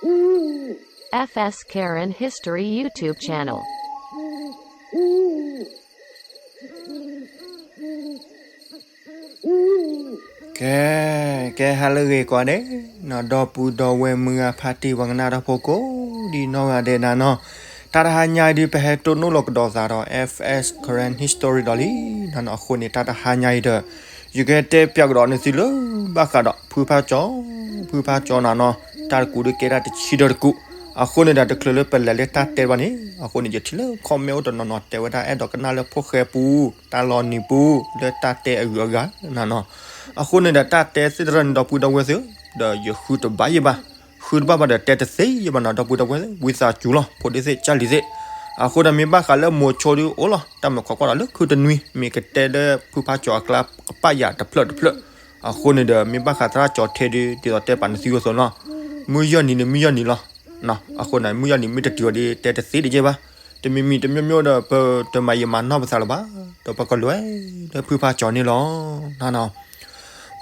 F S Karen History YouTube channel. ကဲ, ကဲဟါလၢအဂ့ၤကိးဂၤဒဲး, နီၢ်ဒီပုၢ်ဒီဝဲၢ်မုၢ်ဂၤဖးတံၢ်ပှၤကနၣ်တၢ်ဖိကိးဒံနီၢ်ဂၤဒဲးနၤနီၤ, တၢ်တဟါညါအံၤဒုး ပဟဲတိၢ်နီၣ်လီၤကဒီးသးဒီး F S Karen History ဒီးလံ, နီၢ်နီၢ်အဃိန့ၣ် တၢ်တဟါညါအံၤဒီး ယကတဲပၠးကဒီးနသုလၢဘၣ်ဃးဒီး ဖုဖါကၠီ, ဖုဖါကၠီနၤနီၤ, တၢ်တကူးဒုးကဲဒၣ်တဆံဒီးတကူး, အဃိန့ၣ်ဒီးတချုးလၢပလဲၤလၢတၢ်တဲဘၣ်န့ၣ်, အဃိန့ၣ် ယထံၣ်လၢ comment အိၣ်တနီၤနီၤတဲဝဲဒၣ် အဲၣ်ဒိးကနၣ်လၢဖိၣ်ဃဲပူၤ, တၢ်လီၤနံၤပူၤ, လၢတၢ်တဲအဂုၤအဂၤနၤနီၤ, အဃိန့ၣ်ဒီးတၢ်တဲသ့ၣ်တဖၣ်န့ၣ် ဒီပုၢ်ဒီဝဲၢ်သ့ၣ်, ဒီးယဃုတဘၣ်ယဘၣ်, ဃုတဘၣ်ဘၣ်ဒီးတဲတသ့ယဘၣ်နီၤ ဒီပုၢ်ဒီဝဲၢ်သ့ၣ်, ဝံသးစူၤလီၤ ဖိဒံသ့ၣ် ကၢ်လံၤသ့ၣ်, အဃိဒီးမ့ၢ်ဘၣ်ဃးလၢမိၤဆိဒုးအိၣ်လီၤ တၢ်မၤခိးကွၢ်ဒီးလၢခုတနွံ မ့ၢ်ကတဲလၢဖုဖါကၠီအကျါကပၣ်ယၤတဖျၢၣ်တဖျၢၣ်, အဃိန့ၣ်ဒီး မ့ၢ်ဘၣ်ဃးသရၣ်ကၠီထဲဒုး ဒ်သိးတဲပာ်နသုအသိးလီၤ, မုၢ်ယီၢ်နံၤန့ၣ် မုၢ်ယီၢ်နံၤလီၤ, အဃိန့ၣ် မုၢ်ယီၢ်နံၤမ့ၢ်တတုၤအီၤဒီး တဲတသ့ဒံးကဲဘၣ်, တမံၤမံၤတမံၤမံၤဒီး ပတမၤယံာ်မၤနီၢ်ပသးလၢၤဘၣ်, ဒီးပကလဲၤလၢဖုဖါကၠီန့ၣ်လီၤ, နနီၤ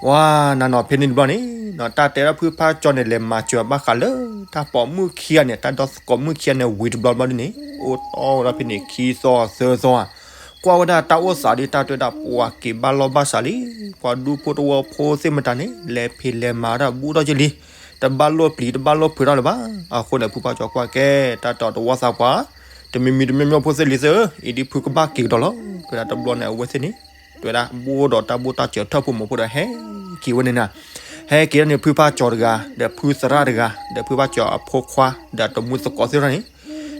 ပှၤနနီၤဖဲန့ၣ်တဘျီန့ၣ်, တၢ်တဲဒၣ်ဖုဖါကၠီန့ၣ် လဲၤမၤစၢၤဘၣ်ဃးလၢ တၢ်ပိာ်မုၣ်ခံဂၤန့ၣ် တၢ်ဒီသကိးမုၣ်ခံဂၤန့ၣ် ဝံၤတဘျီဘျီဒ်န့ၣ် အိၣ်တီၢ်ဝဲဒၣ်ဖဲန့ၣ် ခံသီသၢသီဧါ, ကွၢ်ဝဲဒၣ်တၢ်အိၣ်သးဒ်တၢ်တဲဝဲဒၣ် ပှၤက့ၤဘၣ်လီၢ်ဘၣ်စးလံ, ပှၤဒူဖိတဝီဖိသ့ၣ်မတၤန့ၣ် လဲၤဖံးလဲၤမၤတၢ်ဘူးထီၣ်က့ၤလံ, တဘၣ်လိၣ်ပျံၤတဘၣ်လိၣ်ဖုးတၢ်လၢၤဘၣ်, အဃိန့ၣ် ဖုဖါကၠီကွၢ်ကဲ တၢ်တဲအီၤတဝီသးပှၢ်, တမံၤမံၤတမံၤမံၤဖိသ့ၣ်လံၤသ့ၣ်ဧၢ, အံၤဒ်ဖုကဘၣ်က့ၤကဒီးလီၤ, တဲဝဲဒၣ်တဘျီန့ၣ် အဝဲသ့ၣ်န့ၣ် တဲဝဲဒၣ်ဘိၣ်ဒီးတၢ်ဘိၣ်တၢ်စၢၤထၢၣ်ဖိမိၢ်ဖိဒီးဟဲက့ၤဝဲန့ၣ်နၤ, ဟဲက့ၤဒၣ်န့ၣ် ဖုဖါကၠီတဂၤ ဒီးဖုသရၣ်တဂၤ ဒီးဖုဖါကၠီအဖိခွါ ဒီးတမူသကိးသ့ၣ်တဖၣ်န့ၣ်,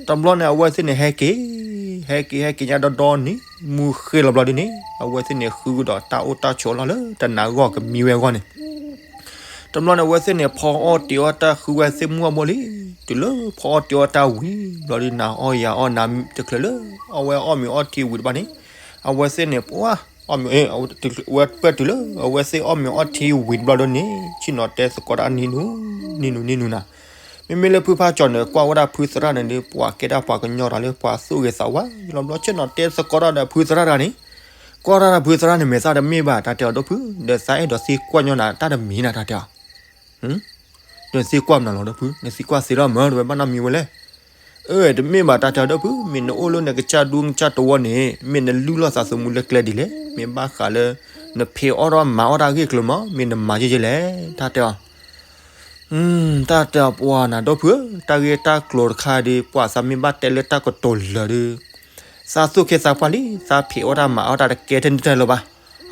တဘျီန့ၣ် အဝဲသ့ၣ်န့ၣ် ဟဲက့ၤ, ဟဲက့ၤ ဟဲက့ၤညါဒီဒီနံၤ မုၢ်ဃ့ၢ်လီၤဘျီဒ်န့ၣ် အဝဲသ့ၣ်န့ၣ် ဃုကဒီးတၢ်အိၣ်တၢ်ဆိးလီၤလၢတနၤဂီၢ်ကမံဝဲအဂီၢ်န့ၣ် တဘျီန့ၣ် အဝဲသ့ၣ်န့ၣ် ဖီအီၣ်တ့ၤအီၣ်တၢ်ဃုဝဲသ့ၣ်မုၢ်အဘိလံ, တုၤလၢဖီအီၣ်တ့ၤအီၣ်တၢ်ဝံၤ ဘျီဒ်နၤအီၣ်ယၤအီၣ်နၤတချုးလၢ အဝဲအီၣ်မ့ၤအီထံဝံၤတဘၣ်န့ၣ်, အဝဲသ့ၣ်န့ၣ် ပှၤ အီၣ်မ့ၤ ဝဲပၢၢ်တုၤလၢ အဝဲသ့ၣ်အီၣ်မ့ၤအီထံဝံၤတဘျီဒ်န့ၣ် ဆ့ၣ်နီၤတဲသကိးတၢ်နံၤနူၤ နံၤနူၤ နံၤနူၤနၤ, မ့မ့ၢ်လၢဖုဖါကၠီန့ၣ် ကွၢ်ဝဲဒၣ်ဖုသရၣ်န့ၣ်ဒီး ပှၤကဲဒၣ်ပှၤကညီတၢ်လၢပှၤသူၣ်ဂ့ၤသးဝါလီၤ, ဘျီဆ့ၣ်နီၤတဲသကိးတၢ်ဒီးဖုသရၣ်တဂၤန့ၣ်, ကွၢ်တၢ်ဒီးဖုသရၣ်န့ၣ် မဲာ်သၣ်တမ့ၢ်ဘၣ် တၢ်တဲအီၤဒီးဖု ဒီးသးအဲၣ်ဒိးသံကွၢ်ညီနၤတၢ်တမံၤနၤ တၢ်တဲအီၤ နသံကွၢ်မနုၤလီၤဒီးဖု နသံကွၢ်သ့လီၤမၢ် တဝဲဘၣ်နီတမံၤဝဲလဲၣ်, အၢ တမ့ၢ်ဘၣ် တၢ်တဲအီၤဒီးဖု မ့ၢ်နအိၣ်လၢနကစၢ်ဒူကစၢ်တဝီန့ၣ် မ့ၢ်နလုၢ်လီၢ်သးသမူလၢကျဲဒ်လဲၣ်, မ့ၢ်ဘၣ်ဃးလၢ နဖံးအီၣ်ထီၣ်မၤအီၣ်တၢ်ဂ့ၢ်ကျၢၤမၢ် မ့ၢ်နမၤယဲၢ်ယဲၢ်လဲၣ် တၢ်တဲအီၤ တၢ်တဲအီၤပှၤနၤဒီးဖုဧၢ, တၢ်ဂ့ၢ်တၢ်ကျိၤတခါဒီး ပှၤသးမ့ၢ်ဘၣ်တဲလၢတၢ်ကတိၤလၢာ်ဒီး သးသူၣ်က့သးပှၢ်လံ, သးဖံးအီၣ်တၢ်မၤအီၣ်တၢ်တကဲထဲန့ၣ်တၢ်လၢၤဘၣ်.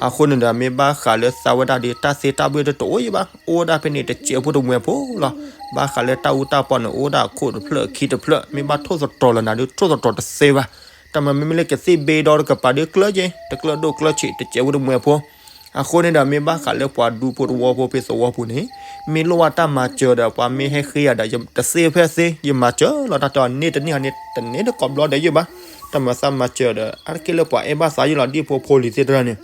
အဃိန့ၣ်ဒီး မ့ၢ်ဘၣ်ဃးလၢသးဝဲဒၣ်ဒီး တၢ်သ့တၢ်ဘၣ်တအိၣ်ယဲၢ်ဘၣ်, အိၣ်ဝဲဒၣ်ဖဲန့ၣ် တစဲးဖိတမှဲၤဖိလီၤ. ဘၣ်ဃးလၢတၢ်အူတၢ်ပီန့ၣ် အိၣ်ဝဲဒၣ်အခိၣ်တဖျၢၣ်အခံတဖျၢၣ်, မ့ၢ်ဘၣ်ထိၣ်သတြီၤလၢၤနၤဒီး ထိၣ်သတြီၤတသ့ဘၣ်. တၢ်မၤမ့မ့ၢ်လၢကသ့ၣ်ဘ့ဒီတကပၤဒီး ကျၢၢ်က့ၤ တကျၢၢ်ဒိၣ်ကျၢၢ်ဆံး တစဲးဖိတမှဲၤဖိ အဃိန့ၣ်ဒီး မ့ၢ်ဘၣ်ဃးလၢပှၤဒူဖိတဝီဖိဖဲသဝီပူၤန့ၣ်, မ့ၢ်လိၣ်ဘၣ်တၢ်မၤစၢၤဒီး ပှၤမ့ၢ်ဟဲဃ့ယၤဒီး ယတသ့ဖဲသ့ ယမၤစၢၤလီၤ. တၢ်တဲအီၤန့ၢ်တနံၣ်ဟီန့ၣ် တန့ၢ်တကိးဘျီဒီးယဲၢ်ဘၣ်. တၢ်မၤသးမၤစၢၤဒီး အါတက့ၢ်လၢပှၤအဲၣ်ဘၣ်သးယဲၢ်လီၤ ဒ်ဖိဖိလံၤသ့ၣ်တဖၣ်န့ၣ်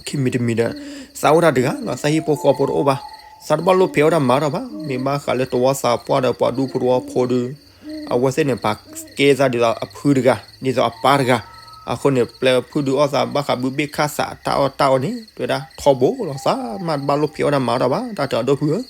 ခံမံၤတမံၤဒီး သးအိၣ်တၢ်တဂၤလီၤ, သးဟံၣ်ဖိဃီဖိတအိၣ်ဘၣ်. သးတဘၣ်လိၣ်ဖံးအီၣ်တၢ်မၤအီၣ်တၢ်ဘၣ်. မ့ၢ်ဘၣ်ဃးလၢတဝီသးပှၢ်ဒီးပှၤဒူဖိတဝီဖိဒီး အဝဲသ့ၣ်န့ၣ် ပာ်ကဲသးဒ်သိးအဖုတဂၤ ဒ်သိးအပၢ်တဂၤ. အဃိန့ၣ် ပျဲဖုဒုးအီၣ်သးဘၣ်ဃးဘုဘ့ၣ်ခၣ်သးတၢ်အီၣ်တၢ်အီန့ၣ် တဲဝဲဒၣ်ထီဘိလီၤ. သးမ့ၢ်တဘၣ်လိၣ်ဖံးအီၣ်တၢ်မၤအီၣ်တၢ်ဘၣ် တၢ်တဲအီၤဒိၣ်ဖုဧၢ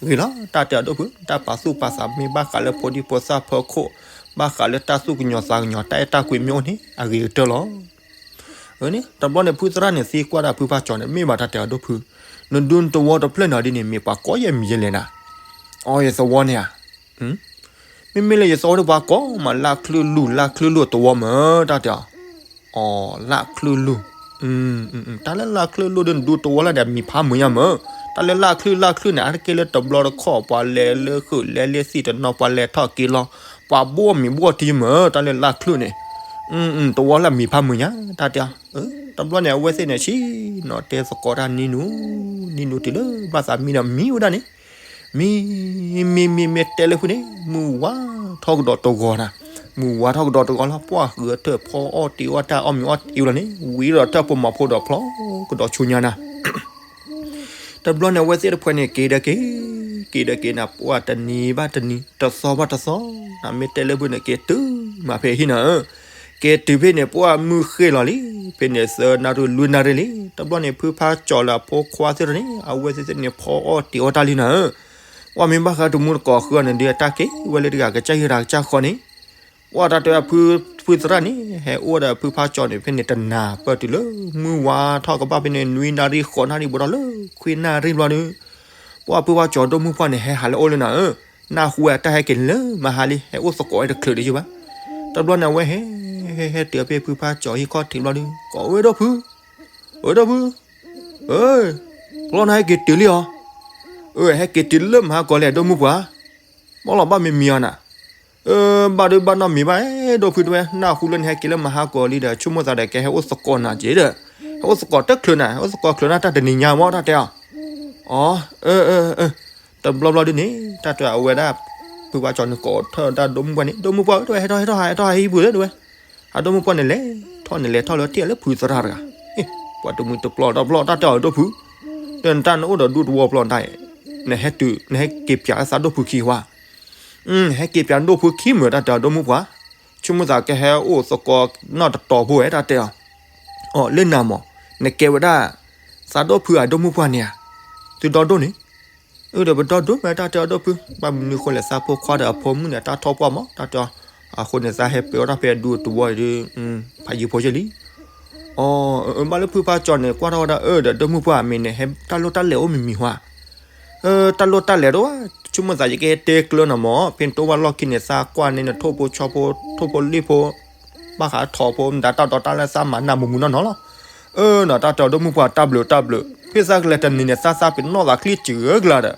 အီ ဂ့ၤလီၤ တၢ်တဲအီၤဒိၣ်ဖု, တၢ်ပာ်သူၣ်ပာ်သး မ့ၢ်ဘၣ်ဃးလၢဖိဒံဖိသၣ်ဖၢခိၣ်, ဘၣ်ဃးလၢတၢ်သူၣ်ကညီၤသးကညီၤ တၢ်အဲၣ်တၢ်ကွံမ့ၢ်အိၣ်န့ၣ် အဂ့ၤကတၢၢ်လီၤ. န့ၣ် တဘျီန့ၣ် ဖုသရၣ်န့ၣ် သံကွၢ်ဒၣ်ဖုဖါကၠီန့ၣ် မ့ၢ်ဘၣ် တၢ်တဲအီၤဒိၣ်ဖု, နဒူနတဝီတဖျၢၣ်န့ၣ်ဒ်န့ၣ် မ့ၢ်ပှၤကိးယဲၢ်မံၤယဲၢ်လဲၣ်နၤ. အီ ယသဝီန့ၣ်ဧါ မ့မ့ၢ်လၢယသဝီဒီးပှၤကိးမး လၢ်ချုၣ်လူၢ် လၢ်ချုၣ်လူၢ်တဝီမး တၢ်တဲအီၤ. အီ လၢ်ချုၣ်လူၢ်, တၢ်လၢလၢ်ချုၣ်လူၢ်ဒီး နဒူတဝီလၢ်ဒီး မံၤဖးမုာ်ညါမး. တၢ်လၢလၢ်ချုၣ် လၢ်ချုၣ်န့ၣ် အါတက့ၢ်လၢတဘျီတခီၣ် ပှၤလဲၤလၢဃုာ်လဲၤလၢသံၣ်တနီၤ ပှၤလဲၤထီၣ်က့ၤလီၤ, ပှၤဘိၣ်မံၤဘိၣ်ထံမး တၢ်လၢလၢ်ချုၣ်န့ၣ် တဝီလၢ်မံၤဖးမုာ်ညါ တၢ်တဲအီၤ. တဘျီန့ၣ် အဝဲသ့ၣ်န့ၣ် ဆ့ၣ်နီၤတဲသကိးတၢ်နံၤနူၤ, နံၤနူၤတုၤလၢဘၣ်သးမံဒီးမံဝဲဒၣ်န့ၣ် မ့ၢ် မ့ၢ် မ့ၢ်တဲလၢဖုန့ၣ် မုၢ်ဝါထီၣ်ကဒီးတဂီၤနၤ, မုၢ်ဝါထီၣ်ကဒီးတဂီၤလီၤ ပှၢ်ဃုာ်အထၢၣ်ဖီအီၣ်တ့ၤအီၣ်တၢ်အီၣ်မ့ၤအီၣ်တ့ၤလီၤန့ၣ် ဝံၤဒီးထၢၣ်ဖိမၤဖိဒီးဖျီကဒီးဆူညါနၤ. တဘျီန့ၣ် အဝဲသ့ၣ်တဖုန့ၣ် က့ၤဒီးက့ၤ, က့ၤဒီးက့ၤနၤ ပှၢ်တနံၤဘၣ်တနံၤ တသီဘၣ်တသီ, နမ့ၢ်တဲလၢဖုန့ၣ် က့ၤတုၤမးဖဲဟံၣ်နၤဧၢ, က့ၤတုၤဖဲန့ၣ် ပှၢ်မုၢ်ဃ့ၢ်လီၤလံ, ဖဲန့ၣ်သၢနၣ်ရံၣ်လွံၢ်နၣ်ရံၣ်လံ. တဘျီန့ၣ် ဖုဖါကၠီၤလၢအဖိခွါသ့ၣ်တဖၣ်န့ၣ် အဝဲသ့ၣ်သ့ၣ်န့ၣ် ဖီအီၣ်တ့ၤအီၣ်တၢ်လံနၤဧၢ, ပှၢ်မ့ၢ်ဘၣ်ဃးတမူတကိးဃုအီၤန့ၣ်ဒီး အတၢ်က့ၤဝဲလၢတဂၤကစၢ်ယိၤတၢ်ကစၢ်ဃီန့ၣ်, ပှၢ်တၢ်တဲဖုသရၣ်န့ၣ် ဟဲအိၣ်ဒီးဖုဖါကၠီၤန့ၣ် ဖဲန့ၣ်တနၤပၢၢ်တုၤလၢ မုၢ်ဝါထီၣ်ကဘၣ်ဖဲန့ၣ် နွံနၣ်ရံၣ်ဃိးနၣ်ရံၣ်ဘၣ်ဒီးလၢ ခွံနၣ်ရံၣ်ဘျီဒီး ပှၢ်ဖုဖါကၠီၤဒိၣ်မုၢ်ပှၢ်န့ၣ် ဟဲဟးလၢအအိၣ်လၢနၤဧၢ, နၢ်ဟူဝဲအတၢ်ဟဲက့ၤန့ၣ်လၢမဟါလံ ဟဲအိၣ်သကိးဝဲတချုးတယုၢ်ဘၣ်. တဘျီန့ၣ် အဝဲဟဲ ဟဲ ဟဲတုၤဖဲဖုဖါကၠီၤဟံၣ်ခီၣ်ထံးဘျီဒီး ကိးဝဲဒိၣ်ဖု, ဝဲဒိၣ်ဖု, အၢ, လီၤနၤဟဲက့ၤတုၤလံဧါ, အၢ ဟဲက့ၤတုၤလၢမဟါကီးလဲၣ် ဒိၣ်မုၢ်ပှၢ်, ဘၣ်လီၤဘၣ်မံၤမံၤအီၤနၤ, အၢ ဘၣ်ဒုးဘၣ်နီတမံၤဘၣ် ဒိၣ်ဖုတဲဝဲ နၢ်ဟူလၢနဟဲက့ၤလၢမဟါကီးလံဒီး ဆိကမိၣ်သးဒီးကဟဲအိၣ်သကိးနၤက့ၤဒီး, ဟဲအိၣ်သကိးတချုးနၤ ဟဲအိၣ်သကိးချုးနၤ တၢ်တနံၤညါမ့ၢ်တၢ်တဲအီၤ, အၢ အၢ အၢ တဘျီဘျီဒုန့ၣ် တၢ်တဲအဝဲဒၣ် ဖုဖါကၠီၤန့ၣ်ကိးထီၣ်တၢ်ဒိၣ်မုၢ်ပှၢ်န့ၣ် ဒိၣ်မုၢ်ပှၢ်ဧၢ တဲဝဲ ဟဲထီၣ်ဟဲထီၣ်ဟး ဟဲထီၣ်ဟးဟံၣ်ပူၤလၢတဲဝဲ, အဒိၣ်မုၢ်ပှၢ်န့ၣ်လဲၤထီၣ်န့ၣ်လဲၤထီၣ်လၢထံၣ်လၢဖုသရၣ်တဂၤ, ပှၤတမုာ်တပျီၢ်တဘျီတၢ်တဲအီၤဒိၣ်ဖု, ဒီးနတၢ်နအိၣ်ဒီးဒူသဝီပျီၢ်တၢ်, နဟဲတုၤ နဟဲက့ၤပၠးလၢသးဒိၣ်ဖုခံဝါ, ဟဲက့ၤပၠးဒိၣ်ဖုခံမုာ်တၢ်တဲအီၤဒိၣ်မုၢ်ပှၢ်, ဆိကမိၣ်သးကဟဲအိၣ်သကိးနီတတီၤဖိဝဲတၢ်တဲအီၤ, အီၤလၢနၤမး, နကဲဝဲဒၣ် သးဒိၣ်ဖုအဒိၣ်မုၢ်ပှၢ်န့ၣ်ဧါ, သုဒီဒိၣ်န့ၣ် အၢ ဒီးပဒီဒိၣ်မးတၢ်တဲအီၤဒိၣ်ဖု, ဘၣ်မနုၤဃိလဲၣ် သးဖိခွါဒီးအဖိမုၣ်န့ၣ် တၢ်ထီၣ်ပှၢ်မး တၢ်တဲအီၤ, အဃိန့ၣ် သးဟဲပၢအီၣ်တၢ်ဖဲအဒူအတဝီဒီး ဖးယံၤဖိယဲၢ်လံ, အီၤ ဘၣ်လၢဖုဖါကၠီၤန့ၣ် ကွၢ်ထီၣ်ဝဲဒၣ်အၢ ဒီးဒိၣ်မုၢ်ပှၢ်မ့ၢ်န့ၣ် ဟဲတၢ်လိၣ်တၢ်လဲၤအိၣ်မံၤမံၤဟါ, တၢ်လိၣ်တၢ်လဲၤတအိၣ်ဘၣ်, ဆိကမိၣ်သးယကဟဲတဲကျၢၤနၤမး ဖဲနတအိၣ်ဘၣ်လီၢ်ခံန့ၣ် သးကွၢ်န့ၣ်နထိၣ်ဖိဆီဖိ ထိၣ်ဖိလံၣ်ဖိ ဘၣ်ဃးထီၣ်ဖိ မတၤတၢ်ဒီးတၢ်လၢသးမၤနၢ်မူးမူးနီၢ်နီၢ်လီၤ, အၢ နီၤ တၢ်တဲအီၤဒိၣ်မုၢ်ပှၢ် တၢ်ဘျုးတၢ်ဘျုး, ဖဲသးကလဲၤတနံၤန့ၣ် သးသးပ့ၤနီၣ်သးချံစှၤကလာ်ဒီး,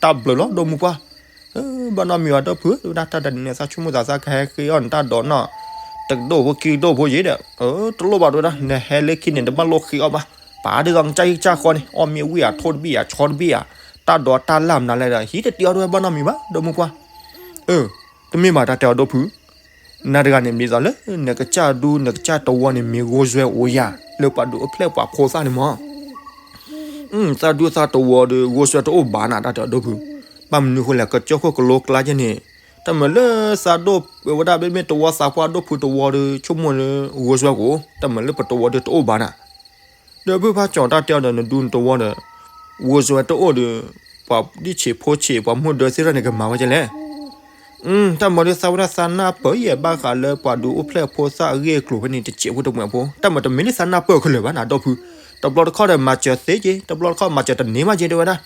တၢ်ဘျုးလီၤ ဒိၣ်မုၢ်ပှၢ်, ဘၣ်နီတမံၤဘၣ်ဒိၣ်ဖု, ဝဲဒၣ်တၢ်တနံၤန့ၣ် သးဆိကမိၣ်သး သးကဟဲဃ့အီၣ်နတၢ်ဒိးနီၢ်, တကဒိၣ်ဖိခံကဒိၣ်ဖိယံၤဒီး, တလိၣ်ဘၣ်တဲဝဲဒၣ် နဟဲလၢခံန့ၣ် တဘၣ်လိၣ်ဃ့အီၣ်ဘၣ်, ပာ်ဒ်သိးကစၢ်ဟံၣ်ကစၢ်ဃီန့ၣ် အီၣ်မ့ၢ်ဝံၣ်ဧါ ထိၣ်တဘ့ၣ်ဧါ ဆီတဘ့ၣ်ဧါ, တၢ်ဒိးတၢ်လၢ်မနုၤလဲၣ်ဒီး ဟံးတတ့အီၣ်တဝဲဘၣ်နီတမံၤဘၣ် ဒိၣ်မုၢ်ပှၢ်, တမ့ၢ်ဘၣ်တၢ်တဲအီၤဒိၣ်ဖု နၤတဂၤန့ၣ် မ့ၢ်ဒ်သိးလၢ နကစၢ်ဒူနကစၢ်တဝီန့ၣ် မ့ၢ်ဂိၢ်စွဲအိၣ်ယၤ လၢပှၤဒုးအိၣ်ဖျဲၣ်ပှၤဖိသၣ်န့ၣ်မး, သးဒူသးတဝီဒီး ဂိၢ်စွဲတအိၣ်ဘၣ်နၤ တၢ်တဲအီၤဒိၣ်ဖု, ဘၣ်မနုၤဃိလဲၣ် ကစၢၢ်ခိၣ်ကလိကျါကဲန့ၣ်, တၢ်မၤလၢသးဒိၣ်ဝဲဒၣ် မ့မ့ၢ်တဝီသးပှၢ်ဒိၣ်ဖုတဝီဒီး ဆိကမိၣ်လၢဂိၢ်စွဲကအိၣ်, တၢ်မၤလၢပတဝီဒီးတအိၣ်ဘၣ်နၤ ဒီးဖုဖါကၠီၤတၢ်တဲအီၤဒီး နဒူနတဝီဒီး ဂိၢ်စွဲတအိၣ်ဒီး ပှၤဒံၣ်ဆံးဖိဆံး ပှၤမုၢ်ဒၢသ့ၣ်တဖၣ်န့ၣ် ကမၤဝဲဒ်လဲၣ်, တၢ်မၤဒ်သးဝဲဒၣ်သးနၢ်ပၢၢ်ယဲၢ် ဘၣ်ဃးလၢပှၤဒုးအိၣ်ဖျဲၣ်ဖိသၣ်အဂ့ၢ်အကျိၤဖဲန့ၣ် တစဲးဖိတမှဲးဖိ, တၢ်မၤတမ့ၢ်လၢသးနၢ်ပၢၢ်ခဲလၢာ်ဘၣ်နၤ ဒီပုၢ်ဖု, တဘျီတခီၣ်ဒီးမၤစၢၤသ့က့ၤ တဘျီတခီၣ်မၤစၢၤတန့ၢ်ဘၣ်က့ၤတဲဝဲဒၣ်,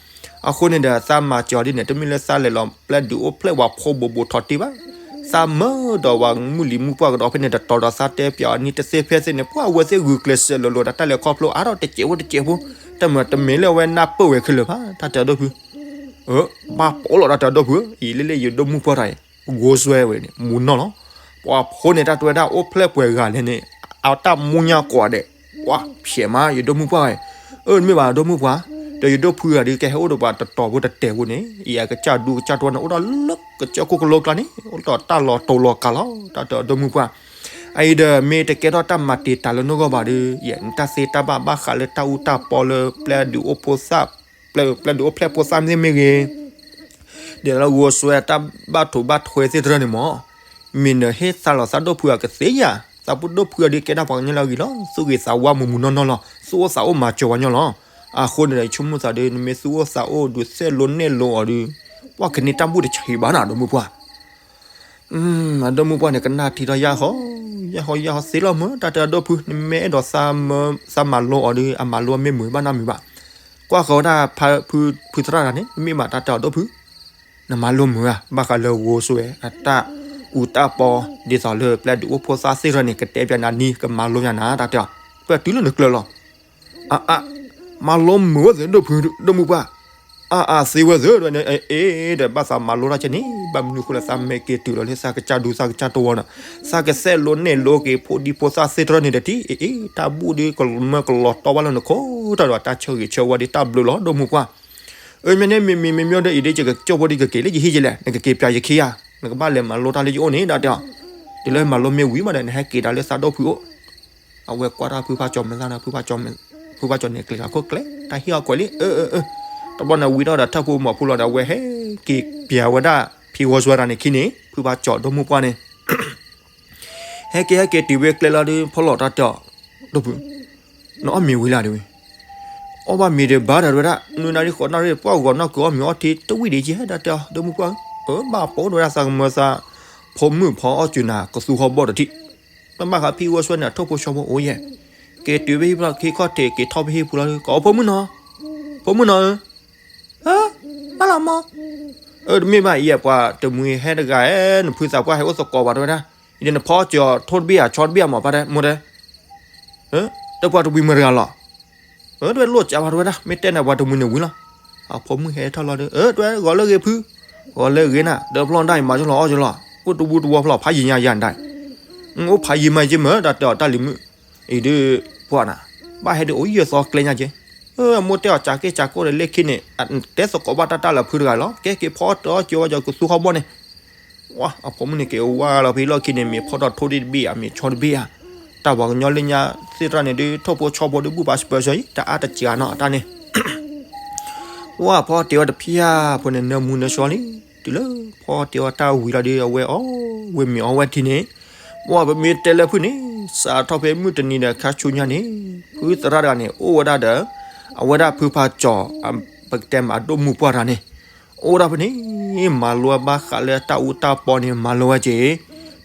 အဃိန့ၣ်ဒီး သးမၤစၢၤအီၤဒ်န့ၣ် တမ့ၢ်လၢသးလဲၤလီၤပျဲဒုးအိၣ်ဖျဲၣ်ပှၤဖိဘူးဘူးထီၣ်တ့ၢ်ဘၣ်, သးမၢဒီးပှၤမုၢ်လံၤမုၢ်ပှၢ်ကဒီးဖဲန့ၣ် တတီၤဒီးသးတဲပၠးအီၤနံၤတသ့ဖဲသ့န့ၣ် ပှၤအဝဲသ့ၣ်ဂုာ်ကျဲးစၢးလိၤလိၤဒီး တၢ်လဲၤခီဖျိအါထီၣ်တစဲးဖိတစဲးဖိ, တၢ်မၤတမ့ၢ်လၢအဝဲနၢ်ပၢၢ်ဝဲခဲလၢာ်ဘၣ် တၢ်တဲအီၤဒီပုၢ် ဘၣ်ပိာ်လီၤတၢ်တဲအီၤဒီပုၢ်ဧၢ, အံၤလၢလၢယဒိၣ်မုၢ်ပှၢ်တၢ်အံၤ ဂိၢ်စွဲဝဲန့ၣ် မူနီၢ်လီၤ, ပှၤဖိန့ၣ် တၢ်တဲဝဲဒၣ်အိၣ်ဖျဲၣ်ပှဲၤဂၤလဲၣ်န့ၣ် အတၢ်မူညါကိးဂၤဒဲး, ပှၤဖျဲးမး ယဒိၣ်မုၢ်ပှၢ်ဝဲ, အၢ တမ့ၢ်ဘၣ်ဒိၣ်မုၢ်ပှၢ်, ဒီးယဒိၣ်ဖုဂၤဒီး ကဟဲအိၣ်ဒီးပှၤတတီၤဖိတတဲာ်ဖိန့ၣ် အံၤအကစၢ်ဒူကစၢ်တဝီန့ၣ် အိၣ်ဒီးလၢကစၢၢ်ခိၣ်ကလိကျါန့ၣ် အိၣ်ဒီးတၢ်လီၤတိၤလီၤကၤလီၤ တၢ်တဲအီၤဒိၣ်မုၢ်ပှၢ်, အအံၤဒီး မ့ၢ်တကဲထီၣ်တၢ်မၤတံာ်တာ်လၢနဂီၢ်ဘၣ်ဒီး ယဲ နတၢ်သ့တၢ်ဘၣ်ဘၣ်ဃးလၢတၢ်အူတၢ်ပီလၢပျဲဒုးအိၣ်ဖိသၣ် ပျဲဒုးအိၣ်ဖျဲၣ်ဖိသၣ်မ့ၢ်ဂ့ၤ, ဒီးလၢဂိၢ်စွဲတၢ်ဘၣ်ထိးဘၣ်ထွဲသ့ၣ်တဖၣ်န့ၣ်မး, မ့ၢ်နဟ့ၣ်သါလီၤသးဒိၣ်ဖုအကသ့ဧါ, သးပူၤဒိၣ်ဖုအဒုးကဲဒၣ်ပှၤကညီလၢအဂ့ၤလီၤ, သူၣ်ဂ့ၤသးဝါမုၢ်မုၢ်နီၢ်နီၢ်လီၤ, သူၣ်အိၣ်သးအိၣ်မၤစၢၤဝဲညီလီၤ, အဃိန့ၣ်ဒီး ယဆိကမိၣ်သးဒီး နမ့ၢ်သူၣ်အိၣ်သးအိၣ်ဒုးသဲးလိနဲၣ်လိအီၤဒီး ပှၤကန့ၢ်တၢ်ဘူၣ်တဆံးဘၣ်နၤ ဒိၣ်မုၢ်ပှၢ် အဒိၣ်မုၢ်ပှၢ်န့ၣ် ကနၣ်ထံထီၣ်ယၢ်ဟီ, ယၢ်ဟီယၢ်ဟီသ့လီၤမၢ်, တၢ်တဲအီၤဒိၣ်ဖု နမ့ၢ်အဲၣ်ဒိးသးမၤလိအီၤဒီး အမၤလိမ့ၢ်မုာ်ဘၣ်နီတမံၤဘၣ်, ကွၢ်ဃီၤဝဲဒၣ်ဖုသရၣ်တဂၤန့ၣ် တမ့ၢ်ဘၣ်တၢ်တဲအီၤဒိၣ်ဖု, နမၤလိမုာ်ဧါ, ဘၣ်ဃးလၢဂိၢ်စွဲအတၢ်အူတၢ်ပီ ဒ်သိးလၢပျဲဒုးအိၣ်ဖိသၣ်သ့ၣ်တဖၣ်န့ၣ် ကတဲပၠးနၤနံၤ ကမၤလိပၠးနၤ တၢ်တဲအီၤ, ပတုၤလၢနကျၢၤလီၤ အါအါ, မၤလိမုာ်ဝဲသ့ၣ်ဒိၣ်ဖု ဒိၣ်မုၢ်ပှၢ်, အါအါသ့ဝဲသ့ၣ်ဒီး အ့ ဒီးဘၣ်သးမၤလိတၢ်ကဲန့ၣ် ဘၣ်မနုၤဃိလၢသးမ့ၢ်က့ၤတုၤလီၤလၢသးကစၢ်ဒူသးကစၢ်တဝီဒီး သးကစဲးလိနဲၣ်လိက့ၤဖိဒံဖိသၣ်သ့ၣ်တဖၣ်န့ၣ်ဒီးတံၢ် အ့ အ့ တၢ်ဘူၣ်ဒီးကမၢကလီၤတီဘၣ်လၢနခိၣ်တၢ်ဒီး တၢ်ဆၢဂ့ၤဆၢဝါဒီးတၢ်ဘျုးလီၤ ဒိၣ်မုၢ်ပှၢ်, အၢ မ့ၢ်န့ၣ်မ့မ့မ့မ့ၢ်ဒီးအံၤဒီး ယကကၠီၣ်ဖိဒီးကက့ၤလၢယဟံၣ်ယလဲၣ် နကက့ၤပၠးယခံဧါ, နကဘၣ်လဲၤမၤလိတၢ်လၢယအိၣ်န့ၣ် တၢ်တဲအီၤ, တုၤလၢမၤလိမ့ၢ်ဝံၤမးဒီး နဟဲက့ၤဒၣ်လၢသးဒိၣ်ဖုအိၣ် အဝဲကွၢ်တၢ်ဖုဖါကၠီၤမဲာ်သၣ်ဒီး ဖုဖါကၠီၤန့ၣ် ကျဲၤလီၤခိၣ်ကျဲ တၢ်ဟ့ၣ်အီၤကွဲးလံ အၢ အၢ အၢ, တဘျီန့ၣ်ဝံၤထီၣ်ဒီးထၢၣ်ဖိမီၤဖိလီၤဒီး အဝဲဟဲက့ၤပၠးဝဲဒၣ် ဖံဂီၤစွဲတဂၤန့ၣ်ခံန့ၣ် ဖုဖါကၠီၤဒိၣ်မုၢ်ပှၢ်န့ၣ် ဟဲက့ၤဟဲက့ၤတုၤဝဲကျဲလီၤဒီး ဖီလီၤတၢ်တဲအီၤ, ဒိၣ်ဖု, နအီၣ်မ့ၤဝံၤလၢဒ်ဝဲ, အီၣ်ဘၣ်မ့ၤဒီးဘၣ်ဒီးဝဲဒၣ် နွံနၣ်ရံၣ်ဃိးနၣ်ရံၣ် ပှၢ်ဂီၤနီၢ်ကီၢ်အီၣ်မ့ၤအီထံတဝံၣ်ဒံးကဲ တၢ်တဲအီၤ ဒိၣ်မုၣ်ပှၢ်ဧၢ, အၢ ဘၣ်ပိာ်ဒိၣ်ဝဲဒၣ်သးကမၢသး, ဖိမုၣ်ဖီအီၣ်စူၤနၤ ကသူဟီၣ်ဘီၣ်တထံၣ်, မ့ၢ်ဘၣ်ဃးဖံဝဲဆှၢန့ၣ် အထိၣ်ဖိဆီဖိအိၣ်ယဲၢ်, က့ၤတုၤဝဲဟံၣ်ဖျီၣ်ခံခီၣ်ထံး က့ၤထီၣ်ဖဲဟံၣ်ပူၤလီၤဒီး ကိးဖိမုၣ်နီၤ, ဖိမုၣ်နီၤဧၢ, ဟၢ, ဘၣ်လီၤမး, အၢ တမ့ၢ်ဘၣ်အံၤ ပှၤတမှံၤဟဲတဂၤဧၢ နဖုသးပှၢ်ဟဲအိၣ်သကိးဘၣ်တဲဝဲဒၣ်, အံၤဒီးနဖီအီၣ်စူၤထိၣ်တဘ့ၣ်ဧါ ဆီတဘ့ၣ်ဧါမး ပၢ်တဲ မိၢ်တဲ, တၢ်ပှၤတမှံၤမတၤတဂၤလီၤ, အၢ တဝဲလိၣ်ကးဘၣ်တဲဝဲဒၣ် မ့ၢ်တဲန့ၣ် ပှၤတမှံၤန့ၣ်ဝံၤလီၤ, အဖိမုၣ်ဟဲထီၣ်လီၤဒီး အၢ တဝဲ ဂီၤလၢဂ့ၤဖု, ဂီၤလၢဂ့ၤနၤ ဒီးဖျီၣ်ဒၣ်အံၤမၤကၠီလီၤအီၣ်ကၠီလီၤ အိၣ်တဝူတဝီဖျီၣ် ဖးယံၤညါယၤဒၣ် အိၣ်ဖးယံၤမးယ့မ့ၢ် တၢ်တဲအီၤတၢ်လံၤမုၣ်, အံၤဒုး ပှၢ်နၤ, ဘၣ်ဟဲဒုးအိၣ်ယဲၢ်သီကျဲညါက့, အမိၢ်တဲအီၤ ကးက့ၤကးကိးဒီးလၢခံန့ၣ် တဲသကိးဘၣ်တၢ်တၢ်လၢဖုတဂၤလီၤ ကဲက့ၤဖီအီၣ်တၢ်အီၣ်ကၠီဝဲကၠီကသူဟီၣ်ဘီၣ်န့ၣ်, ဝါ အဖိမုၣ်န့ၣ်က့ၤဝါလီၤဖဲလီၢ်ခံန့ၣ် မ့ၤဖီထီၣ်ထိၣ်တဘ့ၣ်ဧါ မ့ၤဆီတဘ့ၣ်ဧါ, တၢ်ပှၤကညီလၢညါသ့ၣ်တဖၣ်န့ၣ်ဒုး ထိၣ်ဖိဆီဖိဒုး ဘူၣ်ပာ်စပၢၤဆၢအံၤ တအါတစှၤနီၤတၢ်န့ၣ် ဝါ ဖီတဲဝဲတဖျၢၣ်ဖိန့ၣ် နၢမူနၢဆှီလံ, တုၤလၢဖီတဲဝဲတၢ်ဝံၤလီၤဒီး အဝဲအီၣ်ဝဲမ့ၤအီဝဲထံန့ၣ်, ဝါ ပမ့ၢ်တဲလၢဖုန့ၣ် စးထီၣ်ဖဲမုၢ်တနံၤဒီးခါဆူညါန့ၣ် ဖုသရၣ်တဂၤန့ၣ် အိၣ်ဝဲဒၣ်ဒီး အဝဲဒၣ်ဖုဖးကၠီၤ ပကတဲမးအဒိၣ်မုၣ်ပှၢ်တဂၤန့ၣ် အိၣ်ဒၣ်ဖဲန့ၣ် မၤလိဝဲဘၣ်ဃးလၢတၢ်အူတၢ်ပီန့ၣ် မၤလိဝဲက့ၤ,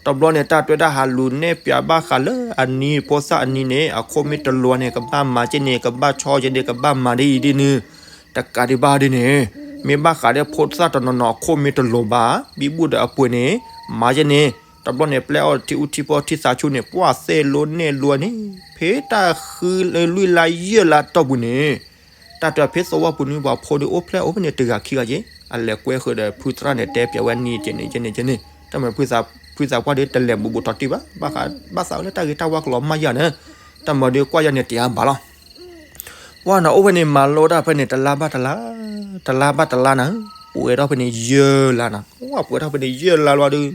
တဘျီန့ၣ် တၢ်တဲဝဲဒၣ်ဟးလူၤနဲၣ်ပၠးဘၣ်ဃးလၢအနံၤဖိသၣ်အနံၤန့ၣ် အခိၣ်မ့ၢ်တလိၤန့ၣ် ကဘၣ်မၤက့ၤန့ၣ် ကဘၣ်ဆီက့ၤန့ၣ် ကဘၣ်မၤဒ်အံၤဒ်နုၤ, တကးဒံးဘၣ်ဒ်န့ၣ်, မ့ၢ်ဘၣ်ဃးဒီးဖိသၣ်တနီၤနီၤ အခိၣ်မ့ၢ်တလိၤဘၣ် ဘံဘူၣ်ဒီးအပှ့ၤန့ၣ် မၤက့ၤန့ၣ်, တဘျီန့ၣ် ပျဲအီၣ်ထံအူထံပီထံသးဆူန့ၣ် ပှၢ်သ့ၣ်လိနဲၣ်လိန့ၣ် ဖဲတၢ်ဃုလွံၢ်လါယဲၢ်လါတီၢ်ပူၤန့ၣ် တၢ်တဲဖဲသဝီပူၤန့ၣ် ပှၤဖိဒုးအိၣ်ဖျဲၣ်အိၣ်ဖဲန့ၣ်တဂၤခံဂၤက့ၤ, အလဲၤကွဲဃုာ်ဒီးဖုသရၣ်န့ၣ် တဲပၠးဝဲနံၤက့ၤန့ၣ်က့ၤန့ၣ်က့ၤန့ၣ်, တၢ်မၤ ဖုသးပှၢ်ဒုးတလဲၤဘူးဘူးထီၣ်တံၢ်ဘၣ်, ဘၣ်ဃးဘၣ်သးဝဲလၢတၢ်ဂ့ၤတၢ်ဝါကလီၤမၢ်ယၤန့ၣ်, တၢ်မၤဒုးကွၢ်ယၤန့ၣ်တယၤဘၣ်လီၤ. ပှၢ်နၤအိၣ်ဖဲန့ၣ် မၤလိတၢ်ဖဲန့ၣ် တလါဘၣ်တလါ, တလါဘၣ်တလါနၤ, ပှဲၤထီၣ်ဖဲန့ၣ်ယဲၢ်လါနၤ, ပှၢ်ပှဲၤထီၣ်ဖဲန့ၣ်ယဲၢ်လါလီၤဒုး,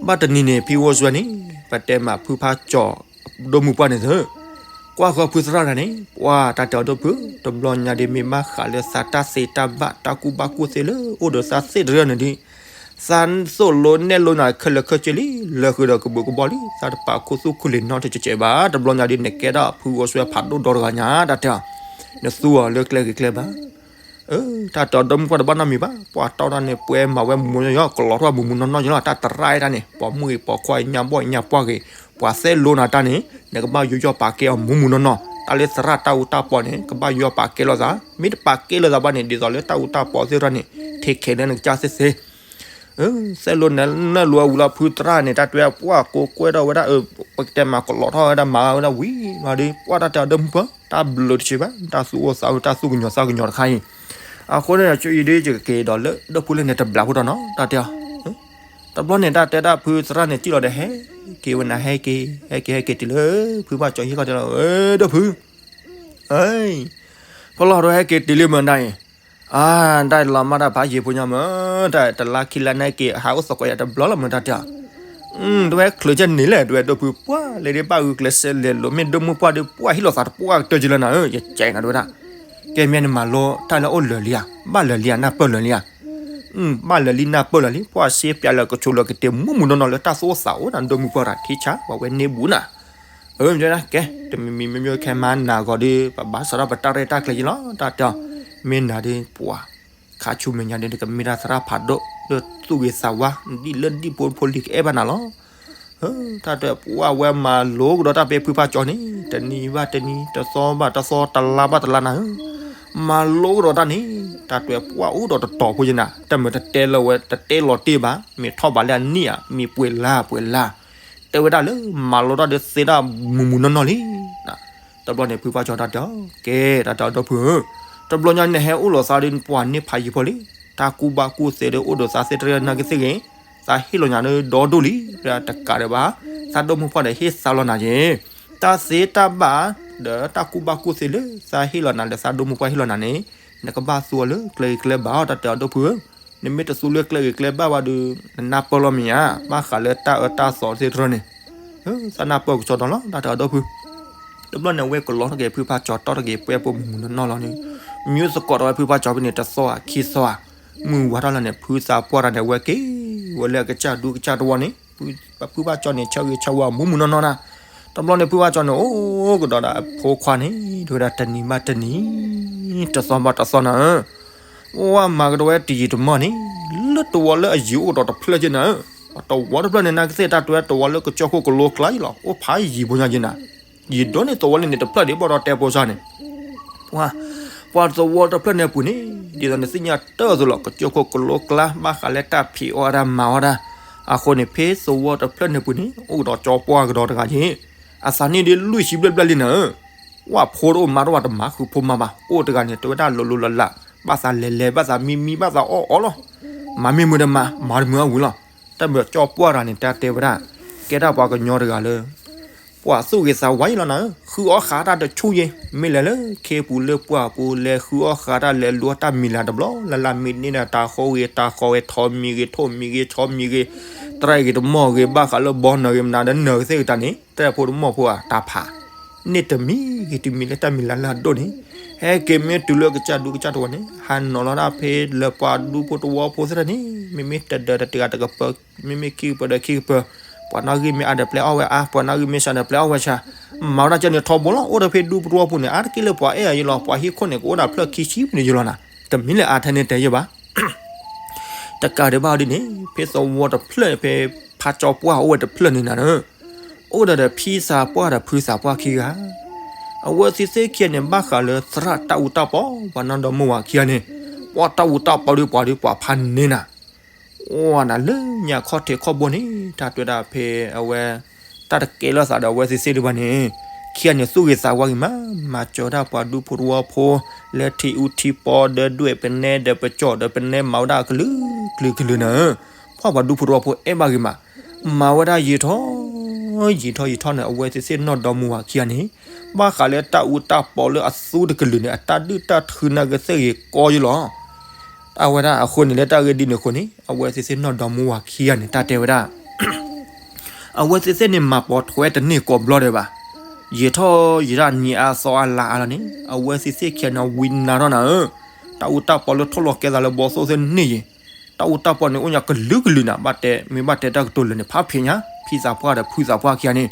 ဘၣ်တနံၤန့ၣ် ဖံဝီစွဲန့ၣ် ပတဲမးဖုဖးကၠီၤ ဒိၣ်မုၢ်ပှၢ်န့ၣ်သၢ ကွၢ်ဃီဖုသရၣ်တဂၤန့ၣ် ပှၢ်တၢ်တဲအီၤဒိၣ်ဖု, တဘျီညါဒ်မ့ၢ်ဘၣ်ဃးလၢသးတၢ်သ့တၢ်ဘၣ် တၢ်ကူၣ်ဘၣ်ကူၣ်သ့လၢအိၣ်ဒီးသးသ့ၣ်တဖၣ်န့ၣ်ဒ်, သးသိၣ်လိနဲၣ်လိနၤခဲလၢာ်ခဲဆ့လံ, လၢဃုာ်ဒီးကဘုးကဘီၣ်လံ, သးတပာ်ခူသူၣ်ခူလံၤနီတကဲးကဲးဘၣ်, တဘျီညါဒ်နကဲဒၣ်ဖုဝီစွဲဖးဒိၣ်ဒီတဂၤညါ တၢ်တဲအီၤ, နသူအီၤလၢကျဲဂ့ၤကျဲဘၣ် အၢ တၢ်တဲအီၤဒိၣ်မုၢ်ပှၢ်တဘၣ်နီတမံၤဘၣ်, ပှၢ်တီၢ်တၢ်န့ၣ် ပှဲၤမၤဝဲမူမူနီၢ်နီၢ် ကလီၤထီၣ်မူမူနီၢ်နီၢ်ယလီၤ, တၢ်သရၣ်တၢ်န့ၣ် ပိာ်မုၣ်ဂ့ၤပိာ်ခွါဂ့ၤ ညါဘီၣ်ဂ့ၤညါပှၢ်ဂ့ၤ, ပှၤသဲလိနၤတၢ်န့ၣ် နကဘၣ်ယူးယီၣ်ပာ်ကဲအီၤမူမူနီၢ်နီၢ်, တၢ်လၢသရၣ်တၢ်အူတၢ်ပီန့ၣ် ကဘၣ်ယူးယီၣ်ပာ်ကဲလိာ်သး, မ့ၢ်တပာ်ကဲလိာ်သးဘၣ်န့ၣ် ဒ်သိးလၢတၢ်အူတၢ်ပီသ့ၣ်တဖၣ်န့ၣ် ထဲခဲလၢာ်နကစၢ်သ့ၣ်သ့ၣ် သဲလိနဲၣ်လိဝံၤလီၤဖုသရၣ်န့ၣ် တၢ်တဲပှၢ်ကိးကွဲထီၣ်ဝဲဒၣ် ပကတဲမၤကလီၤထီၣ်ဝဲဒၣ်မၤဝဲဒၣ်ဝံၤလီၤဒီး ပှၢ်တၢ်တဲအီၤဒိၣ်မုၢ်ပှၢ် တၢ်ဘျုးတဆံးဘၣ် တၢ်သူၣ်အိၣ်သးအိၣ် တၢ်သူၣ်ကညီၤသးကညီၤတခါအံၤ, အဃိန့ၣ် ယဒ်ယကက့ၤဒီးလၢဒိၣ်ဖုလၢန့ၣ်တဘျီဖိဒီးနီၤ တၢ်တဲအီၤ, တဘျီန့ၣ် တၢ်တဲဒၣ်ဖုသရၣ်န့ၣ် စံၣ်လီၤဒီးဟဲက့ၤဝဲနၤ ဟဲက့ၤ ဟဲက့ၤ ဟဲက့ၤတုၤလၢ ဖုဘၣ်ကၠီဟံၣ်ခီၣ်တဲလီၤ အၢ ဒိၣ်ဖု အၢ ဖီလီၤဒိဟဲက့ၤတုၤလံမ့ၢ်ဒၣ်အံၤ, အၢ ဒၣ်လီၤမၢ်တၢ်ဖးယံၤဖိညါမ့ၢ် တၢ်တလါခံလါန့ၣ်က့ၤ ဟးအိၣ်သကိးယၤတဘျီလီၤမ့ၢ်တၢ်တဲအီၤ, တဝဲချုးကဲန့ၣ်လဲၣ် တဝဲဒိၣ်ဖုပှၢ်လဲၤဒ်ဘၣ်ဂုာ်ကျဲးစၢးလဲၤလိာ် မ့ၢ်ဒိၣ်မုၢ်ပှၢ်ဒီးပှၢ်ဟ့ၣ်လီၤသးတပှၢ်ကတၢၢ်ကလီၤနၤဧၢ ယကဲနၤတဝဲဒၣ်, ကဲမ့ၢ်နမၤလိတၢ်လၢအိၣ်လၢာ်လံဧါ, ဘၣ်လၢာ်လံဧါ နၢ်ပၢၢ်လၢာ်လံဧါ, ဘၣ်လၢာ်လံနၢ်ပၢၢ်လၢာ်လံ ပှၢ်စ့ပၠးလၢကဆိးလၢကတ့ၢ်မူမူနီၢ်နီၢ်လၢတၢ်သူၣ်အိၣ်သးအိၣ်နၤ ဒိၣ်မုၢ်ပှၢ်တၢ်ထံဆါ ပှၤဝဲန့ၢ်ဘူးနၤ အၢ မ့ၢ်ကဲ တမံၤမံၤမ့ၢ်မ့ၢ်ခဲမၤနၤဂီၤဒီး ပဘၣ်စးထီၣ်ပတၢ်ရဲၣ်တၢ်ကျဲၤယလီၤ တၢ်တဲအီၤ, မ့ၢ်နၤဒီးပှၤ ခါဆူမဲာ်ညါဒီး နကမ့ၢ်တၢ်သရၣ်ဖးဒိၣ် လၢသူၣ်ဂ့ၤသးဝါ ဒ်လၢဒ်ဖိဖိလံၤကအဲၣ်ဘၣ်နၤလီၤ, တၢ်တဲပှၢ်ဝဲမၤလိကဒီးတၢ်ဖဲဖုဖးကၠီန့ၣ် တနံၤဘၣ်တနံၤ တသီဘၣ်တသီ တလါဘၣ်တလါနၤဧၢ မၤလိကဒီးတၢ်န့ၣ် တၢ်တဲပှၢ်အိၣ်ဒီးတတီၤဖိယနၤ တမ့ၢ်တတဲလီၤဝဲ တတဲလီၤတ့ၢ်ဘၣ် မ့ၢ်ထီၣ်ဘးလၢအနံၣ်ဧါ မ့ၢ်ပှဲၤလါပှဲၤလါ တဲဝဲဒၣ်လၢ မၤလိတၢ်ဒီးသ့တၢ်မူမူနီၢ်နီၢ်လံ. တဘျီန့ၣ် ဖုဖးကၠီတၢ်တဲအီၤ ကဲ တၢ်တဲအီၤဒီပုၢ်ဧၢ, တဘျီညါနဟဲအိၣ်လိာ်သးဒီးပှၤန့ၢ်ဖးယံၤဖိလံ, တၢ်ကူၣ်ဘၣ်ကူၣ်သ့ဒီးအိၣ်ဒီးသးသ့တရၢနာ်က့သ့ၣ်ဂ့ၤ, သးဟ့ၣ်လီၤညါဒီးဒီဒိၣ်လံ, တကးဒံးဘၣ်, သးဒိၣ်မုၢ်ပှၢ်ဒီးဟ့ၣ်သးလီၤနၤက့ၤ, တၢ်သ့တၢ်ဘၣ် ဒီးတၢ်ကူၣ်ဘၣ်ကူၣ်သ့လၢသးဟ့ၣ်လီၤနၤလၢသးဒိၣ်မုၢ်ပှၢ်ဟ့ၣ်လီၤနၤန့ၣ်, နကဘၣ်သူအီၤလၢကျဲဂ့ၤကျဲဘၣ်အီၤ တၢ်တဲအီၤဒီပုၢ်ဧၢ. နမ့ၢ်တသူလၢကျဲဂ့ၤကျဲဘၣ်ဘၣ်ဒီး နနၢ်ပၢၢ်လီၤမ့ၢ်ဧါ, ဘၣ်ဃးလၢတၢ်အၢတၢ်သီသ့ၣ်တဖၣ်န့ၣ်, သးနၢ်ပၢၢ်ကစီဒီလီၤ တၢ်တဲအီၤဒီပုၢ်. တဘျီန့ၣ် အဝဲကလီထီၣ်က့ၤဖုဖးကၠီ တီၣ်ထီၣ်က့ၤပှဲၤပိာ်မုၣ်မုၢ်နီၢ်နီၢ်လီၤန့ၣ်, မ့ၢ်သကိးထီၣ်ဝဲဖုဖးကၠီဖဲန့ၣ် တသီဧါခံသီဧါ, မုၢ်ဝါထီၣ်လီၤန့ၣ် ဖုသးပှၢ်တၢ်န့ၣ် အဝဲက့ၤဝဲလၢအကစၢ်ဒူကစၢ်တဝီန့ၣ် ဖုဘၣ်ကၠီန့ၣ် ဆၢဂ့ၤဆၢဝါမူးမူးနီၢ်နီၢ်နၤ. တဘျီန့ၣ် ဖုဘၣ်ကၠီန့ၣ် အိၣ်ကဒီးဒီးအဖိခွါန့ၣ် တဲဝဲဒၣ်တနံၤဘၣ်တနံၤ တသီဘၣ်တသီနၤဧၢ, ဝဲမၤကဒီးဝဲတယံာ်တမီၢ်န့ၣ် လၢသဝီလၢအယံၤအိၣ်ဒီးတဖျၢၣ်က့နၤဧၢ, သဝီတဖျၢၣ်န့ၣ် နကသ့ၣ်တၢ်တဲဝဲသဝီလၢကစၢၢ်ခိၣ်ကလိကျါအံၤလီၤ အိၣ်ဖးယံၤဖိညါက့နၤ ယံၤဒိၣ်န့ၢ်သဝီလၢန့ၣ်တဖျၢၣ်ဒံးဘၣ်ဒီးတဲဖိစါန့ၣ် ပှၤ ပှၤသဝီတဖျၢၣ်န့ၣ်အပူၤန့ၣ် ဒ်သိးနသ့ၣ်ညါတၢ်အသိးလီၤ ကစၢၢ်ခိၣ်ကလိကျါ ဘၣ်ဃးလၢတၢ်ဖံးအီၣ်ဝဲဒၣ်မၤအီၣ်ဝဲဒၣ်, အဃိန့ၣ် ဖဲသဝီတဖျၢၣ်န့ၣ်အပူၤန့ၣ် အိၣ်ကဒီးကၠီပှၢ်ကဒီးတဂၤက့ၤ, အသးနံၣ်ဒ်လွံၢ်ဆံဘျဲၣ်ဘျဲၣ်လံနၤဧၢ, ဝဲဖိတအိၣ်မါတအိၣ်ဘၣ်တမၤဃုာ်ဖိမါဘၣ် အိၣ်တဂၤန့ၣ် တဲဝဲဒၣ်လိၤလိၤလးလး, ဘၣ်သးလဲၤလဲၤ ဘၣ်သးမံမံ ဘၣ်သးအီၣ်အီလီၤ, မၤမ့ၢ်မုာ်တမၤ မၤတမုာ်အဝံၤလီၤ, တၢ်မ့ၢ်ကၠီပှၢ်တဂၤန့ၣ် တၢ်တဲဝဲဒၣ်, ကဲဒၣ်ပှၤကညီတဂၤလၢ ပှၤသူၣ်ဂ့ၤသးဝါအံၤလီၤနၤဧၢ, ဃုအီၣ်ဃးတၢ်တဆူၣ်ယဲ, မ့ၢ်လဲၤလၢခ့ပူၤလၢပှၢ်ပူၤ လဲၤဃုအီၣ်ဃးတၢ်လဲၤလူအီၣ်တၢ်မံၤလၤတဘျီလၢ်လၢ် မ့ၢ်န့ၢ်ဒၣ်တၢ်ဃီဂ့ၤတၢ်ဃီဂ့ၤ ထိးမံၤဂ့ၤထိၣ်မံၤဂ့ၤ ဆီမံၤဂ့ၤ, တြဲၤဂ့ၤတမီၢ်ဂ့ၤ ဘၣ်ဃးလၢဘီနၢၤဂ့ၤမနုၤဒီးနၢၤကသ့ၣ်ကတၢၢ်န့ၣ် တၢ်ဖိတမီၢ်ဖိဧါ တၢ်ဖး န့ၢ်တမံၤဂ့ၤတမံၤလၢတၢ်မံၤလၤလၢအဒိၣ်န့ၣ်, ဟဲက့ၤမ့ၢ်တုၤလၢကစၢ်ဒူကစၢ်တဝီၤန့ၣ် ဟးနီၤလီၤဒၣ်ဖဲလၢပှၤဒူဖိတဝီဖိသ့ၣ်တဖၣ်န့ၣ် မ့မ့ၢ်တဒၢးဒီးတဂၤတကပၤ မ့မ့ၢ်ခံကပၤဒီးခံကပၤ, ပှၤနီၣ်ဂံၢ်မ့ၢ်အါဒီးပျဲအီၣ်ဝဲအါ ပှၤနီၣ်ဂံၢ်မ့ၢ်စှၤဒီးပျဲအီၣ်ဝဲစှၤ, မၤဝဲဒၣ်ကဲန့ၣ်ထီဘိလီၤ. အိၣ်ဒီးဖဲဒူဖိတဝီဖိန့ၣ် အါတက့ၢ်လၢပှၤအဲၣ်အီၤယဲလီၤ, ပှၤဟံၣ်ခိၣ်န့ၣ် ကအိၣ်ဒၣ်ဖျၢၣ်ခံဆံပူၤန့ၣ်ယဲလီၤနၤ, တမ့ၢ်လၢအါထဲန့ၣ်တဲယဲဘၣ် တကးဒံးဘၣ်ဒ်န့ၣ် ဖဲသဝီတဖျၢၣ် ဖဲဖးကၠီပှၢ်အိၣ်ဝဲတဖျၢၣ်န့ၣ်နၤဧၢ, အိၣ်ဒီးဒီးဖံသးပှၢ်ဒီးဖုသးပှၢ်ခံဂၤ, အဝဲသ့ၣ်သ့ၣ်ခံဂၤန့ၣ် ဘၣ်ဃးလၢသရၣ်တၢ်အူတၢ်ပီ ပှၤနီၢ်ဒီမါဝၤခံဂၤန့ၣ်, ပှၤတၢ်အူတၢ်ပီဒီးပှၤဒီးပှၤဖးန့ၢ်နၤ အိၣ်နၤလၢညါခီၣ်ထံးခီၣ်ဘိန့ၣ် တၢ်တဲဝဲဒၣ်ဖဲအဝဲ တၢ်တကဲလၢသးဒီးအဝဲသ့ၣ်သ့ၣ်ဒံးဘၣ်န့ၣ်, ခံဂၤန့ၣ်သူၣ်ဂ့ၤသးဝါဂ့ၤမး, မၤစၢၤဒၣ်ပှၤဒူဖိတဝီဖိ လၢထံအူထံပီဒီးဒွဲၣ်ပနဲဒီးပကၠီၣ်ဒီးပနဲ မၤဝဲဒၣ်ကလုာ်ကလုာ်ကလုာ်နၤဧၢ, ပှၤပှၤဒူဖိတဝီဖိအဲၣ်ဘၣ်ဂ့ၤမး, မၤဝဲဒၣ်ယံာ်ထီၣ် ယံာ်ထီၣ်ယံာ်ထီၣ်န့ၣ် အဝဲသ့ၣ်သ့ၣ်နီၢ်ဒီမါဝၤခံဂၤန့ၣ်, ဘၣ်ဃးလၢတၢ်အူတၢ်ပီလၢအသူတကလုာ်န့ၣ် အတၢ်ဒုၣ်တၢ်ထုနၤကသ့ၣ်ဂ့ၤကီယဲလီၤ အဝဲဒၣ်အဃိန့ၣ် လၢတၢ်ဂ့ၢ်ဒ်န့ၣ်အဃိန့ၣ် အဝဲသ့ၣ်သ့ၣ်နီၢ်ဒီမါဝၤခံဂၤန့ၣ် တၢ်တဲဝဲဒၣ် အဝဲသ့ၣ်သ့ၣ်န့ၣ် မၤပိာ်ထွဲတန့ၢ်ကိးဘျီဒံးဘၣ်. ယံာ်ထီၣ်ယံာ်ထီၣ်နံၤအါသီအါလါအါလီၤန့ၣ် အဝဲသ့ၣ်သ့ၣ်ခံဂၤန့ၣ် ဝံနါထီၣ်နၤဧၢ, တၢ်အူတၢ်ပီလၢထီၣ်လီၤကဲသးလၢဘီသိၣ်သ့ၣ်န့ၢ်ယဲ, တၢ်အူတၢ်ပီန့ၣ် အိၣ်ညါကလုာ်ကလုာ်နၤ ဘၣ်တဲ မ့ၢ်ဘၣ်တဲတၢ်ကတိၤလၢာ်န့ၣ် ဖးဖျဲးညါ ဖံသးပှၢ်ဒီးဖုသးပှၢ်ခံဂၤန့ၣ်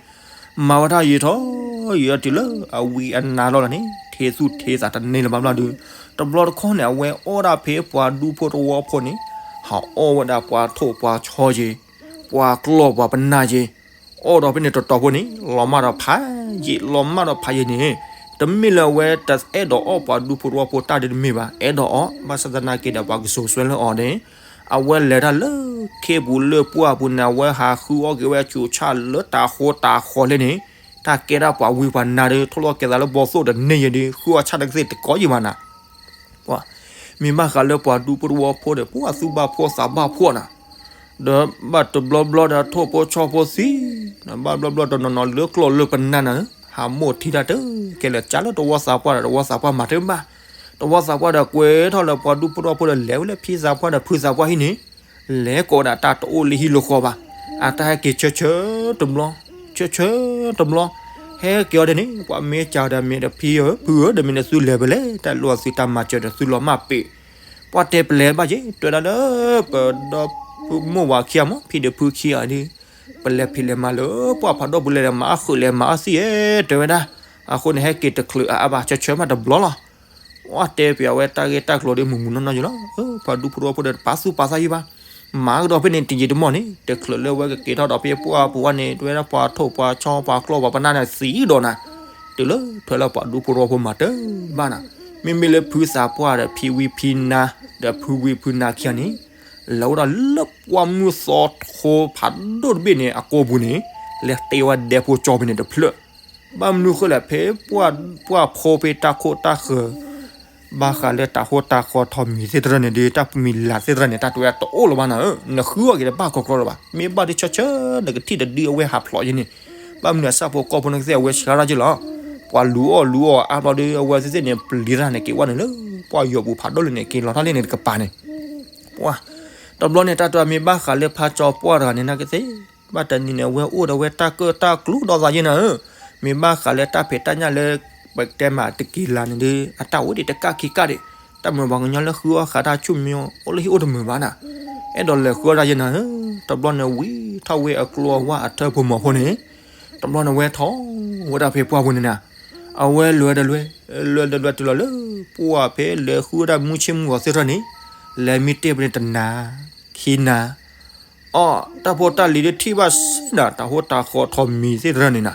မၤဝဲဒၣ်ယံာ်ထီၣ်ယံာ်ထီၣ်တုၤလၢအဝံအနါလီၤလီၤန့ၣ် ထံသူၣ်ထံသးတန့ၢ်လၢၤဘၣ်ဘျီဒုး, တဘျီတခီန့ၣ် အဝဲအီၣ်ဒၣ်ဖဲပှၤဒူဖိတဝီဖိန့ၣ် ဟးအီၣ်ဝဲဒၣ်ပှၤထိၣ်ပှၤဆီယဲ, ပှၤကျီၢ်ပှၤပနၢ်ယဲ, အီၣ်ဒီးဖဲန့ၣ်တတီၤဖိန့ၣ် လီၤမၢ်ဒီးဖးယံာ် လီၤမၢ်ဒီးဖးယံာ်န့ၣ်, တမ့ၢ်လၢအဝဲတအဲၣ်ဒိးအီၣ်ပှၤဒူဖိတဝီဖိတၢ်ဒ်တမ့ၢ်ဘၣ် အဲၣ်ဒိးအီၣ် ဘၣ်ဆၣ်သနာ်က့ဒီးပှၤကစိၤစွဲလၢအီၤန့ၣ်, အဝဲလဲၤတၢ်လၢခ့ပူၤလၢပှၢ်ပူၤန့ၣ် အဝဲဟးဃုအီၣ်က့ၤဝဲဆူးဆၣ်လၢတၤဃီတၤဃီလဲၣ်န့ၣ်, တၢ်ကဲဒၣ်ပှၤဝံပှၤနါဒီး ထီၣ်လီၤကဲသးလၢဘီသိၣ်တန့ၢ်ယဲဒီး ဃုအီၣ်ဆၣ်တကသ့ၣ်တကီယဲဘၣ်နၤ ပှၤ မ့ၢ်ဘၣ်ဃးလၢပှၤဒူဖိတဝီဖိဒီး ပှၤသူၣ်ဘၣ်ဖိသးဘၣ်ဖိနၤ, ဒီးဘၣ်တဘျီဘျီဒီးထိၣ်ဖိဆီဖိသံ, ဘၣ်ဘျီဘျီဒီးနီၢ်နီၢ်လၢကျီၢ်လၢပနၢ်နၤဧၢ, ဟးမိၢ်ထံတၢ်တကဲလၢာ် ကၢ်လၢတဝီသးပှၢ်ဒီး တဝီသးပှၢ်မၤတဘၣ်, တဝီသးပှၢ်ဒီးကွဲထီၣ်လၢပှၤဒူဖိတဝီဖိဒီး လဲၤဝဲလၢဖံသးပှၢ်ဒီးဖုသးပှၢ်ဟံၣ်န့ၣ်, လဲၤကိးဒၣ်တၢ်တအိၣ်လၢဟံၣ်လၢဃီဘၣ်, အတၢ်ဟဲက့ၤဆၢဆၢတဘျီ, ဆၢဆၢတဘျီ, ဟဲက့ၤအီၤဒ်န့ၣ် ပှၤမ့ၢ်ကၢ်ဒီးမ့ၢ်ဒီးဖံဧၢ ဖုဧၢ ဒီးမ့ၢ်န့ၣ်သုလဲၤဖဲလဲၣ် တၢ်လိၣ်သုတၢ်မၤစၢၤဒီးသုလီၤမၢ်ပ့ၤ, ပှၤတဲပလဲၤဘၣ်က့ၤ တဲဒၣ်လၢ ပဒီပုၢ်မိၢ်ဝၤခံဂၤမ့ၢ် ဖံဒီးဖုခံဂၤဒီး, ပလဲၤဖံးလဲၤမၤလၢ ပှၤဖးဒိၣ်ပူၤလဲၤဒီးမၤအီၣ်ဃုာ်လဲၤမၤအီၣ်သံဧဲ တဲဝဲဒၣ်, အဃိန့ၣ် ဟဲက့ၤတချုးအါအါဘၣ် ဆၢဆၢမးတဘျီလီၤ. အတဲပၠးဝဲတၢ်ဂ့ၢ်တၢ်ကျိၤဒီးမုၢ်မုၢ်နီၢ်နီၢ်ယလီၤ. ပှၤဒူဖိတဝီဖိဒီးတပာ်သူၣ်ပာ်သးယံၤဘၣ်. မၤကဒီးဖဲန့ၣ်တယံာ်တမီၢ်န့ၣ် တချုးလၢဝဲကက့ၤထီၣ်ဒီးဖဲပှၢ်ပူၤဝဲန့ၣ် တဲဝဲဒၣ်ပှၤထိၣ်ပှၤဆီပှၤကျီၢ်ပှၤပနၢ်န့ၣ်သံဒီးနၤ, တုၤလၢထွဲလၢပှၤဒူဖိတဝီဖိမၤတဘၣ်နၤ, မ့မ့ၢ်လၢဖုသးပှၢ်ဒီးဖံဝံဖံနါ ဒီးဖုဝံဖုနါခံဂၤန့ၣ် လဲၤဝဲဒၣ်လၢပှၢ်မုၢ်သီထိဖးဒိၣ်တဘ့ၣ်န့ၣ် အကိာ်ပူၤန့ၣ် လဲၤတ့ဝဲဒဲဖိကၠီဖဲန့ၣ်တဖျၢၣ် ဘၣ်မနုၤဃိလဲၣ် ဖဲပှၢ်ဖိဖဲတၢ်ခိၣ်တၢ်ဃၢၤ ဘၣ်ဃးလၢတၤဟီၣ်တၤဃီထီးမံၤသ့ၣ်တဖၣ်န့ၣ်ဒီး တၢ်မံၤလၤသ့ၣ်တဖၣ်န့ၣ် တၢ်တဲဝဲတအိၣ်လၢၤဘၣ်နၤဧၢ, နဃုအီၣ်က့ၤတဘၣ်ကီကီလၢၤဘၣ်, မ့ၢ်ဘၣ်ဒ်ဆၢဆၢ နကထံၣ်တဒုအဝဲဟးဖျိးယဲန့ၣ်, ဘၣ်မနုၤအဆၣ်ဖိကီၢ်ဖိနကသ့ၣ်အဝဲဆှၢဒၣ်ယဲလီၤ, ပှၤလူၤအီၣ်လူၤအီၣ်အါဘျီဒီး အဝဲသ့ၣ်သ့ၣ်န့ၣ် ပျံၤတၢ်န့ၣ်က့ၤဝဲန့ၣ်လၢ ပှၢ်ယီၤပူၤဖးဒိၣ်လၢန့ၣ် က့ၤလီၤထီၣ်လၢန့ၣ်တကပၤန့ၣ် ပှၤ တဘျီန့ၣ် တၢ်တဲမ့ၢ်ဘၣ်ဃးလၢဖးကၠီပှၢ်တဂၤန့ၣ် နကသ့ၣ် ဘၣ်တနံၤန့ၣ် အဝဲအိၣ်ဒီးဝဲတၢ်ကၢၣ်တၢ်ကျူဒီးသးယဲနၤဧၢ, မ့ၢ်ဘၣ်ဃးလၢတၢ်ဖံးတၢ်ညၣ်လၢ ပတဲမးတက့ၤလၢ်န့ၣ်ဒီး အတၢ်အိၣ်ဒံးတကၢ်ခံကၢ်ဒံး, တၢ်မ့ၢ်ပှၤကညီလၢဃုအီၣ်ဃးတၢ်ဆူၣ်မံအိၣ်လၢဟံၣ်အိၣ်တမုာ်ဘၣ်နၤ, အဲၣ်ဒိးလဲၤဃုအီၣ်တၢ်ယဲနၤဧၢ, တဘျီန့ၣ်ဝံၤ ထီၣ်ဝဲအကျိအဝၢ်အထၢၣ်ဖိမီၤဖိန့ၣ်, တဘျီန့ၣ်ဝဲထီၣ်ဝဲဒၣ်ဖဲပှၢ်ပူၤန့ၣ်နၤ, အဝဲလဲၤဒီးလဲၤ, လဲၤဒီးလဲၤတုၤလီၤလၢ ပှၢ်ဖဲလဲၤဃုဝဲဒၣ်မုၢ်ဆ့ၣ်မုၢ်ဂီၤသ့ၣ်တဖၣ်န့ၣ်, လဲၤမ့ၢ်တဲပန့ၣ်တနၤ, ခံနၤ, အီ, တၢ်ဖိတၢ်လံၤဒုးထံၣ်ဘၣ်စ့ၢ်နၤ တၢ်ဟိတၢ်ဃီထီးမံၤသ့ၣ်တဖၣ်န့ၣ်နၤ,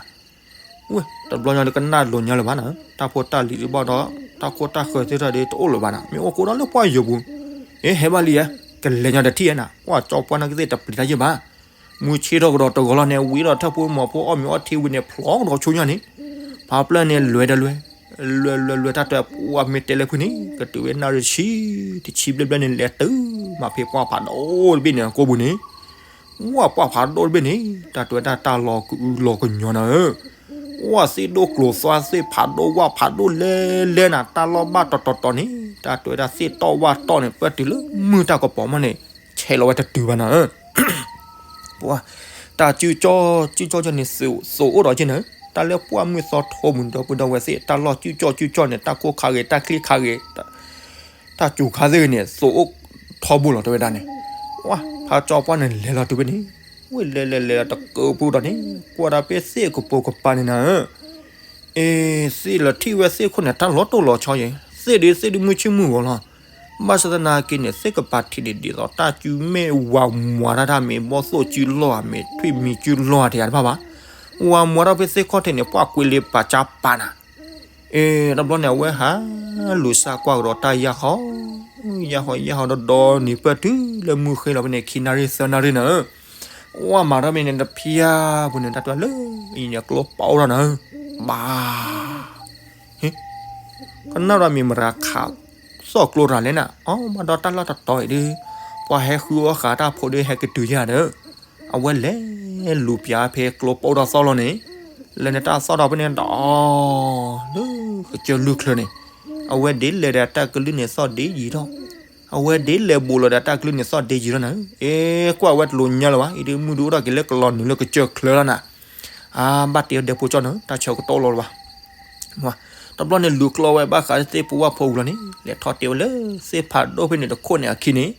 ဝဲ, တဘျီညါဒီးကနၣ်လိာ်ညါလၢၤဘၣ်နၤ, တၢ်ဖိတၢ်လံၤဒုးဘၣ်ဒီး တၢ်ခိတၢ်ဃၢၤသ့ၣ်တဖၣ်ဒုးတအိၣ်လၢၤဘၣ်နၤ, မ့ၢ်အိၣ်ဃိဒီးလၢပှၢ်ယိာ်ပူၤ, အ့ ဟဲဘၣ်လံဧါ, ကလဲၤညါတထံၣ်ဧါနၤ, ပှၢ်ကၠီပှၢ်န့ၣ်ကသ့ၣ်တပျံၤတၢ်ယဲၢ်ဘၣ်, မုၢ်ဆ့ၣ်ထီၣ်ကဒီးတဂီၤလီၤန့ၣ် ဝံၤဒီးထၢၣ်ဖိမီၤဖိအီၣ်မ့ၤအီထံဝံၤန့ၣ် ဖျိးကဒီးဆိညါန့ၣ်, ဖးပျၢၢ်န့ၣ်လဲၤဒီးလဲၤ, လဲၤလဲၤလဲၤတၢ်တဲပှၢ်မ့ၢ်တဲလၢဖုန့ၣ် ကတုၤဝဲနၣ်ရံၣ်ဆံ, တဆံဘျဲၣ်ဘျဲၣ်န့ၣ် လဲၤတုၤမးဖဲပှၢ်ဖးဒိၣ်တဘ့ၣ်န့ၣ် အကိာ်ပူၤန့ၣ် ဝဲပှၢ်ဖးဒိၣ်တဘ့ၣ်န့ၣ် တၢ်တဲဝဲဒၣ်တၢ်လီၤကအုလီၤကညီနၤဧၢ, ဝဲသ့ၣ်ဒိၣ်ကျိၤသွါသ့ၣ်ဖးဒိၣ်ဝၣ်ဖးဒိၣ်လဲလဲနၤ တၢ်လီၢ်ဘၣ်တီၤတီၤတီၤန့ၣ် တၢ်တဲဝဲဒၣ်သ့ၣ်တီၢ်ဝၣ်တီၢ်န့ၣ် ပၢၢ်တုၤလၢမုၢ်တၢ်ကပီၤမးန့ၣ် ဆဲးလီၤဝဲတတုၤဘၣ်နၤဧၢ ပှၢ်, တၢ်စုကၠီစုကၠီကၠီန့ၣ် သိးအိၣ်ဒီးက့ၤနၤ, တၢ်လၢပှၢ်မုၢ်သီထိမုၢ်ဒီပုၢ်ဒီဝဲၢ်သ့ၣ် တၢ်လီၢ်စုကၠီစုကၠီန့ၣ် တၢ်ခိၣ်ခါဂ့ၤ တၢ်ချံခါဂ့ၤ, တၢ်စူၤခါသ့ၣ်ဂ့ၤန့ၣ် သိးအိၣ်ထီဘိလီၤတဲဝဲဒၣ်န့ၣ်, ပှၢ်, ဖးကၠီပှၢ်န့ၣ် လဲၤလီၤတုၤဖဲန့ၣ်, ဝဲလဲၤလဲၤလဲၤလီၤတကၢၢ်ပူၤဒီးန့ၣ် ကွၢ်ဒၣ်ဖဲသ့ၣ်ကပိာ်ကပၤန့ၣ်နၤဧၢ အ့, သ့ၣ်လီၤထံၣ်ဝဲသ့ၣ်ခိၣ်န့ၣ် တၢ်လီၤတိၢ်လီၤဆီအံၤ, သ့ၣ်ဒုးသ့ၣ်ဒုးမုၢ်ဆ့ၣ်မုၢ်ဂီၤလီၤ, ဘၣ်ဆၣ်သနာ်က့န့ၣ် သ့ၣ်ကပၤထံးန့ၣ် ဒ်သိးတၢ်စုမ့ၢ်ဝၤမွၤတၢ်တၢ်မ့ၢ် ဘီၣ်သိၣ်စုလီၢ်ဧါ မ့ၢ်ထွံၣ်မံၤစုလီၢ်ဧါ တယၤတဖၣ်ဘၣ်, ဝၤမွၤတၢ်ဖဲသ့ၣ်ခီၣ်ထံးန့ၣ် ပှၢ်ကွံာ်လ့ပာ်ကၠါပာ်နၤ အ့, တဘျီန့ၣ် အဝဲဟးလူၤစၢ်ကွၢ်ကဒီးတၢ်ယၢ်ဟီ, ယၢ်ဟီယၢ်ဟီဒီဒီန့ၣ် ပၢၢ်တုၤလၢမုၢ်ဃ့လီၤဖဲန့ၣ် ခံနၣ်ရံၣ်သၢနၣ်ရံၣ်နၤဧၢ, ဝဲမၤထီၣ်မ့ၢ်န့ၣ်တဖျၢၣ်ပူၤန့ၣ် တၢ်တဲလၢအံၤန့ၣ် ကျိပိအိၣ်ထီၣ်နၤဧၢ, ဘၣ် ကနၣ်ဒီးမ့ၢ်မတၤခးသီၣ်ကျိရၤလဲၣ်နၤ, အီ ဘၣ်ဒီးတၢ်လီၢ်တတီၤအံၤဒုး ပှၤဟဲဃုအီၣ်ဃာ်တၢ်ဖိဒုးဟဲကတုၤယၤဒီး အဝဲလဲၤလူၤပၠးဖဲကျိပိထီၣ်သီၣ်လီၤန့ၣ်, လဲၤန့ၣ်တၢ်သီၣ်ဒီးဖဲန့ၣ်ဒီး လၢကစၢၢ်လွံၢ်ချၢန့ၣ်, အဝဲဒ်လဲၤဒီးတၢ်ကလုၢ်န့ၣ်သီၣ်ဒ့ယံၤထီၣ်, အဝဲဒ်လဲၤဘူးလီၤဒီးတၢ်ကလုၢ်န့ၣ်သီၣ်ဒ့ယံၤထီၣ်နၤ, အ့ ကွၢ်ဝဲတလိၤညါလၢၤဘၣ်, အံၤဒုးမုၢ်ဒုးအိၣ်ထီၣ်က့ၤလၢကလီၤနုာ်လၢကစၢၢ်ချၢလီၤနၤ, အါ ဘၣ်တ့အီၤဒဲးဖိကၠီနၤ တၢ်ဆၢကတီၢ်လီၤလၢၤဘၣ် တဘျီန့ၣ်လူၤကျိဝဲဘၣ်ဃးလၢသ့ၣ်ဖိဝၣ်ဖိဝံၤလီၤန့ၣ် လဲၤထီၣ်တ့ဝဲလၢသ့ၣ်ဖးဒိၣ်ဖဲန့ၣ်တခိၣ်န့ၣ်အခံန့ၣ်,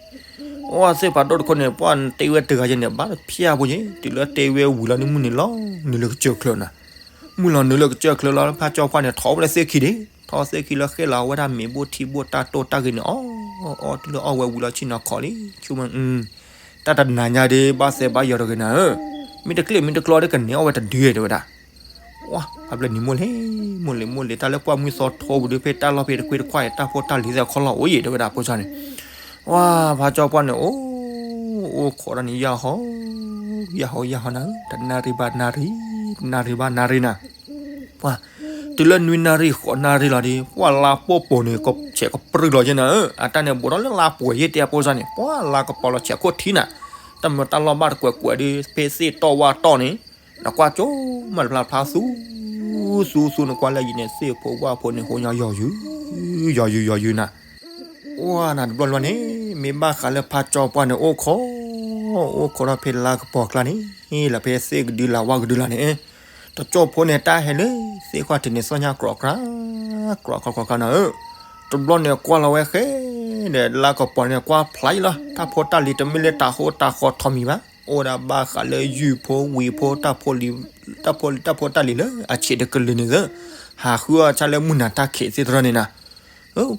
အီ သ့ၣ်ဖးဒိၣ်တခိၣ်န့ၣ် ပှၢ်တ့ဝဲတဂၤယဲန့ၣ် ဘၣ်တဖျၢၣ်ဖိယဲ တုၤလၢတ့ဝဲဝံၤလီၤန့ၣ် မုၢ်နုာ်လီၤနုာ်လၢကစၢၢ်ချၢနၤ, မုၢ်လီၤနုာ်လၢကစၢၢ်ချၢလီၤ ဖးကၠီပှၢ်န့ၣ် ထီၣ်ဝဲလၢသ့ၣ်ခံဒံး, ထီၣ်သ့ၣ်ခံလၢဃဲလီၤဝဲဒၣ်မ့ၤဘိၣ်ထံဘိၣ်တၢ်တိၢ်တၢ်ဂ့ၤန့ၣ် အီ အီ တုၤလၢအီၣ်ဝဲဝံၤလီၤဆ့ၣ်နီၤခီလံ, ဆူမ တၢ်တနၤညါဒုး ဘၣ်သဲဘၣ်ယီၤတဂ့ၤနၤဧၢ, မ့ၢ်တကျ့ၣ်မ့ၢ်တကျီဒုးကန့ၢ်အီၣ်ဝဲတဒုတဲဝဲဒၣ်, ဝါ ဖးပျၢၢ်နံၤမိၢ်လ့ၤ မိၢ်လ့ၤမိၢ်လ့ၤ တၢ်လၢပှၢ်မုၢ်သီထိပူၤဒုး ဖဲတၢ်လီၢ်ဖဲတကွ့တခွါအံၤ တၢ်ဖိတၢ်လံၤသ့ၣ်ခီလီၤအိၣ်ယံၤတဲဝဲဒၣ်ဖိကၠီန့ၣ်, ဝါ ဖးကၠီပှၢ်န့ၣ် အိၣ် အိၣ်ခိးတၢ်န့ၣ် ယၢ်ဟီ ယၢ်ဟီ ယၢ်ဟီနၤဧၢ, တနၣ်ရံၣ်ဘၣ်နၣ်ရံၣ် တနၣ်ရံၣ်ဘၣ်နၣ်ရံၣ်နၤ ပှၢ်, တုၤလၢနွံနၣ်ရံၣ်ဃိးနၣ်ရံၣ်လီၤဒီး ပှၢ်လါပိာ်ပိာ်န့ၣ် ဆဲးကပြုၢ်လီၤယဲနၤဧၢ, အတၢ်န့ၣ်ဘူးထီၣ်လၢလါပှဲၤယဲၢ်တဲအဖိကၠီန့ၣ် ပှၢ်လါကပီၤလီၤဆဲးခိၣ်ထံနၤ, တၢ်မၤတၢ်လီၢ်ဘၣ်တကွဲးကွဲးဒီး ဖဲသ့ၣ်တီၢ်ဝၣ်တီၢ်န့ၣ်, နကွၢ်ကၠိမးတဖျါဖျါသူ သူ သူ နကွၢ်လၢယံၤန့ၣ် သ့ၣ်ဖိဝၣ်ဖိန့ၣ် ဟိညါယီၤယုာ် ယီၤယုာ်ယီၤယုာ်နၤ အိၣ်နၤတဘျီလွဲန့ၣ် မ့ၢ်ဘၣ်ဃးလၢဖးကၠီပှၢ်န့ၣ် အိၣ်ခိး အိၣ်ခိးထီၣ်ဖဲလါကပီၤကျါန့ၣ် လၢဖဲသ့ၣ်ကဒုလၢဝၣ်ကဒုလၢန့ၣ်, တကၠိဖိန့ၣ် တၢ်ဟဲလၢသ့ၣ်ခီၣ်ထံးန့ၣ် သီၣ်ညါကြီကြါ ကြီကြီကြီနၤဧၢ, တဘျီန့ၣ်ကွၢ်လီၤဝဲဃဲဒီး လါကပီၤန့ၣ် ကွၢ်ဖျါယံၤလီၤ တၢ်ဖိတၢ်လံၤတမ့ၢ်လၢတၢ်ဟိတၢ်ဃီထီးမံၤဘၣ်, အိၣ်ဒၣ်ဘၣ်ဃးလၢယုၢ်ဖိဝံၤဖိ တၢ်ဖိလံၤ တၢ်ဖိတၢ်ဖိတၢ်လံၤလၢအဆံးတကလုာ်န့ၣ်သၢ, ဟးဃုအီၣ်ဆၣ်လၢမုၢ်နၤတၢ်ခံးသ့ၣ်တရၢန့ၣ်နၤ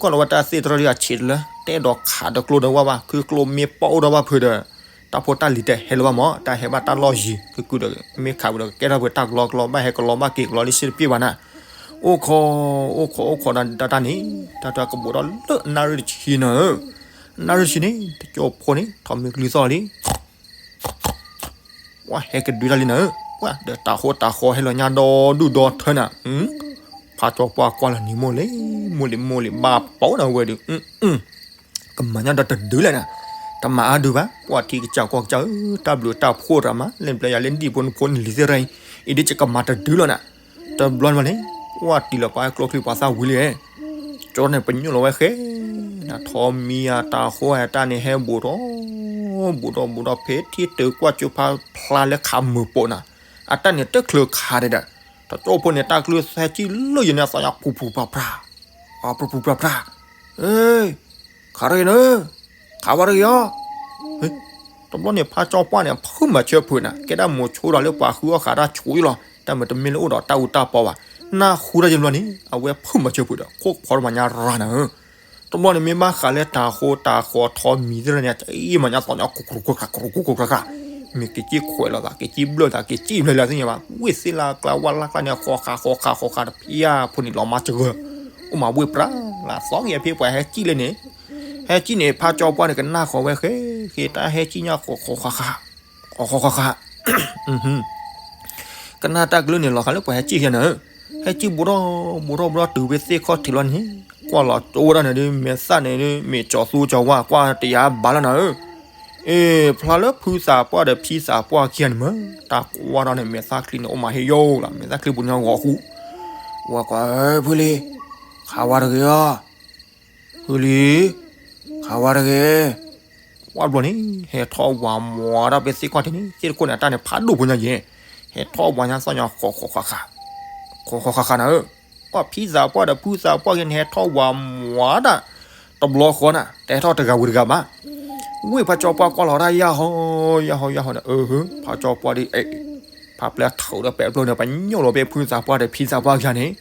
ကွၢ်လီၤဝဲတၢ်သ့ၣ်တရၢဒ်အဆံးတလၢ တဲဒီးခးဒီးကျိဒီးဝၣ်ဘၣ် ခုကျိမ့ၢ်ပီၣ်အိၣ်ဒီးဘၣ်ဖုးဒီး တၢ်ဖိတၢ်လံၤတဟဲလၢၤဘၣ်မး တၢ်ဟဲဘၣ်တၢ်လီၢ်ယံၤ ကကုာ်ဒီးမ့ၢ်ခးဝံၤဒီးကကဲထီၣ်ပှဲၤတၢ်ကလီကလီ ဘၣ်ဟဲကလီဘၣ်က့ၤကလီလံစ့တပ့ၢ်ဘၣ်နၤ, အိၣ်ခိး အိၣ်ခိး အိၣ်ခိးဒီးတၢ်န့ၣ် တၢ်တၢ်ကဘူးထီၣ်လၢနၣ်ရံၣ်တဆံနၤဧၢ, နၣ်ရံၣ်တဆံန့ၣ် တကၠိဖိန့ၣ် ထီၣ်မ့ၢ်ကလံၤသီၣ်လံ ပှၢ်ဟဲကဒုတၢ်လံနၤဧၢ, ပှၢ်ဒီးတၢ်ဟိတၢ်ဃီဟဲလီၤညါဒီဒူၣ်ဒီထၢနၤ, ဖးကၠီပှၢ်ကွၢ်လီၤနံၤမိၢ်လ့ၤ မိၢ်လ့ၤမိၢ်လ့ၤဘၣ်ပိာ်နၤဝဲဒီး, ကမၤညါဒီးတဒုလဲၣ်နၤ, တမၤအါဒုးဘၣ် ပှၢ်ထံကစၢ်ကီၢ်ကစၢ်ဧၢ, တၢ်ဘျုးတၢ်ဖှိၣ်တၢ်မၤ လဲၤဘျီယၤလၢနဒံၣ်ဖိနဖိနလံၤသ့ၣ်ရၣ်အံၤ, အံၤဒ်ယကမၤတဒုလီၤနၤ, တဘျီန့ၣ်လံ, ပှၢ်တံၤလီၤပှၤဟဲကျိချံပှၤသၣ်ဝံၤလံ, ကၠီန့ၣ်ပညိၣ်လီၤဝဲဃဲ နၤထီမံယၤတၢ်ဃိအတၢ်န့ၣ်ဟဲဘူးထီၣ်, ဘူးထီၣ်ဘူးထီၣ်ဖဲထံတၢၤကွၢ်ကၠိဖးဖျါလၢခးမုာ်ပိာ်နၤ, အတၢ်န့ၣ်တချုးခးဒံးဒီး, တကၠိဖိန့ၣ်တၢ်ကလုၢ်ဟဲကံၣ်လၢယန့ၣ်အသီညါပူၤပူၤပြၤပြၤ, ပူၤပူၤပြၤပြၤ, ခးတဂ့ၤနၤ, ခးဝဲတဂ့ၤအီၤ, တဘျီန့ၣ် ဖါကၠီပှၢ်န့ၣ် ဖုးမၤဆၢဖုးနၤ ကဲဒၣ်မိၤဆိဒီးလၢပှၤဃုအီၣ်ဃာ်တၢ်ဆိအံၤလီၤ. တၢ်မုာ်တမ့ၢ်လၢအိၣ်ဒီးတၢ်အူတၢ်ပီဘၣ်. နၢ်ဟူတၢ်ယဘျီန့ၣ် အဝဲဖုးမၤဆၢဖုးဒီး ခိၣ်ဖီတမၤညါရၤနၤဧၢ. တဘျီန့ၣ် မ့ၢ်ဘၣ်ဃးလၢတၤဃိတၤဃီထီမံၤသ့ၣ်န့ၣ် အံၤမၤညါသီညါ ကရူကရူကရူကရူကရူ, မ့ၢ်က့ၤက့ၤခွဲးလီၤသး က့ၤက့ၤဘျၢၣ်သး က့ၤက့ၤဘျၢၣ်လၢသ့ၣ်ညါဘၣ် ဝ့ၢ်သ့ၣ်လၢကျါဝါလၢကျါန့ၣ် ဃီဃာ်ဃီဃာ်ဃီဃာ်တဖျၢၣ်ဖိန့ၣ် လီၤမါစဂၢၢ်, အိၣ်မးဝ့ၢ်ပြၢ်လၢသီက့ၤဖဲပှၤဟဲကံၣ်လဲၣ်န့ၣ် ဟဲကံၣ်န့ၣ် ဖါကၠီပှၢ်န့ၣ် ကနၣ်ဃီၤဝဲဃဲ ဃဲတၢ်ဟဲကံၣ်ညါဃီဃာ်ဃီဃာ် ဃီဃာ်ဃီဃာ် ကနၣ်တၢ်ကလုၢ်န့ၣ် လီၤဃာ်လၢပှၤဟဲကံၣ်ယဲန့ၣ်, ဟဲကံၣ်ဘူးထီၣ်ဘူးထီၣ်ဘူးထီၣ်တုၤဖဲသ့ၣ်ခီၣ်ထံးလီၤန့ၣ်, ကွၢ်လီၤကၠိဝဲဒၣ်န့ၣ်ဒုး မဲာ်သၣ်န့ၣ်ဒုး မ့ၢ်ကၠီၤသူကၠီၤဝါ ကွၢ်တယါဘၣ်လီၤနၤဧၢ, အ့ ဖျါလၢဖုသးပှၢ်ဒီးဖံသးပှၢ်ခံဂၤန့ၣ်မ့ၢ် တၢ်ကွၢ်ထီၣ်န့ၣ် မဲာ်သၣ်ချံန့ၣ် အိၣ်မးဟ့ၣ်ယိၣ်လီၤ မဲာ်သၣ်ချံပူၤန့ၣ်ဂီၤဃူ, ဝဲကွၢ်ဧၢ ဖုလံၤ, ခးဝါတဂ့ၤအီၤ ဖုလံၤ, ခးဝါတဂ့ၤ, ကွၢ်ဘျီန့ၣ် ဟဲထီၣ်ဝးမွၤတၢ်ဖဲသ့ၣ်ခီၣ်ထံးန့ၣ် သ့ၣ်တခိၣ်န့ၣ် အတၢ်န့ၣ်ဖးဒိၣ်ဖိညါယဲၢ်, ဟဲထီၣ်ဝးညါသီၣ်ညါဃီဃာ်ဃီဃာ်, ဃီဃာ်ဃီဃာ်နၤဧၢ, ကွၢ်ဖံသးပှၢ်ဒီးဖုသးပှၢ်ဂ့ၤန့ၣ် ဟဲထီၣ်ဝးမွၤတၢ်, တဘျီဃီနၤ တဟဲထီၣ်တဂၤဝံၤတဂၤဘၣ်, ဝ့ၢ်ဖါကၠီပှၢ်ကွၢ်လီၤတၢ်ယၢ်ဟီယၢ်ဟီယၢ်ဟီန့ၣ် အၢ ဖါကၠီပှၢ်ဒ် ဖးပျဲၢ်ထီၣ်ဒီးပဲာ်ဖျိန့ၣ် ပညိၣ်လီၤဖဲဖုသးပှၢ်ဒီးဖံသးပှၢ်ခံဂၤန့ၣ်,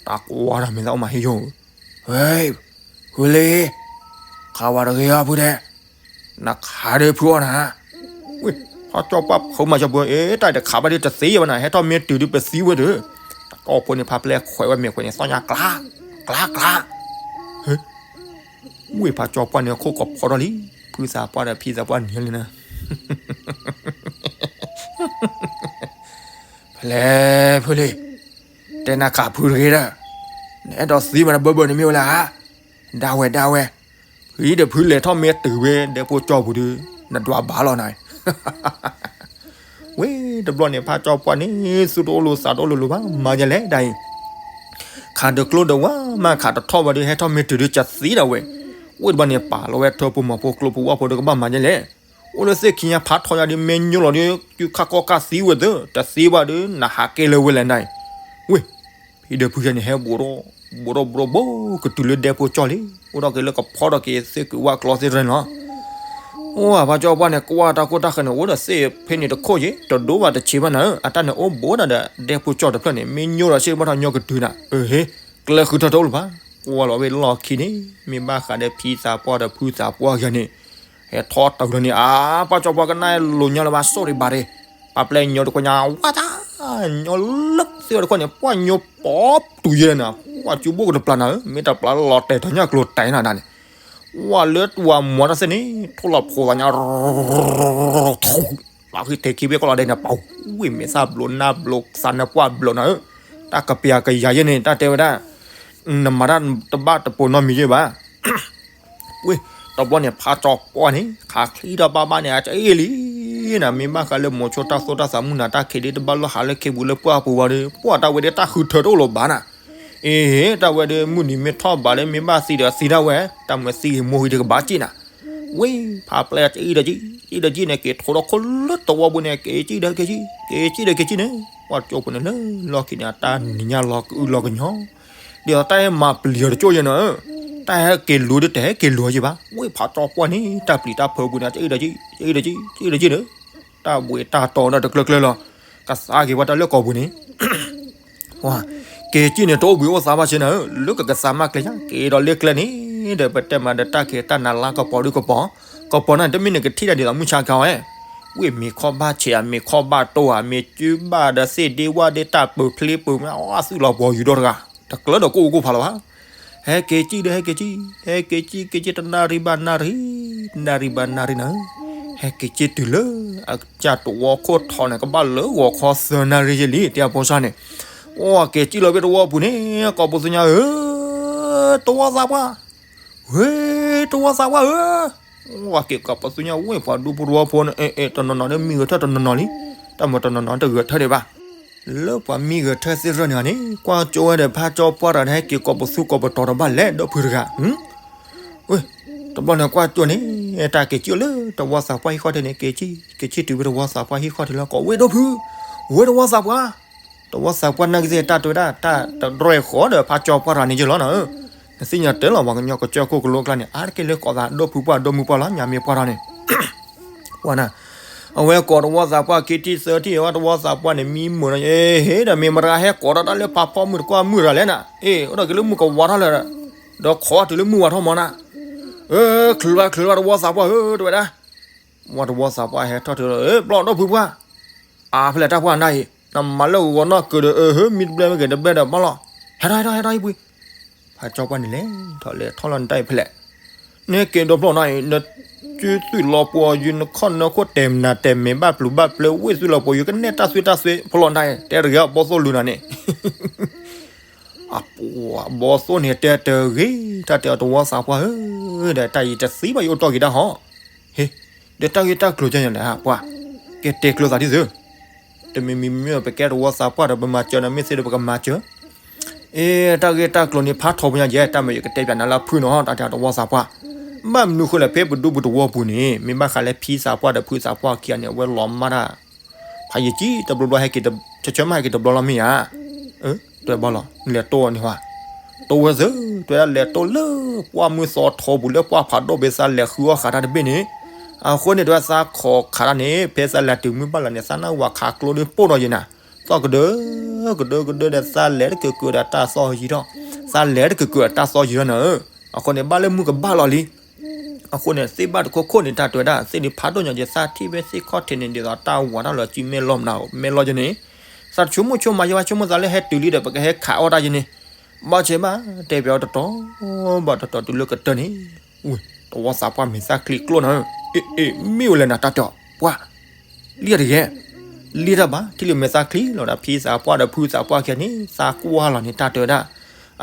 တၢ်ကွၢ်ထီၣ်မဲာ်သၣ်အိၣ်မးဟ့ၣ်ယိၣ်, ဝ့ၢ်, ဖုလံၤ, ခးဝါတဂ့ၤအီၤဖုဒဲး, နခးဒုးဖုအီၤနၤ, ဝ့ၢ်, ဖါကၠီပှၢ်ဖုးမၤကၠီပှၢ် အ့ တၢ်တခးဘၣ်ဒုးတသ့ဘၣ်နၤ ဟဲထီၣ်မ့ၢ်တုၤဒုးပသံဝဲဒုး, တၢ်တီၢ်ဖိန့ၣ် ဖးပျဲၢ်ခွဲးဝဲမဲာ်ခွဲးန့ၣ် သီၣ်ညါကျး, ကျးကျး ဝ့ၢ်ဖးကၠီပှၢ်န့ၣ် ခိၣ်ကဖီထီၣ်လံ, ဖုသးပှၢ်ဒီးဖံသးပှၢ်နံၤလံနၤ, ဖဲလဲၣ် ဖုလံၤ, တဲနၤခးဖုတဂ့ၤဒီး, နအဲၣ်ဒိးသံမးနဘၢဘၢန့ၣ်မ့ၢ်ဝဲလဲၣ်ဧါ, ဒၣ်ဝဲဒၣ်ဝဲ, ဖံဒီးဖုလဲၤထီၣ်မ့ၢ်တုၤဝဲဒဲဖိကၠီပူၤဒုး, နဒွးဘၣ်လီၤနၤ ဝ့ၢ်တဘျီန့ၣ် ဖါကၠီပှၢ်န့ၣ် သူၣ်တအိၣ်လိၤသးတအိၣ်လိၤလိၤဘၣ် မၤယလဲၣ်ဒ်အံၤ, ခးဒုးကျိဒုးဝဲ မ့ၢ်ခးတထီၣ်ဝဲဒုး ဟဲထီၣ်မ့ၢ်တုၤဒုး ကသံဒၣ်ဝဲ, ဝ့ၢ်တဘျီန့ၣ် ပာ်လီၤဝဲထၢပူၤမီၤဖိကျိပူၤဝၣ်ဖိဒုးကဘၣ်မၤယလဲၣ်, အိၣ်လၢသ့ၣ်ခံညါဖးထီယါဒုး မ့ၢ်ညိလီၤဒုး ကုခၣ်ကီၢ်ကၢ်သံဝဲသၢ တသံဘၣ်ဒုး နဟးကဲလၢဝဲလဲၣ်ဒ်အံၤ, ဝ့ၢ် ဖံဒီးဖုယဲန့ၣ် ဟဲဘူးထီၣ်ဘူးထီၣ်ဘူးထီၣ်ဘူး ကတုၤလၢဒဲဖိကၠီလံ, အိၣ်ထီၣ်က့ၤလၢကဖီထီၣ်က့ၤသ့ၣ်ကုာ်ဝၣ်ကျီသ့ၣ်တဖၣ်န့ၣ်လီၤ, အိၣ်ဖါကၠီပှၢ်န့ၣ် ကွၢ်တၢ်ခိၣ်တၢ်ဃၢၤန့ၣ် အိၣ်ဒီးသ့ၣ်ဖဲန့ၣ်တခိၣ်ယ့ၣ် တဒိဘၣ်တဆံးဘၣ်နၤဧၢ, အတၢ်န့ၣ်အိၣ်ဘူးဒၣ်ဒီးဒဲဖိကၠီတဖျၢၣ်န့ၣ် မ့ၢ်ညိဒီးစ့ၢ်ကီးဘၣ်ထီၣ်ညီကတုၤနၤ, အဟ့ ကျဲဃုထၢတအိၣ်လၢၤဘၣ်, ကွၢ်လီၤဝဲလီၢ်ခံန့ၣ် မ့ၢ်ဘၣ်ဃးဒီးဖံသးပှၢ်ဒီးဖုသးပှၢ်ယဲန့ၣ်, ဟဲထီၣ်တုၤလီၤန့ၣ် အါ ဖါကၠီပှၢ်ကနၣ်လိာ်ညီလၢၤဘၣ် စိၣ်ဒံးဘၣ်ဒံး, ပာ်ပျဲၢ်ညီတခိၣ်ညါ ဝါတၢ် ညီလၢသ့ၣ်တခိၣ်န့ၣ် ပှၢ်ညိပီပတူၤယဲလၢနၤ, ပှၢ်စုဘိၣ်ကတပျၢ်နၤဧၢ, မ့ၢ်တပျၢ်လီၤတဲာ်ထီၣ်ညၣ်ကျိၤတဲာ်နၤဒၣ်န့ၣ်, ဝၢ်လၢတဝၤမွၤတၢ်သ့ၣ်န့ၣ် ထိၣ်လီၤဖိသးညါ လီၤဃံတဲာ်ခံဘ့ၣ်ကီၢ်လီၤဒဲးန့ၣ် ပဝ့ၢ်မဲာ်သၣ်ဘျိးနၢ်ဘျိးသးနၢပှၢ်ဘျိးနၤဧၢ, တၢ်ကပျၤကယၤယဲန့ၣ် တၢ်တဲဝဲဒၣ်, နမၤတၢ်တဘၣ်တပိာ်နီတမံၤယဲဘၣ် ဝ့ၢ်, တဘျီန့ၣ် ဖါကၠီပှၢ်န့ၣ် ခးချံထီၣ်ဘၣ်ဘၣ်န့ၣ် အကအ့ၣ်လံ, နမ့ၢ်ဘၣ်ဃးလၢမိၤဆိတၢ်သိၣ်တၢ်သးမုၢ်နၤ တၢ်ခံးဒုတဘၣ်လီၤဟးလၢခ့ပူၤလၢပှၢ်ပူၤဘၣ်ဒီး ပှၢ်တၢ်ဝဲဒၣ်တၢ်ဃုထၢတအိၣ်လၢၤဘၣ်နၤ, အ့ၣ် တၢ်ဝဲဒၣ်မုၢ်နံၤမ့ၢ်ထီၣ်ဘၣ်လၢမ့ၢ်ဘၣ်သံဒီးသံဒၣ်ဝဲ, တၢ်မၤသံဂ့ၤမိၢ်ဂ့ၤတကဘၣ်က့ၣ်နၤ, ဝ့ၢ် ဖးပျဲၢ်ကအံၣ်ဒီးကံၣ်, အံၣ်ဒီးကံၣ်န့ၣ် က့ၤထိးဒီးခိၣ်လၢတဝီပူၤန့ၣ် က့ၤကံၣ်ဒီးက့ၤကံၣ်, က့ၤကံၣ်ဒီးက့ၤကံၣ်န့ၣ်, ပှၢ်ကၠီပူၤန့ၣ်လၢလီၢ်ခံန့ၣ် အတၢ်နံၤညါလီၤကအုလီၤကညီ ဒ်သိးတၢ်ဟဲမၤပျံၤအီၤတကၠိၢ်ယဲနၤဧၢ, တၢ်ဟဲက့ၤလူၤဒီးတဟဲက့ၤလူၤယဲဘၣ်, ဝ့ၢ်ဖးကၠီပှၢ်န့ၣ် တၢ်ပျံၤတၢ်ဖုးပူၤန့ၣ် ကအံၣ်ဒီးကံၣ်, ကအံၣ်ဒီးကံၣ်, ကအံၣ်ဒီးကံၣ်ဒီး, တၢ်ဘှံးတၢ်တီၤဒီးတကျၢၤကျၢၤလီၤ, ကသးက့ၤဝဲတၢ်လၢကိာ်ပူၤန့ၣ် က့ၤကံၣ်န့ၣ် တအိၣ်ဘှံးအိၣ်သါဘၣ်ဆ့နၤဧၢ, လၢကကသးမၤကျဲယါ က့ၤဒီးလၢကျဲန့ၣ်, ဒီးပတဲမးဒီးတၢ်က့ၤတၢ်နးလါကပီၤဒုကပီၤ, ကပီၤန့ၣ် တမ့ၢ်နကထံၣ်တၢ်ဒ်သိးမုၢ်ဆါခါဝဲ ဝ့ၢ်မ့ၤခီၣ်ဘၣ်ဆဲး မ့ၤခီၣ်ဘၣ်တိၢ်ဧါ မ့ၤစုဘၣ်ဒီးသ့ၣ်ဒ့ဝၣ်ဒ့တၢ်ပၢၤဖျ့ပၢၤမး အီၣ်သုးလီၤပှီၤယူၤဒီတဂၤ, တကျၢၤဒီးကိၣ်အိၣ်ကိၣ်ဖးလီၤဘၣ်, ဟဲက့ၤကံၣ်ဒီးဟဲက့ၤကံၣ်, ဟဲက့ၤကံၣ်က့ၤကံၣ်တနၣ်ရံၣ်ဘၣ်နၣ်ရံၣ်, နၣ်ရံၣ်ဘၣ်နၣ်ရံၣ်နၤဧၢ, ဟဲက့ၤကံၣ်တုၤလၢ အကၢ်တဝီခိၣ်ထီန့ၣ် ကဘၣ်လၢဂီၤခီသၢနၣ်ရံၣ်ယဲလံ တဲအဖိစၢ်န့ၣ်, အိၣ်က့ၤကံၣ်လီၤဘၣ်တဝီပူၤန့ၣ် ကိာ်ပသူညါဧၢ, တဝီသးပှၢ် ဝ့ၢ် တဝီသးပှၢ်ဧၢ, ဝဲက့ၤကိးပသူညါဝ့ၢ်ပှၤဒူဖိတဝီဖိန့ၣ် အဲ တနီၤနီၤဒီးမံဂဲၤထၢၣ်တနီၤနီၤလံ, တၢ်မၤတနီၤနီၤတဂဲၤထၢၣ်ဒံးဘၣ်, လၢပှၤမံဂဲၤထၢၣ်သ့ၣ်တဖၣ်န့ၣ်န့ၣ် ကွၢ်ကၠိဝဲဒီးဖးကၠီပှၢ်တဂၤန့ၣ် ဟဲက့ၤကိးပသူကိးပတီၤတဘၣ်လဲၣ်ဒီဖုတဂၤ, ဝ့ၢ် တဘျီန့ၣ်ကွၢ်ကၠိန့ၣ် တၢ်က့ၤကံၣ်အိၣ်လၢတဝီသးပှၢ်ဟံၣ်ဃီထံးန့ၣ် က့ၤကံၣ် က့ၤကံၣ်တုၤဝဲတဝီသးပှၢ်ဟံၣ်ဃီထံးလၢကိးဝ့ၢ်ဒီဖု, ဝ့ၢ်တဝီသးပှၢ် တဝီသးပှၢ်နာ်က့ၤသ့ၣ်တၢ်တဲဝဲဒၣ် တၢ်တရဲၣ်ဃီဒီးဖးကၠီပှၢ်တဂၤန့ၣ်ယဲလီၤနၤဧၢ, နသ့ၣ်ညါတဲလီၤပှၤကညီကစၢၢ်ခိၣ်ကလိကျါန့ၣ် အါတက့ၢ်လၢကိးသးဒီဖုပှၢ်ဒီမုၢ်ပှၢ်လီၤ ညါမ့ၢ်ပှၢ်ထီၣ်န့ၣ်, ပှၢ်နၤ, အဝဲကိးတဝီသးပှၢ်ခံထံၣ်သၢထံၣ်ဝဲ တဝီသးပှၢ်န့ၣ် မံမုာ်နီၤ, ဟ့ၣ်ဒီးမ့ၢ်မတၤဟဲကိးထီၣ်တၢ်လၢဖးဖီမုၢ်တကွၢ်မုၢ်တဂၤလဲၣ်နၤ, အ့ၣ် အိၣ်ဒီးက့ၤလၢမုၢ်ကဝါထီၣ်လၢၤ, ဒီးခိးတုၤလၢမုၢ်ဝါထီၣ်မီၤနၤ, ချုးဘၣ်ချုးဘၣ်တဝီသးပှၢ်ဧၢ တဲဝဲဒၣ်, ဝဲတဝီသးပှၢ်ဟဲထီၣ်တုၤလီၤ ဘျီၣ်ဒိၣ်ဖုပှၢ် အါဖဲလဲၣ်တၢ်ပှၢ်နၤအံၤ နမၤလၢဂီၤနီၣ်ကၢၤဒီး အဟၢ မံတဘျဲၣ်မ့ၢ်ဂ့ၤတဘျဲၣ်ဒီးဘၣ်လီၤ, ဟဲထီၣ်ဟဲထီၣ်ဟဲထီၣ်ဟံၣ်ပှ့ၤ, ဖးကၠီပှၢ်န့ၣ်လဲၤထီၣ်လဲၤထီၣ်လီၤန့ၣ်တၢ်အံၤဖဲလဲၣ်, နဟဲက့ၤဒီဖျီၣ်နၤအံၤ နစုသွံၣ်လီၤပှီၤ ယနခီၣ်နၢခိၣ်တဲာ်မနၤတဲာ်မဲာ်ဘၣ်ပျူၤဘၣ်ပျဲဝ့ၢ်သွံၣ်လီၤပှီၤ ယကနဲၣ်တၢ်သွံၣ်တၢ်သွဲဖျီၣ်နၤအံၤ တဲတဂ့ၤဘီသိၣ်လူၤနၤန့ၣ် အပှၤဘီသိၣ်န့ၣ် တဲတဂ့ၤ တၢ်တဲအီၤတဝီသးပှၢ်ဧၢ, ဒီးတၢ်အံၤတသံဘၣ်ယအိၣ်တီၢ်က့ၤတၢ်ဟီ, ဟ့ၣ်, ဒီးတၢ်ဂ့ၢ်တၢ်ကျိၤကဲညါလဲၣ် ပှၢ်, ကဲတဲကျိၤသးဒ်သိး, တမ့ၢ်မံမ့ၢ်ပကဲတဝီသးပှၢ်ဒီး ပမၤစၢၤနၤမ့ၢ်သ့ဒီးပကမၤစၢၤ, အ့ တၢ်ဂ့ၢ်တၢ်ကျိၤန့ၣ် ဖးထီပညါယဲ တၢ်မ့ၢ်ယကတဲပၠးနၤလၢဖုနီၤ တၢ်တဲအီၤတဝီသးပှၢ်, ဘၣ်မနုၤဃိလဲၣ် ဖဲပဒူပူၤတဝီပူၤန့ၣ် မ့ၢ်ဘၣ်ဃးလၢဖံသးပှၢ်ဒီးဖုသးပှၢ်ခံဂၤန့ၣ် အဝဲလီၤမၢ်တၢ် ဖးယံာ်ကံ တဘျီဘျီဟဲက့ၤ ဆၢဆၢမးဟဲက့ၤတဘျီလီၤမ့ၢ်ဧါ, တဲဘၣ်လီၤ နလဲၤတိၢ်အီၤန့ၣ်ဟါ, တိၢ်ဝဲသၢ, တဲဝဲဒၣ်လဲၤတိၢ်လၢ ပှၢ်မုၢ်သီထိးပူၤလၢပှၢ်ဖးဒိၣ်ဘ့ၣ်သးလဲၤဃုအီၣ်ဃးတၢ်တဘ့ၣ်န့ၣ်, အဃိန့ၣ် တဲဝဲသးခိးခးတၢ်န့ၣ် ဖဲသးလဲၤတုၤမုၢ်ဘၣ်လီၤန့ၣ် သးနၢ်ဝၤခးကျိဒ်ပိၢ်နီၤယဲနၤ, သီၣ်ကဒၢ ကဒၢကဒၢဒီးသးလဲၤတကၢးကၢးဒီးတၢ်သီယံၤထီၣ်, သးလဲၤတကၢးကၢးဒီးတၢ်သီယံၤထီၣ်နၤဧၢ, အဃိန့ၣ် ဘၣ်လၢမုၢ်ကဘၣ်လီၤလံ အဃိန့ၣ် သ့ၣ်ဘၣ်တခိခိၣ်န့ၣ် တၢ်တဲဝဲဒၣ် သ့ၣ်ဒုးဖးဒိၣ်ညီက့ၤ သးထံၣ်ဖဲသ့ၣ်ခီၣ်ထံးန့ၣ် ဒ်သိးတၢ်ဝၤတၢ်လီၤစုမဲာ်လီၤမနုၤ မဲာ်လီၤယဲန့ၣ်, သးတဆိကမိၣ်ဆိကမးယဲဝဲ ဆိကမိၣ်သးလၢဟဲတုၤလံဒီး ပကဟဲခးအီၣ်တၢ်ယဲန့ၣ်, ဘၣ်ဆၣ်ဘၣ် တဲပၠးအီၤတတီၤ ဘၣ်တတီၤတုၤလၢကတၢၢ်န့ၣ်, ဝ့ၢ် တဝီသးပှၢ်မဲာ်သၣ်ချံကျိနီၤ, အ့ အ့ မ့ၢ်ဝဲလဲၣ်နၤ တၢ်တဲအီၤ ပှၢ် လံတဂ့ၤ, လံတၢ်ဘၣ် ထံၣ်လၢမဲာ်သၣ်ချံလီၤဒီး ဖံသးပှၢ်ဒီးဖုသးပှၢ်ခံဂၤန့ၣ် သးကွၢ်လီၤန့ၣ် တၢ်တဲဝဲဒၣ်,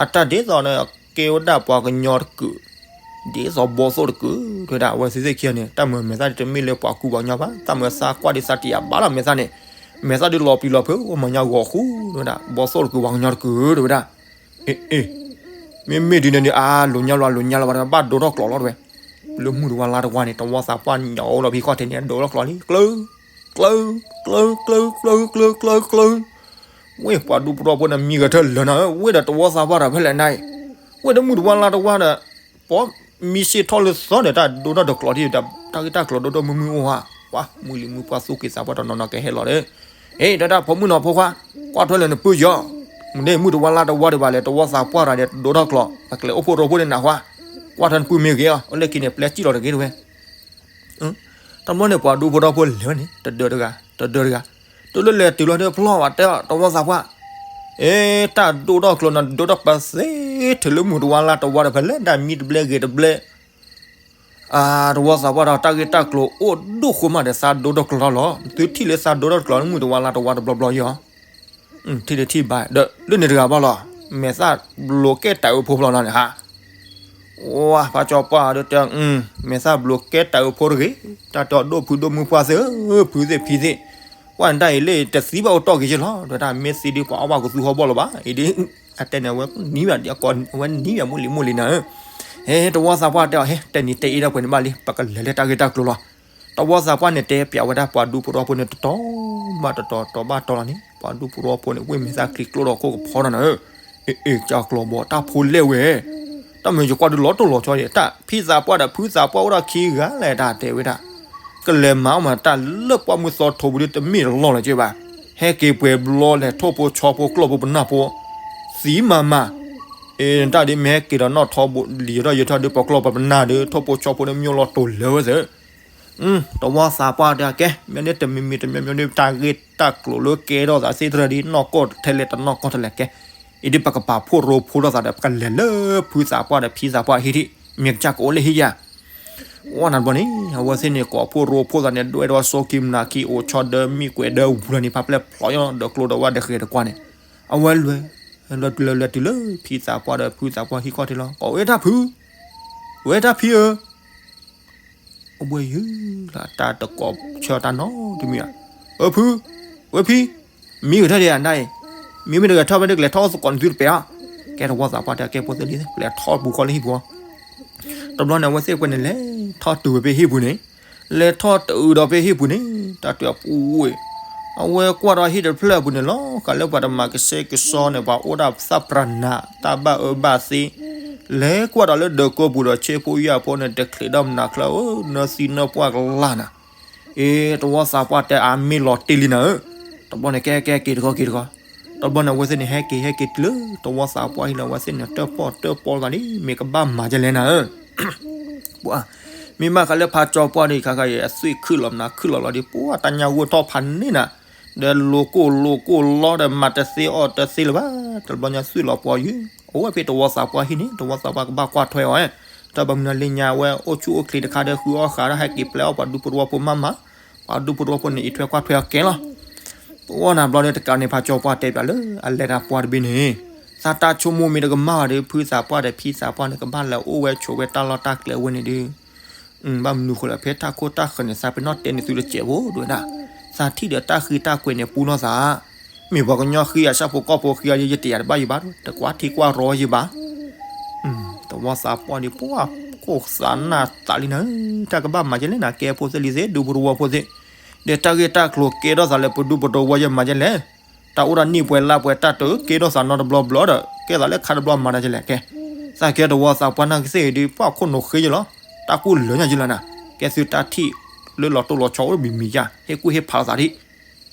အတၢ်ဒ်သိးဒီး ကဲဝဲဒၣ်ပှၤကညီတကုာ်, ဒ်သိးဘီသိၣ်တကုာ် တဲဝဲဒၣ် အဝဲသ့ၣ်သ့ၣ်ခံဂၤန့ၣ် တၢ်မၢမဲာ်သၣ်ဒ်တမ့ၢ်လၢပှၤကူပှၤကညီဘၣ် တၢ်မၢသးကွၢ်ဒ်သးတယာ်ဘၣ်လီၤမဲာ်သၣ်န့ၣ်, မဲာ်သၣ်ဒ်လီၤပျံၤလီၤဖုး အိၣ်မၤညါဂီၤဃူ တဲဝဲဒၣ် ဘီသိၣ်တကုာ် ပှၤကညီတကုာ် တဲဝဲဒၣ်, အ့ အ့ မ့မ့ၢ်ဒ်န့ၣ်ဒီး အါ လိာ်ညါလီၤ လိာ်ညါလီၤ ဘၣ်ဒိထီၣ်ကျိးလီၤတဝဲ, လၢမုၢ်တဝါလါတဝါန့ၣ် တဝီသးပှၢ်ညိးလီၤဖံခီၣ်ထံးန့ၣ် ဒိထီၣ်ကျိးလံ ကျၢ ကျၢ ကျၢ ကျၢ ကျၢ ကျၢ ကျၢ ဝ့ၢ်ပှၤဒူဖိထီဖိန့ၣ် မံဂဲၤထၢၣ်လၢာ်နၤဧၢ, ဝ့ၢ်ဒီးတဝီသးပှၢ်တၢ်ဖဲလဲၣ်နၤအံၤ, ဝ့ၢ်ဒီးမုၢ်တဝါလါတဝါဒီး, ပှၤမံစ့ၢ်ထီၣ်လၢသီဒီး တၢ်ဒိထီၣ်တကျိးထံၣ်ဒီး တၢ်ဂ့ၢ်တၢ်ကျိၤဒိၣ်ဒိၣ်မုၢ်မုၢ်အိၣ်ဧါ, ပှၤမုၢ်လံၤမုၢ်ပှၢ်သူၣ်က့ၤသးပှၢ်တနီၤနီၤကဟဲလီၤဒီး, အ့ ဒီးတၢ်ဖိမုၣ်နီၤဖိခွါ, ကွၢ်ထွဲလၢနပုၢ်ယီၤ, မ့ၢ်မုၢ်တဝါလါတဝါဒံးဘၣ်လဲၣ် တဝီသးပှၢ်တၢ်ဒီးဒိထီၣ်ကျိး ပကလဲၤအိၣ်ဖှိၣ်ရိဖှိၣ်န့ၣ်နၢ်ဟူဧါ, ကွၢ်ထွဲနပုၢ်မ့ၢ်ဂ့ၤအီၤ အိၣ်လၢခံန့ၣ် ပျဲစံၣ်လီၤတဂ့ၤတဝဲ တဘျီန့ၣ် ပှၤဒူဖိထီဖိလဲၤဝဲန့ၣ် တဒၢတဂၤ တဒၢတဂၤ, တုၤလၢလဲၤတုၤလီၤဒီးဖျီၣ်ဘၣ်တဲအီၤ တဝီသးပှၢ်, အ့ တၢ်ဒိထီၣ်ကျိးန့ၣ် ဒိထီၣ်ပသ့ ထုးလၢမုၢ်တဝါလါတဝါဒီး ဖဲလဲၣ်ဒၣ်မံတဘျဲၣ်ဂ့ၤတဘျဲၣ်, တဝီသးပှၢ်ဒီး တၢ်ဂ့ၢ်တၢ်ကျိၤအိၣ်ဒိၣ်ဃိမးဒီး သးဒိထီၣ်ကျိးထီၣ်လီၤ, သုထံၣ်လၢသးဒိထီၣ်ကျိးလၢမုၢ်တဝါလါတဝါတဘျီဘျီယီၤ ထံၣ်တထံၣ်ဘၣ် ဒီးလၢန့ၣ်တဂၤဘၣ်လီၤ, မဲာ်သၣ်ဘျိးကဲတၢ်အၢဖိဖျီၣ်လီၤန့ၣ်ဟါ, ဝါ ဖးကၠီပှၢ်ဒီးတဲ, မဲာ်သၣ်ဘျိးကဲတၢ်အၢဖိတဂ့ၤ, တၢ်တဲအီၤဒိၣ်ဖုဒိၣ်မုၢ်ပှၢ်သ့ၣ်ဧၢ, ဖုသ့ၣ်ဖံသ့ၣ်, ကွၢ်နတၢ်အံၤလၢတသံဘၣ်အိၣ်တီၢ်က့ၤယဲလီၤ, ဒီးတၢ်မ့ၢ်သံဒ်ပှၤအီၣ်ဘၣ်ကသူဟီဘီၣ်လီၤဘၣ်, အံၤဒ်, အတဲန့ၣ် အဝဲနံၤဘၣ်, အဝဲနံၤဘၣ်မုၢ်လံမုၢ်လံနၤဧၢ, ဟဲ တဝီသးပှၢ်တဲအီၤ ဟဲ တဲနံၤတဲအ့ၣ်ဒၣ်ပှဲၤန့ၣ်ဘၣ်လံ, ပကလဲၤလၢတၢ်ဂ့ၢ်တၢ်ကျိၤလီၤ, တဝီသးပှၢ်န့ၣ်တဲပၠးဝဲဒၣ်ပှၤဒူဖိထီဖိန့ၣ် တတီၤဘၣ်တတီၤ တီၤဘၣ်တီၤလီၤန့ၣ် ပှၤဒူဖိထီဖိန့ၣ် ဝ့ၢ်မဲာ်သၣ်ချံကျိဒီးခိၣ်ကဖီနီၤနၤဧၢ, အ့ အ့ ကၢ်ကျီၤဘီ တၢ်ဖိလဲၣ်ဝဲ, တၢ်မ့ၢ်ယကွၢ်ဒုးလီၤတိၢ်လီၤဆီဒံး တၢ်ဖံသးပှၢ်ဒီးဖုသးပှၢ်အိၣ်ဒီးခံဂၤလဲၣ် တၢ်တဲဝဲဒၣ်, ကလဲၤမၤအီၣ်မးတၢ်လၢပှၢ်မုၢ်သီထိးပူၤဒ်တမ့ၢ်တလီၢ်လၢၤက့ဘၣ်, ဟဲက့ၤပှဲၤဘျီလဲၤထိၣ်ဖိဆီဖိကျီၢ်ဖိပနၢ်ဖိ, သံမၤမၤ, အ့ တၢ်ဒ်မ့ၢ်ဟဲက့ၤဒီးနီၣ်ထီဘိလံၤယထီၣ်ယထီၣ်ဒ်ပကျီၢ်ပနၢ်ဒီး ထိၣ်ဖိဆီဖိန့ၣ် မၠိလီၤတိာ်လၢာ်ဝဲသ့ၣ် တဝီသးပှၢ်တဲကဲ မ့ၢ်န့ၣ်တမံၤမံၤတမံၤမံၤဒ်တၢ်ဂ့ၢ်တၢ်ကျိၤလၢကဲထီၣ်သးသ့ၣ်တဖၣ်ဒ်နီၢ်ကီၢ်ထဲလဲၣ်တနီၢ်ကီၢ်ထဲလဲၣ်ကဲ, အံၤဒ်ပကပာ်ဖှိၣ်ရိဖှိၣ်ထီၣ်သးဒီး ပကလဲၤလၢဖုသးပှၢ်ဒီးဖံသးပှၢ်ဟံၣ်ထံး မ့ၢ်ကစၢ်ကအိၣ်လၢဟံၣ်ယၤ ဝဲနၤတဘျီန့ၣ် အဝဲသ့ၣ်န့ၣ် ကိးဖှိၣ်ရိဖှိၣ်သးန့ၣ် ဒွဲၣ်ဒီးစိကံမနၤခံ အိၣ်ဆီဒၢမံကွဲးဒၢဝူၤလီၤန့ၣ် ဖးဖျဲၣ်ဖျိးယီၤဒီးကျိဒီးဝၣ်ဒီးဃဲၤတကွၢ်န့ၣ်, အဝဲလဲၤ လဲၤတုၤလၢဖံသးပှၢ်ဒီးဖုသးပှၢ်ဟံၣ်ခီၣ်ထံးလီၤ ကိးဝဲတၢ်ဖု, ဝဲတၢ်ဖံဧၢ အိၣ်ဘှံးယုၤလီၤ တၢ်တကိးဆၢတၢ်နီတမံၤဘၣ်, အၢ ဖု, ဝဲဖံ, မံဂဲၤထၢၣ်ဒံးဧါနတၢ်အံၤ, မံမ့ၢ်တဂဲၤထၢၣ်ဖဲဒ်ကလဲၤထီၣ်သကိးနသုတပဲာ်ဧါ, ကဲတဝီသးပှၢ်တဲကဲဖိသ့ၣ်လံ ပလဲၤထီၣ်ပူၤဃီလၢဟံၣ်ပူၤ, တဘျီန့ၣ် အဝဲသ့ၣ်ကွဲးန့ၣ် လဲၤထီၣ်တုၤဝဲဖဲဟံၣ်ပူၤန့ၣ်, လဲၤထီၣ်တုၤဒီးဖဲဟံၣ်ပူၤန့ၣ် တၢ်တဲအပူၤဝဲ အဝဲကွၢ်ဒီးဟံၣ်တဖျၢၣ်အပူၤန့ၣ်လီၤ ဃးလၢပှၤတမၤကဆှဲကဆှီန့ၣ် ပှၤအိၣ်ဒၣ်သၣ်ပြၢနၤ တၢ်ဘၣ်အၢဘၣ်သီ, လဲၤကွၢ်ဒီးလၢဒၢးကိးပူၤဒီး ဆ့ဖိယာ်ဖိန့ၣ် တချံးဒီးမနၤချၢဧၢ နၢသံနၢပှၢ်ကလၢ်နၤ, အ့ တဝီသးပှၢ်တဲအမ့ၢ်လီၤတ့ၢ်လံနၤဧၢ, တဘျီန့ၣ်ကဲကဲက့ၤတခီက့ၤတခီ, တဘျီန့ၣ်အဝဲသ့ၣ်န့ၣ်ဟဲက့ၤဟဲက့ၤတုၤလၢတဝီသးပှၢ်ဟံၣ်လီၤ အဝဲသ့ၣ်န့ၣ်တၢၣ်ပီၣ်တၢၣ်ပီသးလံ မ့ၢ်ကဘၣ်မၤဒ်လဲၣ်နၤဧၢ ပှၤ မ့ၢ်ဘၣ်ဃးလၢဖးကၠီပှၢ်ဒီး ခါခါအံၤ အသွံၣ်ခုၣ်လီၤမနုၤခုၣ်လီၤလီၤဒီး ပှၤတၢ်ညၣ်ဂိၢ်ထီၣ်ဖးန့ၣ်နၤ, ဒီးလိၤကိၢ်လိၤကိၢ်လီဒီး မၤတသ့အီၣ်တသ့လၢၤဘၣ်, တဘျီညါသွံၣ်လီၤပှီၤယုၢ်, အိၣ်ဝဲဖဲတဝီသးပှၢ်ဟံၣ်န့ၣ် တဝီသးပှၢ်ကဘၣ်ကွၢ်ထွဲအီၤ, တၢ်ဘၣ်မနုၤလၢညါဝဲအိၣ်ဆူၣ်အိၣ်ချ့တခါဒီး ဃုအီၣ်ဃာ်ဒီး ဟဲက့ၤပျဲအီၣ်ပှၤဒူဖိတဝီဖိမၤမၤ, ပှၤဒူဖိတဝီဖိန့ၣ် အံးထွဲကွၢ်ထွဲအီၤကဲလီၤ. ပဝဲနၤဘျီဒီးတကးန့ၣ် ဖးကၠီပှၢ်တဲပၠးလၢ အလဲၤတၢ်ပှၢ်တဘ့ၣ်န့ၣ်, သးတၢ်ဆိကမိၣ်မ့ၢ်တကမၣ်ဘၣ်ဒီး ဖုသးပှၢ်ဒီးဖံသးပှၢ်န့ၣ် ကဘၣ်လဲၤအိၣ်ဝဲဆိးဝဲတၢ်လီၢ်တၢ်ကျဲဝဲန့ၣ်ဒီး, ဘၣ်မနုၤဃိလဲၣ် ဖဲတၢ်ခိတၢ်ဃၢၤန့ၣ် သးပ့ၤနီၣ်တဲန့ၢ်သုတစဲးဖိဒ်ဝဲဒၣ်, သးထံၣ်ဒီးတၢ်ဃံတၢ်ကွဲၤန့ၣ်ပူနီၢ်သး, မ့ၢ်ပှၤကညီဃံအဆၣ်ဖိကီၢ်ဖိဃံအီၤဒီး ယတယာ်တဘၣ်ယဘၣ်, တကွၢ်ထံကွၢ်ရီယဘၣ် တဝီသးပှၢ်ဒီး ပှၤခိၣ်သးနၢ်သးလံနၤ, တၢ်ကဘၣ်မၤဒ်လဲၣ်နၤ ကဲဖိသ့ၣ်လံၤသ့ၣ် ဒူဖိတဝီဖိသ့ၣ်, ဒီးတၢ်ဂ့ၢ်တၢ်ကျိၤကဲထီၣ်သးလၢပဒူပတဝီယဲမၤဒ်လဲၣ်, တၢ်အိၣ်ဒီးနံၣ်ပှဲၤလါပှဲၤတၢ်တကဲထီၣ်သးနီတဘျီဘျီဒီး ကဲသးလၢခါတဘျီမၤဒ်လဲၣ်ကဲ, သးကဲတဝီသးပှၢ်နာ်က့သ့ၣ်ဒီး ပှၤခိၣ်နူာ်ဃ့ယလီၤ, တၢ်ကူၣ်လၢညါယလီၤနၤ, ကဲသုတၢ်ထံၣ်လၢလီၤတိၢ်လီၤဆီအိၣ်ဘံမံၤယါ ဟ့ၣ်ကူၣ်ဟ့ၣ်ဖးလီၤသးဒံး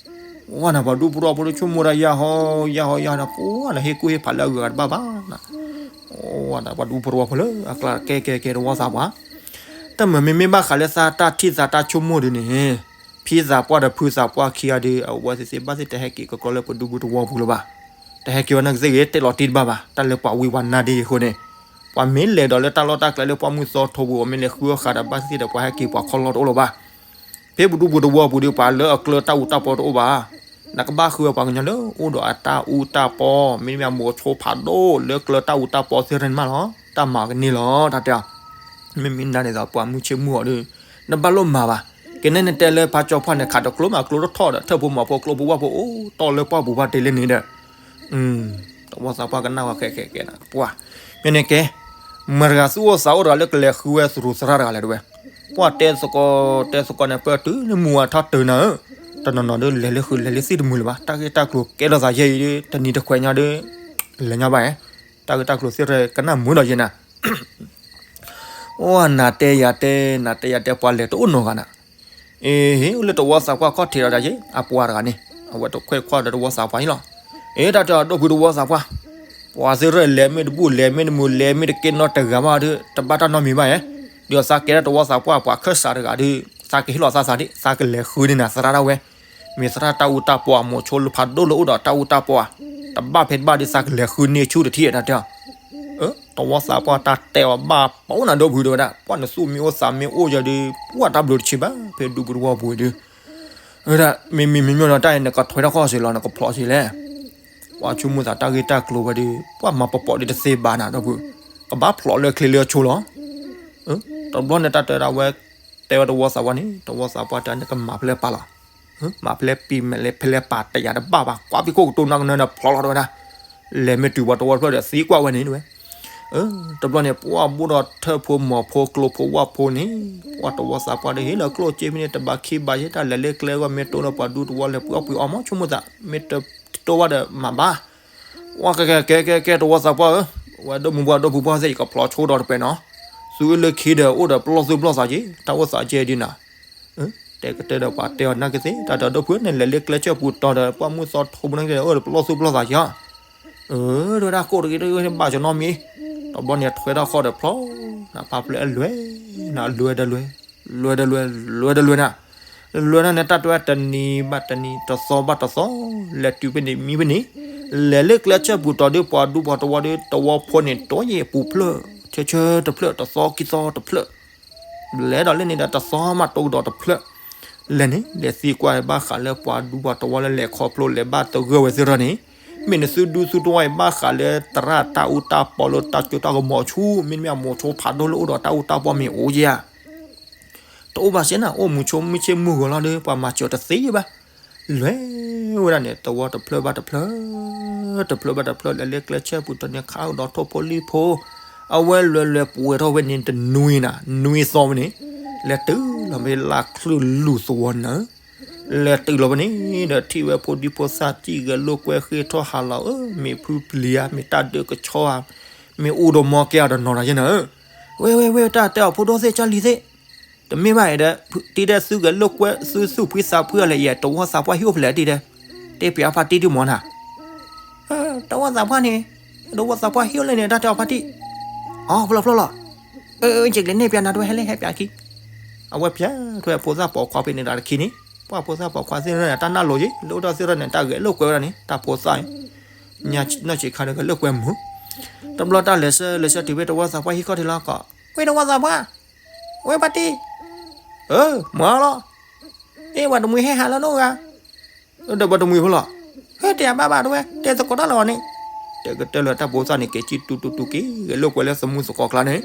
ဝဲနၤပှၤဒူဖိတဝီဖိဒီး ဆိကမိၣ်ဒၣ်ယၤဟီယၤဟီယၤဟီဒီး ပှၤနဟ့ၣ်ကူၣ်ဟ့ၣ်ဖးလၢအဂၤတဘၣ်ဘၣ်နၤ, ဝဲနၤပှၤဒူဖိတဝီဖိလၢအကျါကဲကဲကဲတဝီသးပှၢ်, တၢ်မၤမ့မ့ၢ်ဘၣ်ဃးလၢသးတၢ်ထံၣ်သးတၢ်ဆိကမိၣ်ဒ်န့ၣ်, ဖံသးပှၢ်ဒီးဖုသးပှၢ်ခံဂၤဒီး အဝဲသ့ၣ်သ့ၣ်ဘၣ်သ့ၣ်တဟဲက့ၤကကျီလၢပဒူပူၤတဝီပူၤလၢၤဘၣ်, တဟဲက့ၤဝဲနာ်က့သ့ၣ်ဂ့ၤ တဲလီၤတံၢ်တဘၣ်ဘၣ် တၢ်လၢပှၤဝံပှၤနါဒ်အံၤအဃိန့ၣ်, ပှၤမ့ၢ်လဲၤဒီးလၢတၢ်လီၢ်တၢ်ကျဲလၢပှၢ်မုၢ်သီထိပူၤ အမ့ၢ်လဲၤဃုအီၣ်ဃာ်ဒီးဘၣ်သ့ၣ်သ့ၣ်ဒီး ပှၤဟဲက့ၤပှၤခီလီတအိၣ်လၢၤဘၣ် ဖဲပဒူပူၤတဝီပူၤဒီး ပှၤလၢအကျၢၤတၢ်အူတၢ်ပီတအိၣ်ဘၣ်. နကဘၣ်ဃုဝဲပှၤကညီလၢ အိၣ်ဒီးအတၢ်အူတၢ်ပီ, မ့တမ့ၢ်မိၤဆိဖးဒိၣ်လၢကျၢၤတၢ်အူတၢ်ပီသ့ၣ်တဖၣ်န့ၣ်မးလီၤ. တၢ်မၤကန့ၢ်လီၤ တၢ်တဲအီၤ. မ့မ့ၢ်နၤန့ၣ်ဒီး ပှၤမုၢ်ဆ့ၣ်မုၢ်ဂီၤဒီး နဘၣ်လိၣ်မၤဘၣ်. ကနဲန့ၣ်တဲလၢဖးကၠီဖီၣ်န့ၣ် ခးတကျိၤမးကျိၤတထီၣ်ဒီး ထၢၣ်ဖိမီၤဖိကျိဖိဝၣ်ဖိအိၣ်တီၢ်လၢပှၢ်ပူၤဘၣ်တဲလၢန့ၣ်ဒီး တဝီသးပှၢ်ကနၣ်ဝဲဃဲးဃဲးဃဲးနၤ ပှၤ မ့ၢ်န့ၣ်ကဲ မတၤတဂၤသူၣ်အိၣ်သးအိၣ်တဂၤလၢကလဲၤဃုဝဲသရူးသရၣ်တဂၤလဲၣ်တဲဝဲ. ပှၤတဲသကိးတဲသကိးန့ၣ် ပၢၢ်တုၤလၢမုၢ်ဝါထီၣ်တုၤနၤဧၢ, တနီၤနီၤဒီးလဲၤလၢဃုလဲၤလၢသ့ၣ်တမုာ်လၢၤဘၣ်. တၢ်ဂ့ၢ်တၢ်ကျိၤကဲထီၣ်သးယဲအံၤဒီး တနံၤတခွဲးညါဒီး လဲၤညါဘၣ်ဧါ. တၢ်ဂ့ၢ်တၢ်ကျိၤသ့ၣ်တဖၣ်ကနၣ်မုာ်ဒီးယဲနၤ အိၣ်နၤတဲယၤတဲ နၤတဲယၤတဲ ပှၤလဲၤတအိၣ်နီတဂၤနၤ. အ့ ဟ့ၣ်အိၣ်လၢတဝီသးပှၢ်ခီၣ်ထံးဒီးဒၣ်ယဲ အပှၤတဂၤန့ၣ် အဝဲတခွဲးခွါဒီးတဝီသးပှၢ်န့ၣ်လီၤ. အ့ တၢ်တဲအီၤဒီပုၢ်တဝီသးပှၢ်, ပှၤသ့ၣ်တဖၣ်လဲၤမ့ၢ်တဘူၣ်လဲၤမ့ၢ်တမုာ် လဲၤမ့ၢ်တကဲနီတဂၤဘၣ်ဒီး တဘၣ်တၢ်နီတမံၤဘၣ်ဧါ. ဒီးသးကဲဒၣ်တဝီသးပှၢ် ပှၤခၢၣ်စးတဂၤဒီး သးကဟ့ၣ်လီၤသးသးဒၣ် သးကလဲၤဃုန့ၢ်နၤသရၣ်ဒၣ်ဝဲ မ့ၢ်သရၣ်တၢ်အူတၢ်ပီအမိၤဆိလၢဖးဒိၣ်လၢအိၣ်ဒီးတၢ်အူတၢ်ပီဧါ. တဘၣ်ဖဲတဘၣ်ဒီး သးကလဲၤဃုန့ၢ်ဆူၣ်တထံၣ်တၢ်တဲအီၤ. တဝီသးပှၢ်တၢ်တဲအီၤဘၣ်ပီနၤဒီပုၢ်တဲဝဲဒၣ် ပှၢ်နသူၣ်မ့ၢ်အိၣ်သးမ့ၢ်အိၣ်ယၤဒီး ပှၢ်တၢ်ဘျုးတဆံးဘၣ် ဖဲဒူပူၤတဝီပူၤဒီး ဝဲဒၣ် မ့မ့ၢ်မ့မ့ၢ်ဒီးတၢ်အံၤ နကထွဲထီၣ်ခီၣ်စ့ၢ်လီၤ နကဖျိးစ့ၢ်လဲၣ်. ပှၤဆိကမိၣ်သးတၢ်ဂ့ၢ်တၢ်ကျိၤဝဲဒီး ပှၢ်မၤပီၤပီၤဒီးတသ့ဘၣ်နၤဒီပုၢ်, ကဘၣ်ဖျိးလၢချ့လၢအဆိလီၤ. တဘျီန့ၣ်တၢ်တဲဒၣ်ဝဲ တဲဝဲတဝီသးပှၢ်န့ၣ် တဝီသးပှၢ်တဲန့ၣ် ကမၤဖဲလဲၣ်ပာ်လီၤ. မၤဖဲလဲၣ်ပံၤမၤလဲၣ်ဖဲလဲၣ်ပာ်တယာ်တဘၣ်ဘၣ် ကွၢ်ဖံးခိၣ်ကတိၤနီၢ်ကနၢဒီးဖျိးလီၤတဲဝဲဒၣ်. လဲၤမ့ၢ်တုၤပှၤတဝီတဖျၢၣ်ဒီးသံကွၢ်ဝဲန့ၣ်တဲဝဲ တဘျီန့ၣ် ပှၢ်ဘိၣ်ဒီးထၢၣ်ဖိမီၤဖိကျိဖိဝၣ်ဖိန့ၣ် ပှၢ်တဝီသးပှၢ်ဒီးဟ့ၣ်လီၤကျိၣ်စ့ဖဲန့ၣ် တဘၣ်ခံဘၣ်ယဲၢ်တၢ်လဲၤလၢကျဲဂီၢ် မ့ၢ်တိၢ်လၢပှၤဒူတဝီလဲၤပှ့ၤအီၣ်ပှ့ၤအီမး ဆိကမိၣ်သး မ့ၢ်တတိၢ်ဘၣ်ဒီးမၤဘၣ်. ဝဲကဲကဲကဲကဲတဝီသးပှၢ်ဧၢ, ဝဲဒိၣ်မုၢ်ပှၢ်ဒိၣ်ဖုပှၢ်သ့ၣ် ယကဖျိးဆိဒီးတပဲနီၤ, သုအိၣ်လၢခံဒီးအိၣ်ဒီးပလီၢ်သူၣ်ပလီၢ်သးက့ၤ တၢ်အိၣ်သးကဲဒ်နၤ တဲကတဲဒီးပှၤတဲအီၤနာ်က့သ့ၣ် တၢ်တဲဒိၣ်ဖုန့ၣ် လဲၤလၢကျဲဆၢပူၤတီၤဒီး ပှၢ်မုၢ်သီထိပူၤနာ်က့သ့ၣ် အိၣ်ဒီးပလီၢ်သူၣ်ပလီၢ်သးက့ၤဧါ. အၢ တဲဝဲဒၣ်ကိးတဂ့ၤတဂ့ၤဘၣ်ကနီတမံၤ, တဘျီန့ၣ်ထွဲထီၣ်ဃီဒီးဖျိး, နဖးဖျၢၣ်အလွဲ, နလွဲဒီးလွဲ, လွဲဒီးလွဲ, လွဲဒီးလွဲနၤ, လွဲနၤန့ၣ် တၢ်တဲဝဲတနံၤဘၣ်တနံၤ တသီဘၣ်တသီ, လဲၤတုၤဖဲန့ၣ်မံဖဲန့ၣ်, လဲၤလၢကျဲဆၢပူၤတီၤဒီးပှၤဒူပှၤတဝီဒီး တဝီဖိန့ၣ် တီၤယဲၢ်ပူၤဖျၢၣ်, ဆၢဆၢတဖျၢၣ် တသီခံသီတဖျၢၣ် လဲၤဒီးလၢန့ၣ်ဒီးတသီမးတိၢ်ကဒီးတဖျၢၣ်, လဲၤန့ၣ် လဲၤသံကွၢ်ဘၣ်ဃးလၢပှၤဒူပှၤတဝီလၢလဲၤခီဖျိလဲၤဘၣ်သဂၢၢ်ဝဲသ့ၣ်ထီၣ်န့ၣ်, မ့ၢ်နသုဒူသုတဝီအံၤဘၣ်ဃးလၢသရၣ်တၢ်အူတၢ်ပီလၢတၢ်စိတၢ်ကမီၤဆူၣ် မ့တမ့ၢ်အမိၤဆိဖးဒိၣ်လၢအိၣ်ဒီးတၢ်အူတၢ်ပီမ့ၢ်အိၣ်ဧါ. တအိၣ်ဘၣ်စ့ၢ်နၤ အိၣ်မုာ်ဆိမုၢ်ဆ့ၣ်မုၢ်ဂီၤလီၤဒီး ပှၤမၤစၢၤတသ့ဘၣ်. လဲၤဝဲဒၣ်န့ၣ် တဝီတဖျၢၣ်ဘၣ်တဖျၢၣ်, တဖျၢၣ်ဘၣ်တဖျၢၣ် လဲၤလၢကျဲဆၢပူၤတီၤန့ၣ် ခးကဒီးထိၣ်ဖိလံၣ်ဖိ, အဝဲလဲၤလဲၤပှဲၤထီၣ်ဝဲန့ၣ်တနွံနၤ နွံသီဝဲန့ၣ်, လဲၤတုၤလီၤဖဲလၢချုၣ်လူၢ်သဝီနၤ လဲၤတုၤလီၤဖဲန့ၣ်ဒီး ထံၣ်ဝဲဖိဒံဖိသၣ်စံၣ်ဂဲၤလိာ်ကွဲဃ့ထီၣ်ဟးလီၤဧၢ, မ့ၢ်ဖုပျံၤဧါ, မ့ၢ်တၢ်ဒၢကဆီဧါ, မ့ၢ်အူဒီးမီကဲဧါဒီးနီၤတၢ်ယဲနၤဧၢ. ဝဲဝဲဝဲ တၢ်တဲအီၤဖိဒိၣ်သ့ၣ်ကၢ်လံၤသ့ၣ်, တမ့ၢ်ဘၣ်ဒီး တံၤဒဲး သုဂဲၤလိာ်ကွဲ သုသူၣ်ဖှံသးဖှံအီၤလဲၣ်အံၤ တဝီသးပှၢ်ဟံၣ်အိၣ်ဖဲလဲၣ်တံၤဒဲး, တဲပၠးဖါတံၤဒုးမၢ်နၤ, တဝီသးပှၢ်န့ၣ်, တဝီသးပှၢ်ဟံၣ်အိၣ်လဲၣ်န့ၣ် တၢ်တဲအီၤဖါတံၤ, အီ ဖျီၣ်ဖျီၣ်လီၤ, အၢ ယကလဲၤနဲၣ်ပၠးနၤတဝဲ ဟဲလၢဟဲပၠးခံ, အဝဲပၠးထွဲဖိသၣ်ပိာ်ခွါဖဲန့ၣ်ဒီးတခံန့ၣ်, ပှၢ်ဖိသၣ်ပိာ်ခွါသ့ၣ်တဖၣ်န့ၣ် တၢ်နၢ်လိၤယံၤ လၢအိၣ်ဒီးသ့ၣ်တဖၣ်န့ၣ် တၢ်ဂဲၤလိာ်ကွဲဝဲဒၣ်န့ၣ် တၢ်ဖိသၣ်အံၤ, ညါနီၢ်ဆံးခါဒီးဂဲၤလိာ်ကွဲမုာ်, တဘျီတၢ်လဲၤဆၢလဲၤဆၢတုၤဖဲတဝီသးပှၢ်ဟံၣ်ခီၣ်ထံးလီၤကီး, ဝဲတဝီသးပှၢ်, ဝဲဖါတံၤ, အၢ မၤလီၤ, အ့ ပှၤတမှံၤဟဲဟးလၢနအိၣ်ဂၤ ဒီးပှၤတမှံၤဖိလီၤ, ဟဲတဲဘၣ်ဘၣ်တဝဲ တဲသကိးတၢ်လၢအီၤန့ၣ်, တဲကတၢၢ်လၢတၢ်ဖိသၣ်န့ၣ် ကဲကံတူတူတူက့ၤ ဂဲၤလိာ်ကွဲလၢသမူသကိးကျါန့ၣ်,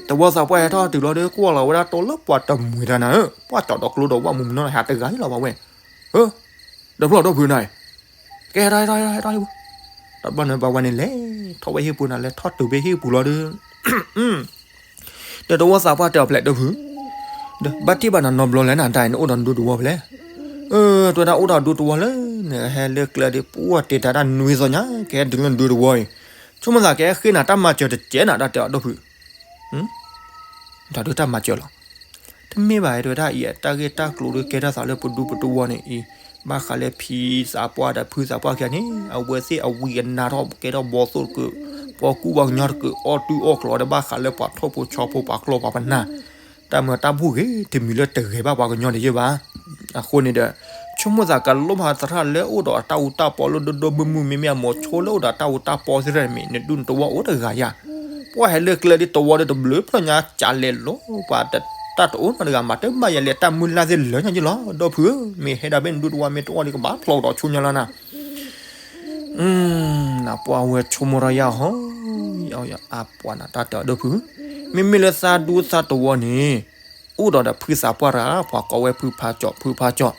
တဝီသးပှၢ်ဟဲထီၣ်တုၤလီၤဒီး ကွၢ်လီၤဝဲဒၣ်တိလၢပှၤတမှံၤတၢ်နၤဧၢ, ပှၢ်ကၠီၤဒီးကျိဒီးဝၣ်မူမူနီၢ်နီၢ် ဟးတဂၤဟံၣ်လီၤပှၤဝဲ, အၢ ဒီးဖျီၣ်ဒီဖုနၤ, ကဲဟဲထီၣ်ဟဲထီၣ်ဟဲထီၣ်ဟံၣ်ပူၤ, တဘျီန့ၣ်ပှၤဝဲန့ၣ်လဲၤထီၣ်ဝဲဟံၣ်ပူၤနၤ လဲၤထီၣ်တုၤဖဲဟံၣ်ပူၤလီၤဒီး ဒီးတဝီသးပှၢ်တဲအီၤဖျဲးဒီဖု, ဒီးဘၣ်တ့ၢ်ဘၣ်နၤနီတဘျီလဲၣ်နၤ တၢ်အံၤနအိၣ်ဒီးနဒူတဝီဖဲလဲၣ်, အၢ တဲဝဲဒၣ်အိၣ်ဒီးဒူတဝီလၢ နဟဲလၢကျဲဒီး ပှၢ်တဲတၢ်တၢ်နွံသီညါ ကဟဲတုၤလၢနဒူတဝီအံၤ, ဆိကမိၣ်သးကဟဲဃ့နၤတၢ်မၤစၢၤတကဲနၤ တၢ်တဲအီၤဒီဖု တၢ်ဒုးတၢ်မၤစၢၤလီၤ. တမ့ၢ်ဘၣ်တဲဝဲဒၣ်အံၤ တၢ်ဂ့ၢ်တၢ်ကျိၤဒီးကဲထီၣ်သးလၢပဒူပတဝီန့ၣ်အံၤ, ဘၣ်ဃးလၢဖံသးပှၢ်ဒီးဖုသးပှၢ်ခံဂၤန့ၣ် အဝဲသ့ၣ်အဝံအနါထီၣ်ကဲထီၣ်ဘီသိၣ်တကၢး, ပှၤကူပှၤကညီတကၢး, အီၣ်တူၢ်အီၣ်ကျီၤဒီး ဘၣ်ဃးလၢပှၤထိၣ်ဖိဆီဖိပှၤကျီၢ်ပှၤပနၢ်, တၢ်မၤတၢ်ဘူၣ်ဂ့ၤတမံၤလၢတဂဲၤဘၣ်ပှၤကညီတယဲၢ်ဘၣ်. အဃိန့ၣ်ဒီး ဆိကမိၣ်သးကလိၣ်ဖးသရၣ်လၢအိၣ်ဒီးအတၢ်အူတၢ်ပီလၢဒိၣ်ဒိၣ်မုၢ်မုၢ် မ့မ့ၢ်အမိၤဆိလၢအိၣ်ဒီးအတၢ်အူတၢ်ပီသ့ၣ်တဖၣ်န့ၣ်မ့ၢ် နဒူၣ်နတဝီအိၣ်တဂၤယၤ, ပှၢ်ဟဲလၢကျဲဒ်တဝီဒီးတဘျုးဖျၢၣ်ညါ ကလဲၤလိၤပှၤတၢ်တအိၣ်နီတဂၤ မၤတမၤယၤလဲၣ် တၢ်မုၢ်လၢ်သ့ၣ်လၢညါယလီၤ ဒီဖုဧၢ, မ့ၢ်ဟဲဒၣ်ဖဲနဒူၣ်တဝီ မ့ၢ်တအိၣ်ဒီးကဘၣ်ဖျီကဒီးဆူညါလီၤနၤ နပှၢ်ဝဲဆိကမိၣ်ထီၣ်ယၤဟီ, အပှၤနတၢ်တဲအီၤဒီဖု, မ့မ့ၢ်လၢသးဒူသးတဝီန့ၣ် အိၣ်ဒီးဒီးဖုသးပှၢ်တဂၤ ပှၤကိးဝဲဖုဖါကၠီၤ ဖုဖါကၠီၤ,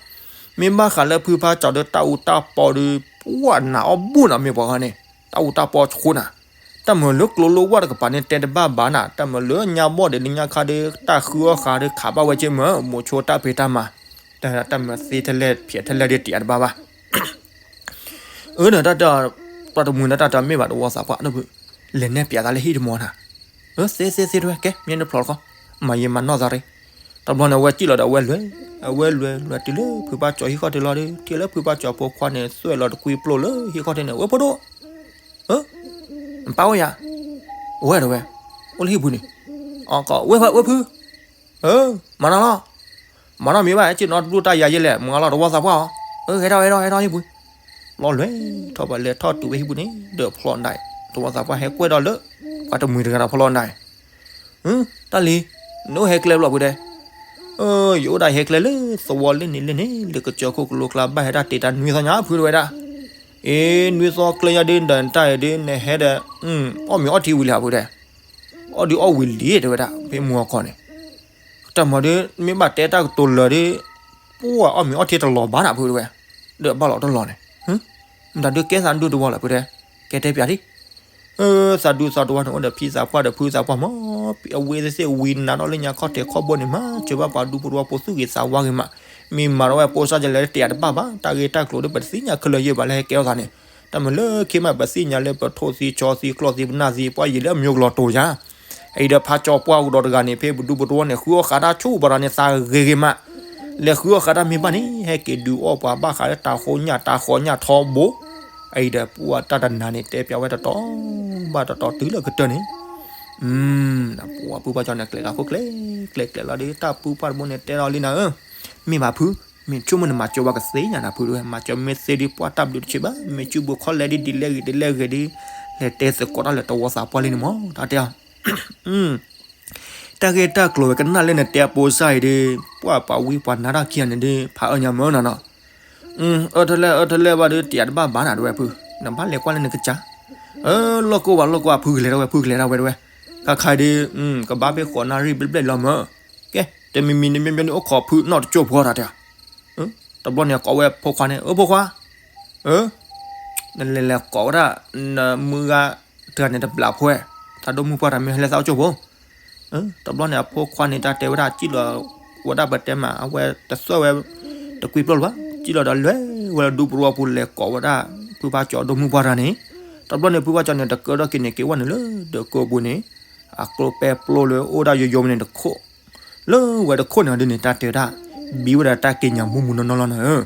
မ့ၢ်ဘၣ်ဃးလၢဖုဖါကၠီၤဒီးတၢ်အူတၢ်ပီဒီး ပှၢ်နးအီၣ်ဘူၣ်နီၤ မ့ၢ်ပှၤဂၤန့ၣ် တၢ်အူတၢ်ပီဆိနၤ, တၢ်မၤလၢကျိလၢဝၢ်တကပၤန့ၣ် တဲတဘၣ်ဘၣ်နၤ, တၢ်မၤလၢညါဘီၣ်ဒီးလၢညါခါဒီး တၢ်ဃုအီၣ်ဃာ်ဒီးခးဘၣ်ဝဲက့မ့ၢ် မိၤဆိတၢ်ဖံးတၢ်မၤ, တၢ်မၤသ့ထဲလဲၣ်ဖျဲးထဲလဲၣ်ဒီးတံာ်အါတဘၣ်ဘၣ် အၢ ဒီးတၢ်တဲ ပှၤတမှံၤဒီးတၢ်တဲမ့ၢ်ဘၣ်တဝီသးပှၢ်ဒီး လဲၤနဲၣ်ပၠးသးလၢဟံၣ်တမီၤနၤ, အၢ သ့သ့သ့တဝဲ ကဲ မ့ၢ်နဖျိးတခီ မၤယံာ်မၤနီၢ်သးရ့, တဘျီန့ၣ် အဝဲစံၣ်လီၤဒီးအဝဲလဲၤ, အဝဲလဲၤလဲၤတုၤလၢဖုဖါကၠီၤဟံၣ်ခီၣ်ထံးလီၤဒီး ထံၣ်လၢဖုဖါကၠီၤဖိခွါန့ၣ် သွဲၣ်လီၤတကွံပျိၢ်လၢဟံၣ်ခီၣ်ထံးန့ၣ် ဝဲဖိဒိၣ်, အၢ ပၢ်အိၣ်ယၤ, ဝဲတဝဲ, အိၣ်လၢဟံၣ်ပူၤန့ၣ်, အကဝဲဖု, အၢ မၤနီၢ်လီၤ မၤနီၢ်မ့ၢ်ဘၣ် ဟဲက့ၤနီတဘျုၣ်တၢ်ယၤယဲလဲၣ် မၤလီၤတဝီသးပှၢ်အီၤ, အၢ ဟဲထီၣ်ဟဲထီၣ်ဟဲထီၣ်ဟံၣ်ပူၤ, လီၤလဲၤထီၣ်ဘၣ်လဲၤထီၣ်တုၤဝဲဟံၣ်ပူၤန့ၣ် ဒီးဖျီဒၣ်, တဝီသးပှၢ်ဟဲကွဲၢ်ထီၣ်လၢ ပှၤတမှံၤတဂၤဒီးဖျီဒၣ်, တၢ်လံ, နအိၣ်ဟဲကျဲဘျီဖုတဲ, ယအိၣ်ဒၣ်ဟဲကျဲလၢသဝီလၢန့ၣ်လၢန့ၣ် လၢကစၢၢ်ခိၣ်ကလိကျါ ဘၣ်ဟဲဒၣ်တ့ၢ်တၢ်နွံသီညါဖုတဝဲဒၣ်, အ့ နွံသီကျဲယါဒ်နတၢ်အံၤဒ်နဟဲဒီး အီၣ်မ့ၤအီထံဝံၤလံဖုတဲ, အီၣ်ဒုးအီၣ်ဝံၤလံတဲဝဲဒၣ် ဖဲမုၢ်အီခီန့ၣ်, တၢ်မၤဒ် မ့ၢ်ဘၣ်တဲတၢ်ကတိၤလၢာ်ဒ်, ပှၢ်အီၣ်မ့ၤအီထံတလီၤဘၣ်နၤဖုတဲဝဲ, ဒီးဘၣ်လီၤတလီၤန့ၣ်, မတၤဒုးကဲသးဒူတဝီလီၤဖုတဲ, ကဲတဲပၠးဒ်, သးဒူသးတဝီန့ၣ် အိၣ်ဒီးဖံသးပှၢ်ဒီးဖုသးပှၢ်မး, အဝဲသ့ၣ်ဝံနါထီၣ်လၢညါခီၣ်ထံးခီၣ်ဘိန့ၣ်မး စၢၤဘၣ်ပှၤဒူဖိတဝီဖိသူၣ်ဂ့ၤသးဝါဂ့ၤမး, မ့ၢ်မၤထီၣ်ဝဲဖိစၢ်ကလဲၤတ့ၢ်အါတဘၣ်ဘၣ် တၢ်ဂ့ၢ်တၢ်ကျိၤဒ်ပတသ့ၣ်ညါခဲလၢာ်ယဲၢ်ဘၣ်လၢဟဲကဲထီၣ်သးန့ၣ်, တၢ်မၤလၢခံမး ပသ့ၣ်ညါလၢပထိၣ်သံဆီသံကျီၢ်သံပနၢ်သံ ပှၢ်ယံာ်လၢအမံၤကလီၤတိၤယါ အံၤဒီးဖါကၠီပှၢ်ကဒီးတဂၤန့ၣ် ဖဲပဒူပတဝီန့ၣ် ဃုအီၣ်ဃာ်တၢ်ဆူၣ်ပှၤတဂၤန့ၣ် သးဂ့ၤဂ့ၤမး, လဲၤဃုအီၣ်ဃာ်တၢ်မ့ၢ်ဘၣ်န့ၣ် ဟဲက့ၤဒုးအီၣ်ပှၤဘၣ်ဃးလၢတၢ်ဃိညၣ်တၢ်ဃီညၣ်ထီဘိ, အံၤဒီးပှၢ်တၢ်တနၤန့ၣ် တဲပၠးဝဲတတီၤဘၣ်တတီၤတုၤလၢကတၢၢ်န့ၣ်, ပှၢ်ဖုဖါကၠီန့ၣ် ကျဲၤလီၤခိၣ်ကျဲၤ, ကျဲၤကျဲၤလီၤဒီး တၢ်ဖုပှၢ်တဘိန့ၣ် တဲလီၤလံနၤဧၢ, မ့ၢ်ဘၣ်ဖု, မ့ၢ်ဆိကမိၣ်နမၤစၢၤဝဲကသ့ၣ်ညါနၤဖုတဝဲ မၤစၢၤမ့ၢ်သ့ဒ်ပှၢ်တၢ်ဘျုးတဆံးဘၣ် မ့ၢ်စုပူၤခီလဲဒ်ဒ်လဲၣ်ဂ့ၤဒ်လဲၣ်ဂ့ၤဒ်, လဲၤတဲသကိးတၢ်လၢတဝီသးပှၢ်လံန့ၣ်မး တၢ်တဲအီၤ တၢ်ဂ့ၢ်တၢ်ကျိၤဝဲကနၣ်လၢနတဲအပိစၢ်အံၤဒီး, ပှၢ်ပှၤဝံပှၤနါတၢ်ခံဂၤန့ၣ်ဒီး ဖးအၢညါမၢနၤနီၤ, အၢထီၣ်လဲၣ်အၢထီၣ်လဲၣ်ဘၣ်ဒီး တ့ၢ်အါတဘၣ်ဘၣ်နၤတဝဲဖု, နဘၣ်လဲၤကွၢ်လၢနကစၢ်, အၢ လီၢ်ကိၢ်ဝဲလီၢ်ကိၢ်ဝဲ ဖုကလဲၤထီၣ်ဝဲဖုကလဲၤထီၣ်ဝဲတဝဲ, ခါခါအံၤဒီး ကဘၣ်ဖဲဃိးနၣ်ရံၣ်ဘျဲၣ်ဘျဲၣ်လီၤမၢ, ကဲ တမံၤမံၤန့ၣ်မ့မ့ၢ်န့ၣ်အိၣ်ခိးဖုနီၢ်တကၠိၢ်ဖိတၢ်တဲ, တဘျီန့ၣ်ကိးဝဲဖိခွါန့ၣ် အၢဖိခွါ နလဲၤလဲၤကိးဝဲဒၣ် နမုၢ်ဂၤတဂၤန့ၣ်တဘျးဖိ, သးဒိၣ်မုၢ်ပှၢ်တၢ်မ့ၢ်ဟဲလၢသးအိၣ်ကၠိၢ်ဖိ, တဘျီန့ၣ်အဖိခွါန့ၣ် တၢ်တဲဝဲဒၣ်စံၣ်လီၤ, ဝဲဒၣ်ပတဲမး အဝဲတသွဲၣ်ဝဲ, တကွံပျိၢ်လၢၤဘၣ်, စံၣ်လီၤဒီးလဲၤဝဲလၢဒူပရူအပူၤလဲၤကိးဝဲဒၣ်, ဖုဖါကၠီဒိၣ်မုၢ်ပှၢ်တၢ်န့ၣ်, တဘျီန့ၣ် ဖုဖါကၠီန့ၣ် တကၢထီၣ်က့ၤန့ၣ် က့ၤဝဲန့ၣ်လၢဒၢးကိးပူၤန့ၣ်, အကျိပဲပျိၢ်လၢအိၣ်ဒၣ်ယိယိမ့ၢ်န့ၣ်တခိၣ် လၢဝဲတခိၣ်န့ၣ်ဒ်န့ၣ် တၢ်တဲဝဲဒၣ် ဘံဝဲဒၣ်တၢ်က့ၤညါမူးမူးနီၢ်နီၢ်လီၤနၤဧၢ.